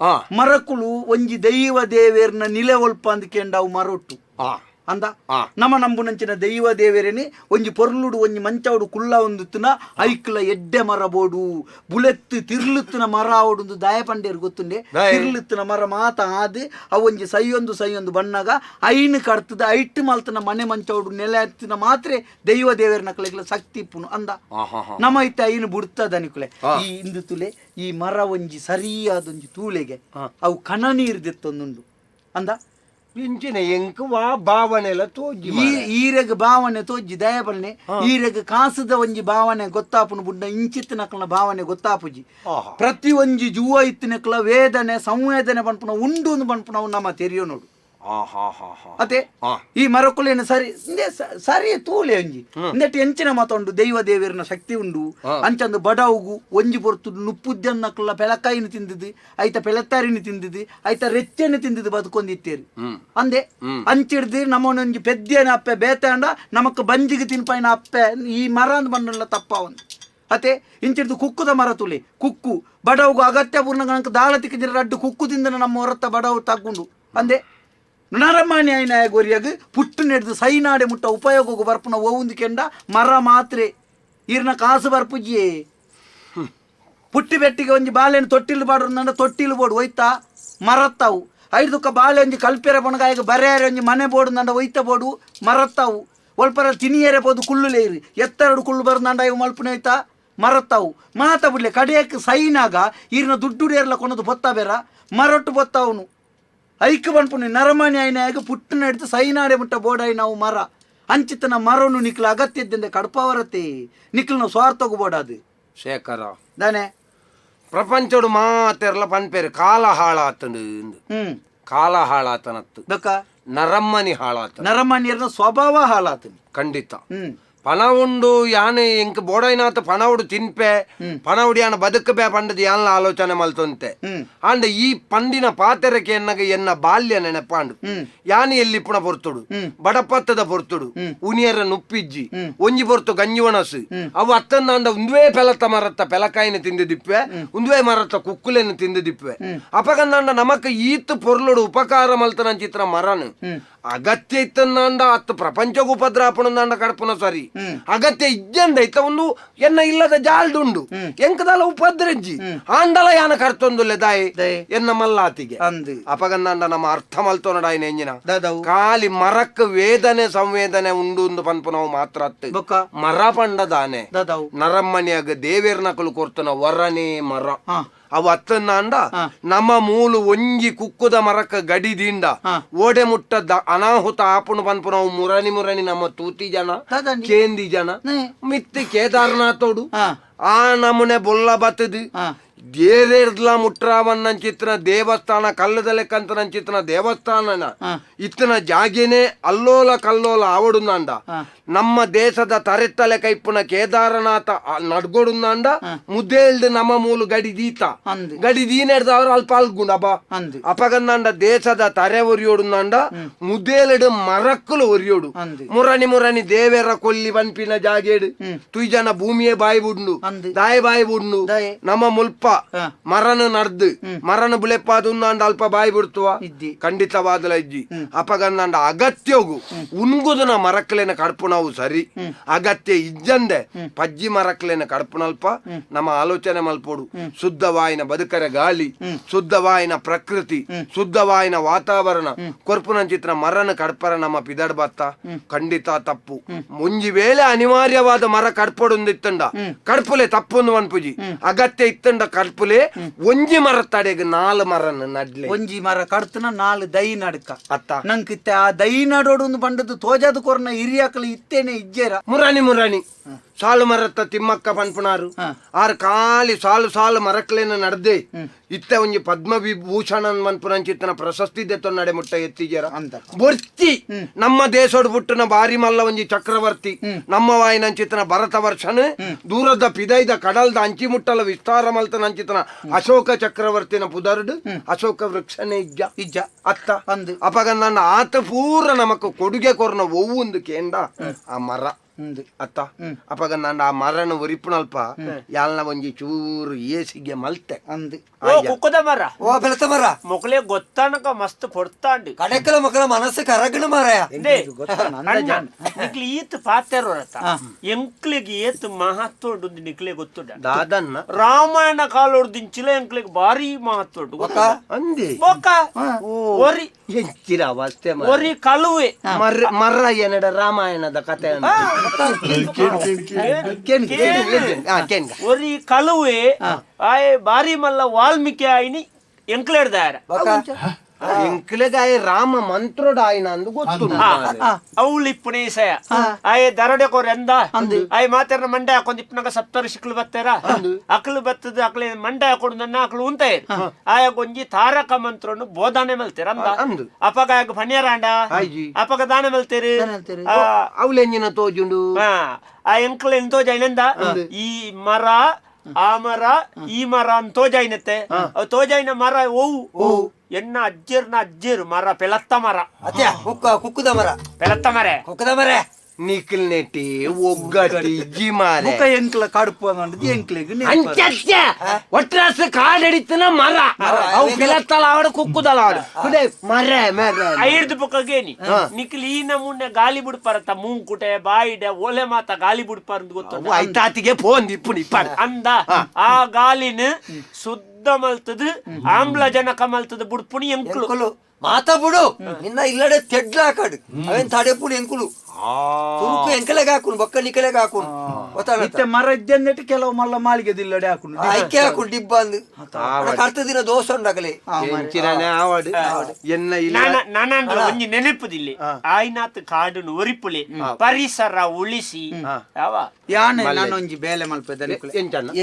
ಮರಕ್ಕುಲು ಒಂಜಿ ದೈವ ದೇವೇರ್ನ ನಿಲೆ ಒಲ್ಪ ಅಂದ್ ಕೆಂಡ ಅವು ಮರೊಟ್ಟು ಅಂದ ನಮ ನಂಬುನಂಚಿನ ದೈವ ದೇವರೇನೆ ಒಂಜಿ ಪೊರ್ಲುಡು ಒಂಜಿ ಮಂಚವಡು ಕುಲ್ಲ ಒಂದುತ್ತುನ ಐಕ್ಲ ಎಡ್ಡೆ ಮರ ಬೋಡು ಬುಲೆತ್ತು ತಿರ್ಲುತ್ತುನ ಮರ ಅವಡುಂದು ದಾಯ ಪಂಡೇರು ಗೊತ್ತುಂಡೆ. ತಿರ್ಲುತ್ತುನ ಮರ ಮಾತ ಆದ್ ಅವು ಒಂಜಿ ಸೈಯೊಂದು ಸೈಯೊಂದು ಬಣ್ಣಗ ಐನು ಕಡ್ತದ ಐಟ್ ಮಲ್ತನ ಮನೆ ಮಂಚವಡು ನೆಲೆ ಹತ್ತಿನ ಮಾತ್ರೆ ದೈವ ದೇವರನ ಕಲೆಗ್ಲ ಶಕ್ತಿ ಇಪ್ಪುನು ಅಂದ ನಮ ಇತ್ತೆ ಐನು ಬುಡ್ತದ ನಿಕುಲೆ. ಈ ಇಂದು ತುಲೆ ಈ ಮರ ಒಂಜಿ ಸರಿಯಾದೊಂಜಿ ತೂಲೆಗೆ ಅವು ಕಣ ನೀರು ದೆತ್ತೊಂದುಂಡು ಅಂದ ಇಂಚಿನ ಎಂಕ್ ವಾ ಭಾವನೆ ತೋಜಿ ಈರೆಗ್ ಭಾವನೆ ತೋಜಿ ದಯಪಲ್ನೆ ಈರೆಗ್ ಕಾಸದ ಒಂಜಿ ಭಾವನೆ ಗೊತ್ತಾಪುನು ಬುಡ್ಡ ಇಂಚಿತ್ತಿನಕ್ಲನ ಭಾವನೆ ಗೊತ್ತಾಪುಜಿ. ಪ್ರತಿ ಒಂಜಿ ಜೂವ ಇತ್ತಿನಕ್ಲ ವೇದನೆ ಸಂವೇದನೆ ಪನ್ಪುನ ಉಂಡು ಪನ್ಪುನವು ನಮ್ಮ ತೆರಿಯೋ ನೋಡು. ಅದೇ ಈ ಮರಕ್ಕುಲೇನು ಸರಿ ಸರಿ ತೂಲೆ ಒಂಜಿ ಇಂದೆಟ್ ಎಂಚಿನ ಮಾತುಂಡು ದೈವ ದೇವರನ ಶಕ್ತಿ ಉಂಡು ಅಂಚಂದು ಬಡವುಗು ಒಂಜಿ ಪೊರ್ತು ನುಪ್ಪುದ್ದನ್ನಕ್ಲ ಪೆಲಕಾಯಿನ ತಿಂದಿದ್ದು ಐತ ಪೆಲತ್ತಾರಿನ ತಿಂದಿದ್ದು ಐತ ರೆಚ್ಚೆನ ತಿಂದಿದ್ದು ಬದುಕೊಂದಿತ್ತೇರಿ ಅಂದೆ ಅಂಚಿಡ್ದು ನಮ್ಮನೊಂಜಿ ಪೆದ್ದೇನ ಅಪ್ಪೆ ಬೇತಾಂಡ ನಮಕ್ ಬಂಜಿಗೆ ತಿನ್ಪಾಯಿನ ಅಪ್ಪೆ ಈ ಮರ ಅಂದ್ ಬಂಡಲ್ಲ ತಪ್ಪ ಒಂದು ಅತೆ ಇಂಚಿಡ್ದು ಕುಕ್ಕುದ ಮರ ತುಲೆ ಕುಕ್ಕು ಬಡವುಗು ಅಗತ್ಯ ಪೂರ್ಣ ಗಣಕ ದಾಳ ತಿಕ್ಕಿದ್ರೆ ರಡ್ಡು ಕುಕ್ಕು ತಿಂದನ ನಮ್ಮ ಹೊರತ ಬಡವು ತಗ್ಗುಂಡು ಅಂದೆ. ನರಮಾನಿ ಆಯ್ನಾಯ ಗೊರಿಯಾಗ ಪುಟ್ಟು ನೆಡ್ದು ಸೈನಾಡೆ ಮುಟ್ಟ ಉಪಯೋಗಕ್ಕೆ ಬರ್ಪುನ ಓವುಂದು ಕೆಂಡ ಮರ ಮಾತ್ರೆ ಈರ್ನ ಕಾಸು ಬರ್ಪುಜಿಯೇ. ಪುಟ್ಟಿ ಬೆಟ್ಟಿಗೆ ಒಂಜಿ ಬಾಳೆಹಣ್ಣು ತೊಟ್ಟಿಲು ಬಾಡ್ರಂದ ತೊಟ್ಟಿಲು ಬೋಡು ಒಯ್ತಾ ಮರತ್ತಾವು ಐದುಕ್ಕ ಬಾಳೆ ಒಂಜಿ ಕಲ್ಪೆರ ಬಣಗಾಯಗ ಬರೆಯಾರೆ ಒಂಜಿ ಮನೆ ಬೋಡು ನಂಡ ಒಯ್ತ ಬೋಡು ಮರತ್ತಾವು ಒಲ್ಪರ ತಿನಿಯರೆ ಪೋದು ಕುಳ್ಳುಲೇರಿ ಎತ್ತೆರಡು ಕುಳ್ಳು ಬರ್ದಂಡ ಇವು ಮಲ್ಪುನ ಒಯ್ತಾ ಮರತ್ತಾವು ಮಾತ ಬಿಡ್ಲೆ ಕಡೆಯಕ್ಕೆ ಸೈನಾಗ ಈರ್ನ ದುಡ್ಡುಡೇರ್ಲ ಕೊನದು ಬೊತ್ತ ಬೇರ ಮರೊಟ್ಟು ಬೊತ್ತಾವನು ಐಕ್ ಪನ್ಪುನಿ ನರಮಾನಿ ಆಯ್ನಾಗ ಪುಟ್ಟನ ಹಿಡ್ದು ಸೈನಾಡೆ ಮುಟ್ಟ ಬೋಡಾಯಿ ನಾವು ಮರ ಅಂಚಿತನ ಮರನು ನಿಕ್ಲ ಅಗತ್ಯದಿಂದ ಕಡ್ಪವರತೆ ನಿಕ್ಲನ ಸ್ವಾರ್ಥಗೂ ಬೋಡಾದು ಶೇಖರ ದಾನೆ ಪ್ರಪಂಚಡು ಮಾತೆರ್ಲ ಪನ್ಪೇರು ಕಾಲ ಹಾಳಾತಂಡು ಕಾಲ ಹಾಳಾತನತ್ತು ಬಕ್ಕ ನರಮ್ಮನಿ ಹಾಳಾತ ನರಮಾನಿಯರ್ನ ಸ್ವಭಾವ ಹಾಳಾತನ ಖಂಡಿತ. ಪಣ ಉಂಡು ಯಾನೆ ಎಂಕ್ ಬೋಡೈನಾತ ಪಣವುಡು ತಿನ್ಪೆ ಪಣವುಡು ಯಾನ ಬದುಕಬೆ ಪಂಡದ ಯಾನ್ಲ ಆಲೋಚನೆ ಮಲ್ತೊಂತೆ ಆಂಡ ಈ ಪಂಡಿನ ಪಾತೆರಕ್ಕೆ ಎನ್ನಗ ಎನ್ನ ಬಾಲ್ಯ ನೆನಪಾಂಡು ಯಾನೆ ಎಲ್ಲಿ ಪುಣ ಪೊರ್ತುಡು ಬಡಪತ್ತದ ಪೊರ್ತುಡು ಉನಿಯರ ನುಪ್ಪಿಜ್ಜಿ ಒಂಜಿ ಪೊರ್ತು ಗಂಜಿ ಒಣಸು ಅವು ಅತ್ತಂದಾಂಡ ಒಂದುವೇ ಪೆಲತ್ತ ಮರತ್ತ ಪೆಲಕಾಯಿನ ತಿಂದಿಪ್ವೆ ಒಂದುವೇ ಮರತ್ತ ಕುಕ್ಕುಲೆನ ತಿಂದಿಪ್ವೆ ಅಪಗಂದಾಂಡ ನಮಕ್ ಈತ್ ಪೊರ್ಲುಡು ಉಪಕಾರ ಮಲ್ತನ ಚಿತ್ರ ಮರನು ಅಗತ್ಯ ಇತ್ತಂದಾಂಡ ಅತ್ತು ಪ್ರಪಂಚಗೂ ಉಪದ್ರಾಪಣಂದಾಂಡ ಕಡಪುನ ಸರಿ ಅಗತ್ಯ ಇಜ್ಜಂದ ಇತ್ತ ಒಂದು ಎನ್ನ ಇಲ್ಲದ ಜಾಲ್ದುಂಡು ಎಂಕದಲ ಉಪದ್ರಜ್ಜಿ ಆಂಡಲ ಯಾನ ಕರ್ತೊಂದುಲ್ಲೆ ದಾಯಿ ಎನ್ನ ಮಲ್ಲಾತಿಗೆ ಅಪಗಂದಾಂಡ ನಮ್ಮ ಅರ್ಥ ಮಲ್ತೋನಡಾಯಿನ ಎಂಜಿನ ಖಾಲಿ ಮರಕ್ ವೇದನೆ ಸಂವೇದನೆ ಉಂಡು ಉಂದು ಪನ್ಪುನವು ಮಾತ್ರ ಅತ್ತು ಮರ ಪಂಡ ದಾನೆ ನರಮ್ಮನಿಯಾಗ ದೇವೇರ್ನಕಲು ಕೊರ್ತನ ವರನೇ ಮರ. ಅವು ಅತ್ತನಾಂಡ ನಮ್ಮ ಮೂಲು ಒಂಜಿ ಕುಕ್ಕುದ ಮರಕ ಗಡಿ ದಿಂಡ ಓಡೆ ಮುಟ್ಟ ಅನಾಹುತ ಆಪುಣು ಪನ್ಪುನ ಅವು ಮುರಣಿ ಮುರಣಿ ನಮ್ಮ ತೂತಿ ಜನ ಕೇಂದಿ ಜನ ಮಿತ್ತಿ ಕೇದಾರನಾಥೋಡು ಆ ನಮೂನೆ ಬೊಲ್ಲ ಬತ್ತದು ಏರೇರ್ದ್ಲ ಮುಟ್ರಾವನ್ನಂಚಿತ್ತಿನ ದೇವಸ್ಥಾನ ಕಲ್ಲದ ಲೆಕ್ಕಂತನಂಚಿತ್ತಿನ ದೇವಸ್ಥಾನನ ಇತ್ತನ ಜಾಗೆನೆ ಅಲ್ಲೋಲ ಕಲ್ಲೋಲ ಆವಡುಂದಾಂಡ ನಮ್ಮ ದೇಶದ ತರೆತ್ತ ಲೆಕ್ಕ ಇಪ್ಪುನ ಕೇದಾರನಾಥ ನಡ್ಗೊಡುಂದಾಂಡ ಮುದ್ದೇಳ್ದು ನಮ್ಮ ಮೂಲು ಗಡಿ ದೀತ ಗಡಿ ದೀನೆಡ್ದವ್ರು ಅಲ್ಪ ಅಲ್ಗುಂಡ ಅಪ್ಪ ಅಪಗಂದಾಂಡ ದೇಶದ ತರೆ ಒರಿಯೋಡುಂದಾಂಡ ಮುದ್ದೇಲಡು ಮರಕ್ಕಲು ಒರಿಯೋಡು ಮುರಣಿ ಮುರಣಿ ದೇವೆರ ಕೊಲ್ಲಿ ಪನ್ಪಿನ ಜಾಗೇಡು ತುಯ್ಜನ ಭೂಮಿಯೇ ಬಾಯಿ ಬುಡ್ನು ದಾಯ ಬಾಯಿ ಬುಡ್ನು ನಮ್ಮ ಮುಲ್ಪ ಮರನು ನಡ್ದು ಮರನು ಬುಲೆಪ್ಪಾದುಂದಾಂಡ ಅಲ್ಪ ಬಾಯಿ ಬಿಡ್ತುವ ಖಂಡಿತವಾದಲ ಇಜ್ಜಿ ಅಪಗಂದಾಂಡ ಅಗತ್ಯಗು ಉನ್ಗುದನ ಮರಕ್ಲೇನ ಕಡ್ಪುನವು ಸರಿ ಅಗತ್ಯ ಇಜ್ಜಂದೆ ಪಜ್ಜಿ ಮರಕ್ಲೇನ ಕಡ್ಪುನಲ್ಪ ನಮ್ಮ ಆಲೋಚನೆ ಮಲ್ಪೋಡು ಶುದ್ಧವಾಯಿನ ಬದುಕರ ಗಾಳಿ ಶುದ್ಧವಾಯಿನ ಪ್ರಕೃತಿ ಶುದ್ಧವಾಯಿನ ವಾತಾವರಣ ಕೊರ್ಪುನಂಚಿತ್ರ ಮರನ ಕಡ್ಪರ ನಮ್ಮ ಪಿದಡ್ ಬತ್ತ ಖಂಡಿತ ತಪ್ಪು. ಒಂಜಿ ವೇಳೆ ಅನಿವಾರ್ಯವಾದ ಮರ ಕಡ್ಪೊಡೊಂದಿತ್ತಂಡ ಕಡ್ಪುಲೆ ತಪ್ಪೊಂದು ಮನ್ಪುಜಿ ಅಗತ್ಯ ಇತ್ತಂಡ ಕಡ್ಪುಲೆ ಒಂಜಿ ಮರ ತಡೆಗ್ ನಾಲ್ ಮರನ ನಡ್ಲೆ ಒಂಜಿ ಮರ ಕಡ್ತನ ನಾಲ್ ದೈ ನಡ್ಕ ಅತ್ತ ನಂಕಿತ್ತೆ ಆ ದೈ ನಡೋಡು ಬಂಡದು ತೋಜಾದ ಕೊರ್ನ ಹಿರಿಯಾಕಲು ಇತ್ತೇನೆ ಇಜ್ಜೇರ ಮುರಾಣಿ ಮುರಾಣಿ ಸಾಲು ಮರತ್ತ ತಿಮ್ಮಕ್ಕ ಪನ್ಪುನಾರು ಆರು ಖಾಲಿ ಸಾಲು ಸಾಲು ಮರಕ್ಲೇನ ನಡ್ದೆ ಇತ್ತ ಒಂಜಿ ಪದ್ಮ ವಿಭೂಷಣ ಮನ್ಪುನಂಚಿತ್ತನ ಪ್ರಶಸ್ತಿ ದೆತ್ತೊನ್ನಡೆ ಮುಟ್ಟ ಎತ್ತಿಜರ ಬೊರ್ಚಿ ನಮ್ಮ ದೇಶೋಡು ಪುಟ್ಟನ ಬಾರಿ ಮಲ್ಲ ಒಂಜಿ ಚಕ್ರವರ್ತಿ ನಮ್ಮ ವಾಯಿನಂಚಿತ್ತನ ಭರತ ವರ್ಷನ ದೂರದ ಪಿದೈದ ಕಡಲ್ದ ಅಂಚಿ ಮುಟ್ಟಲ ವಿಸ್ತಾರ ಮಲ್ತನಂಚಿತ್ತನ ಅಶೋಕ ಚಕ್ರವರ್ತಿನ ಪುದರ್ಡು ಅಶೋಕ ವೃಕ್ಷನೇ ಇಜ್ಜ ಇಜ್ಜ ಅತ್ತ ಅಪಗ ನನ್ನ ಆತ ಪೂರ ನಮಕ್ ಕೊಡುಗೆ ಕೊರ್ನ ಒವ್ವೊಂದು ಕೇಂದ ಆ ಮರ ಅತ್ತ ಅಪಗ ನಾನು ಆ ಮರನ ಒರಿಪುನಲ್ಪ ಯಾಲ್ನ ಒಂಜಿ ಚೂರು ಏಸಿಗೆ ಮಲ್ತೆ ಅಂದು ಓ ಕುಕ್ಕದ ಮರ ಓ ಬೆಳತ ಮರ ಮೊಕಲೆ ಗೊತ್ತಾನಕ ಮಸ್ತ್ ಪೊಡ್ತಾಂಡು ಕಡೆಕಲ ಮಕ್ಕಳ ಮನಸ್ಸು ಕರಗಣ ಮಾರಾಯ ನಿಕ್ಲಿ ಈತ್ ಪಾತೆರೋರತ್ತ ಎಂಕ್ಲಿಗೆ ಏತ್ ಮಹತ್ವ ಉಂಡು ನಿಕ್ಲೆ ಗೊತ್ತುಂಡ ದಾದನ್ನ ರಾಮಾಯಣ ಕಾಲೋಡ್ದಿಂಚಿಲ ಎಂಕ್ಲಿಗೆ ಭಾರಿ ಮಹತ್ವ ಉಂಟು ಅಂದೆ ಬೊಕ್ಕ ಒರಿ ಎಂಚಿನ ಅವಸ್ಥೆ ಒರಿ ಕಲುವೆ ಮರ ಮರ ಏನಡ ರಾಮಾಯಣದ ಕತೆ ಒರಿ ಕಲುವೆ ಆಯ್ ಬಾರಿ ಮಲ್ಲ ವಾಲ್ಮೀಕಿ ಆಯ್ನಿ ಎಂಕ್ಲೇಡ್ದಾರ ಎಂಕ್ಲೆಗಾಯ ರಾಮ ಮಂತ್ರೋಡ ಆಯ್ನ ಅಂದು ಗೊತ್ತು ಅವಳು ಇಪ್ಪುನೇಸಯ ಆಯ್ ದರಡೆ ಕೋರ್ ಎಂದ ಆಯ್ ಮಾತಾರ ಮಂಡೆ ಹಾಕೊಂಡ್ ಇಪ್ಪನಾಗ ಸಪ್ತರ್ಷಿಕ್ಲು ಬತ್ತಾರ ಅಕ್ಲು ಬತ್ತದ ಅಕ್ಲೆ ಮಂಡೆ ಹಾಕೊಂಡು ನನ್ನ ಅಕ್ಲು ಉಂತಾಯ ಆಯ ಗೊಂಜಿ ತಾರಕ ಮಂತ್ರನು ಬೋಧನೆ ಮಲ್ತೇರ ಅಂದ ಅಪಗ ಆಗ ಫಣಿಯರಾಂಡ ಅಪಗ ದಾನ ಮಲ್ತೇರಿ ಅವಳೆಂಜಿನ ತೋಜುಂಡು ಆ ಎಂಕ್ಲೆ ಎಂತೋ ಜೈನಂದ ಈ ಮರ ಆ ಮರ ಈ ಮರ ಅಂತ ತೋಜಾಯಿನತ್ತೆ ತೋಜಾಯಿನ ಮರ ಓವು ಎನ್ನ ಅಜ್ಜರ್ನ ಅಜ್ಜರು ಮರ ಪೆಲತ್ತ ಮರ ಅತ್ಯ ಕುಕ್ಕುದ ಮರ ಪೆಲತ್ತ ಮರ ಕುಕ್ಕದ ಮರ ನಿಖಿಲ್ ನೆಟ್ಟಿ ಒಗ್ಗಟ್ಟಿ ಜಿಮಾರೆ ಮುಖ ಎಂಕ್ಲ ಕಡುಪು ಅನ್ನೋದು ಎಂಕ್ಲೆಗ್ ಒಟ್ರಾಸ ಕಾಡಡಿತನ ಮರ ಅವು ಪಿಲತ್ತಲ ಆವಡ ಕುಕ್ಕುದಲ ಆವಡ ಮರ ಮರ ಐರ್ದು ಪಕ್ಕಗೇನಿ ನಿಖಿಲ್ ಈ ನಮೂನೆ ಗಾಲಿ ಬಿಡ್ಪಾರತ್ತ ಮೂಂಕುಟೆ ಬಾಯಿಡೆ ಓಲೆ ಮಾತ ಗಾಲಿ ಬಿಡ್ಪಾರ ಗೊತ್ತ ಐತಾತಿಗೆ ಫೋನ್ ಇಪ್ಪು ಇಪ್ಪ ಅಂದ ಆ ಗಾಲಿನ ಶುದ್ಧ ಮಲ್ತದ ಆಮ್ಲಜನಕ ಮಲ್ತದ ಬುಡ್ಪುಣಿ ಎಂಕ್ಲು ಮಾತಾ ಬಿಡು ನಿನ್ನ ಇಲ್ಲಡೆ ತೆಡ್ಲ ಹಾಕಾಡು ಅವೇನ್ ತಡೆಪುಣಿ ಎಂಕುಲು ತುರುಕು ಎಂಕಲೆಗೆ ಹಾಕುನು ಬೊಕ್ಕ ನಿಕಲೆಗೆ ಹಾಕುನು ಇತ್ತೆ ಮರ ಇದ್ದಂದಿಟ್ಟು ಕೆಲವು ಮಲ್ಲ ಮಾಳಿಗೆದಿಲ್ಲಡೆ ಹಾಕುನು ಆಯ್ಕೆ ಹಾಕುನು ಡಿಬ್ಬ ಅಂದು ಕರ್ತ ದಿನ ದೋಸೆ ಉಂಡಾಗಲೇ ಆವಡು ಎನ್ನ ಇಲ್ಲ ನಾನಂದ್ರೆ ಒಂಜಿ ನೆನಪುದಿಲ್ಲ ಆಯ್ನಾತ್ ಕಾಡುನು ಒರಿಪುಲೆ ಪರಿಸರ ಉಳಿಸಿ ಯಾವ ಯಾನೆ ನಾನೊಂಜಿ ಬೇಲೆ ಮಲ್ಪದ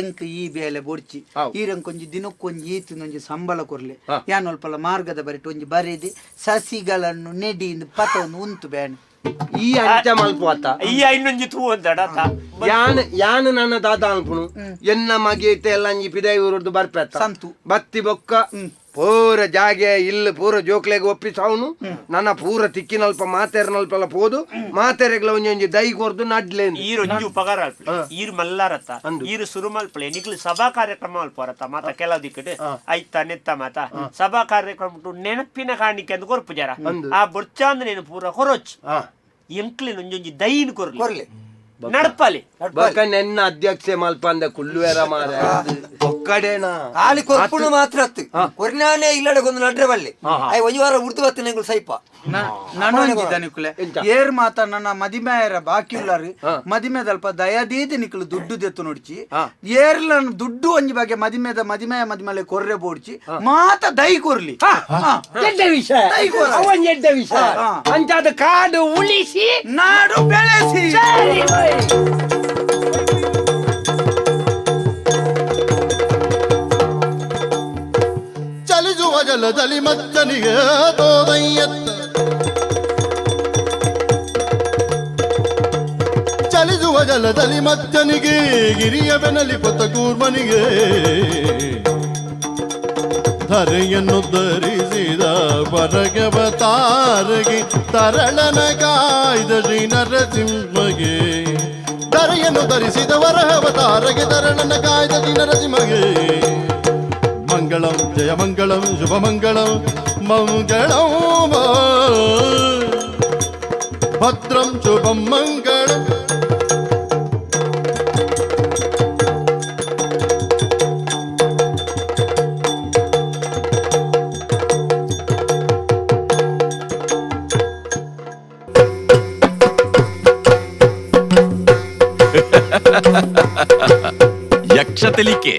ಎಂಕ್ ಈ ಬೇಲೆ ಬೊಡ್ಚಿ ಈರಂಕೊಂಜಿ ದಿನಕ್ಕೊಂಜಿ ಈತಿನೊಂಜಿ ಸಂಬಳ ಕೊರ್ಲೆ ಯಾನೊಲ್ಪಲ ಮಾರ್ಗದ ಬರಿಟ್ ಒಂಜಿ ಬರೆದಿ ಸಸಿಗಳನ್ನು ನೆಡಿ ಪತವನ್ನು ಉಂತು ಬೇಣ ಈ ಅಂಚ ಮಲ್ಪುವತ್ತ ಈ ಐನೊಂಜಿ ತೂ ಅಂದಡ ಯಾನ್ ಯಾನ್ ನನ್ನ ದಾದ ಅನ್ಪುನು ಎನ್ನ ಮಗೇತೆ ಎಲ್ಲ ಅಂಜಿ ಪಿದೈ ಊರದ್ದು ಬರ್ಪೆತ್ತ ಸಂತು ಬತ್ತಿ ಬೊಕ್ಕ ಪೂರ ಜಾಗೆ ಇಲ್ಲ ಪೂರ ಜೋಕ್ಲೆಗ್ ಒಪ್ಪಿಸಾವನು ನನ್ನ ಪೂರ ತಿಕ್ಕಿನಲ್ಪ ಮಾತೆರ್ನಲ್ಪಲ್ಲ ಪೋದು ಮಾತೆರೆಗ್ಲ ಒಂಜಿ ದೈ ಕೊರ್ದು ನಡ್ಲೆ ಈರ್ ಒಂಜಿ ಉಪಕಾರ ಅಲ್ಪಲೆ ಈರ್ ಮಲ್ಲಾರತ್ತ ಈರ್ ಸುರು ಮಲ್ಪಲೆ ನಿಕ್ಲು ಸಭಾ ಕಾರ್ಯಕ್ರಮ ಅಲ್ಪರತ್ತ ಮಾತ ಕೆಲವು ದಿಕ್ಕಡ್ ಐತ ನೆತ್ತ ಮಾತ ಸಭಾ ಕಾರ್ಯಕ್ರಮ ನೆನಪಿನ ಕಾಣಿಕೆ ಅಂದ್ ಕೊರ್ಪು ಜರ ಆ ಬೊರ್ಚಾಂದ್ ನೇನು ಪೂರ ಕೊರೊಚ್ ಎಂಕ್ಲಿನ ಒಂಜೊಂಜಿ ದೈನ್ ಕೊರ್ಲಿ ನಡ್ಪಾಲಿ ಬೊಕ್ಕ ನೆನ್ನ ಅಧ್ಯಕ್ಷೆ ಮಲ್ಪಂದ ಕುಳ್ಳುವೆರ ಮಾರ ಬೊಕ್ಕ ಪೊಕ್ಕಡೇನ. ಖಾಲಿ ಕೊರ್ಪುನು ಮಾತ್ರ ಅತ್ತು ಕೊರ್ನಾನೇ ಇಲ್ಲಡೆ ಗೊಂದು ನಡ್ರೆ ಬಲ್ಲೆ ಆಯ್ ಒಂಜಿ ವಾರ ಉರ್ದು ಬತ್ತಿನ ಎಂಕುಲು ಸೈಪ. ನನೊಂಜಿ ದನಿಕುಲೆ ಏರ್ ಮಾತ ನನ್ನ ಮದಿಮೆಯರ ಬಾಕಿ ಉಳ್ಳಾರು ಮದಿಮೆದಲ್ಪ ದಯದೀದಿ ನಿಕುಲು ದುಡ್ಡು ದೆತ್ತು ನೋಡ್ಚಿ. ಏರ್ಲ ದುಡ್ಡು ಒಂಜಿ ಬಗ್ಗೆ ಮದಿಮೆದ ಮದಿಮೆಯ ಮದಿಮಲೆ ಕೊರ್ರೆ ಬೋಡ್ಚಿ, ಮಾತ ದೈ ಕೊರ್ಲಿ. ಎಡ್ಡೆ ವಿಷಯ. ದೈ ಕೊರ. ಅವನ್ ಎಡ್ಡೆ ವಿಷಯ. ಅಂಚಾದ ಕಾಡು ಉಳಿಸಿ ನಾಡು ಬೆಳೆಸಿ. ಚಲಿಸುವ ಜಲದಲ್ಲಿ ಮಚ್ಚನಿಗೆ ತೋದಯ್ಯತ್ತ, ಚಲಿಸುವ ಜಲದಲ್ಲಿ ಮಚ್ಚನಿಗೆ, ಗಿರಿಯ ಬೆನಲಿ ಪೊತ ಕೂರ್ಮನಿಗೆ, ಧರೆಯನ್ನು ಧರಿಸಿದ ಬರಗವತಾರಗೆ, ತರಳನ ಕಾಯ್ದ ಶ್ರೀ ನರಸಿಂಹಗೆ. ಧರೆಯನ್ನು ಧರಿಸಿದ ವರಹವತಾರಗೆ, ತರಳನ ಕಾಯ್ದ ಶ್ರೀ ನರಸಿಂಹಗೆ. ಮಂಗಳಂ ಜಯ ಮಂಗಳಂ ಶುಭ ಮಂಗಳಂ ಮಂಗಳಂ, ಭದ್ರಂ ಶುಭಂ ಮಂಗಳಂ. ಯಕ್ಷ ತೆಲಿಕೆ.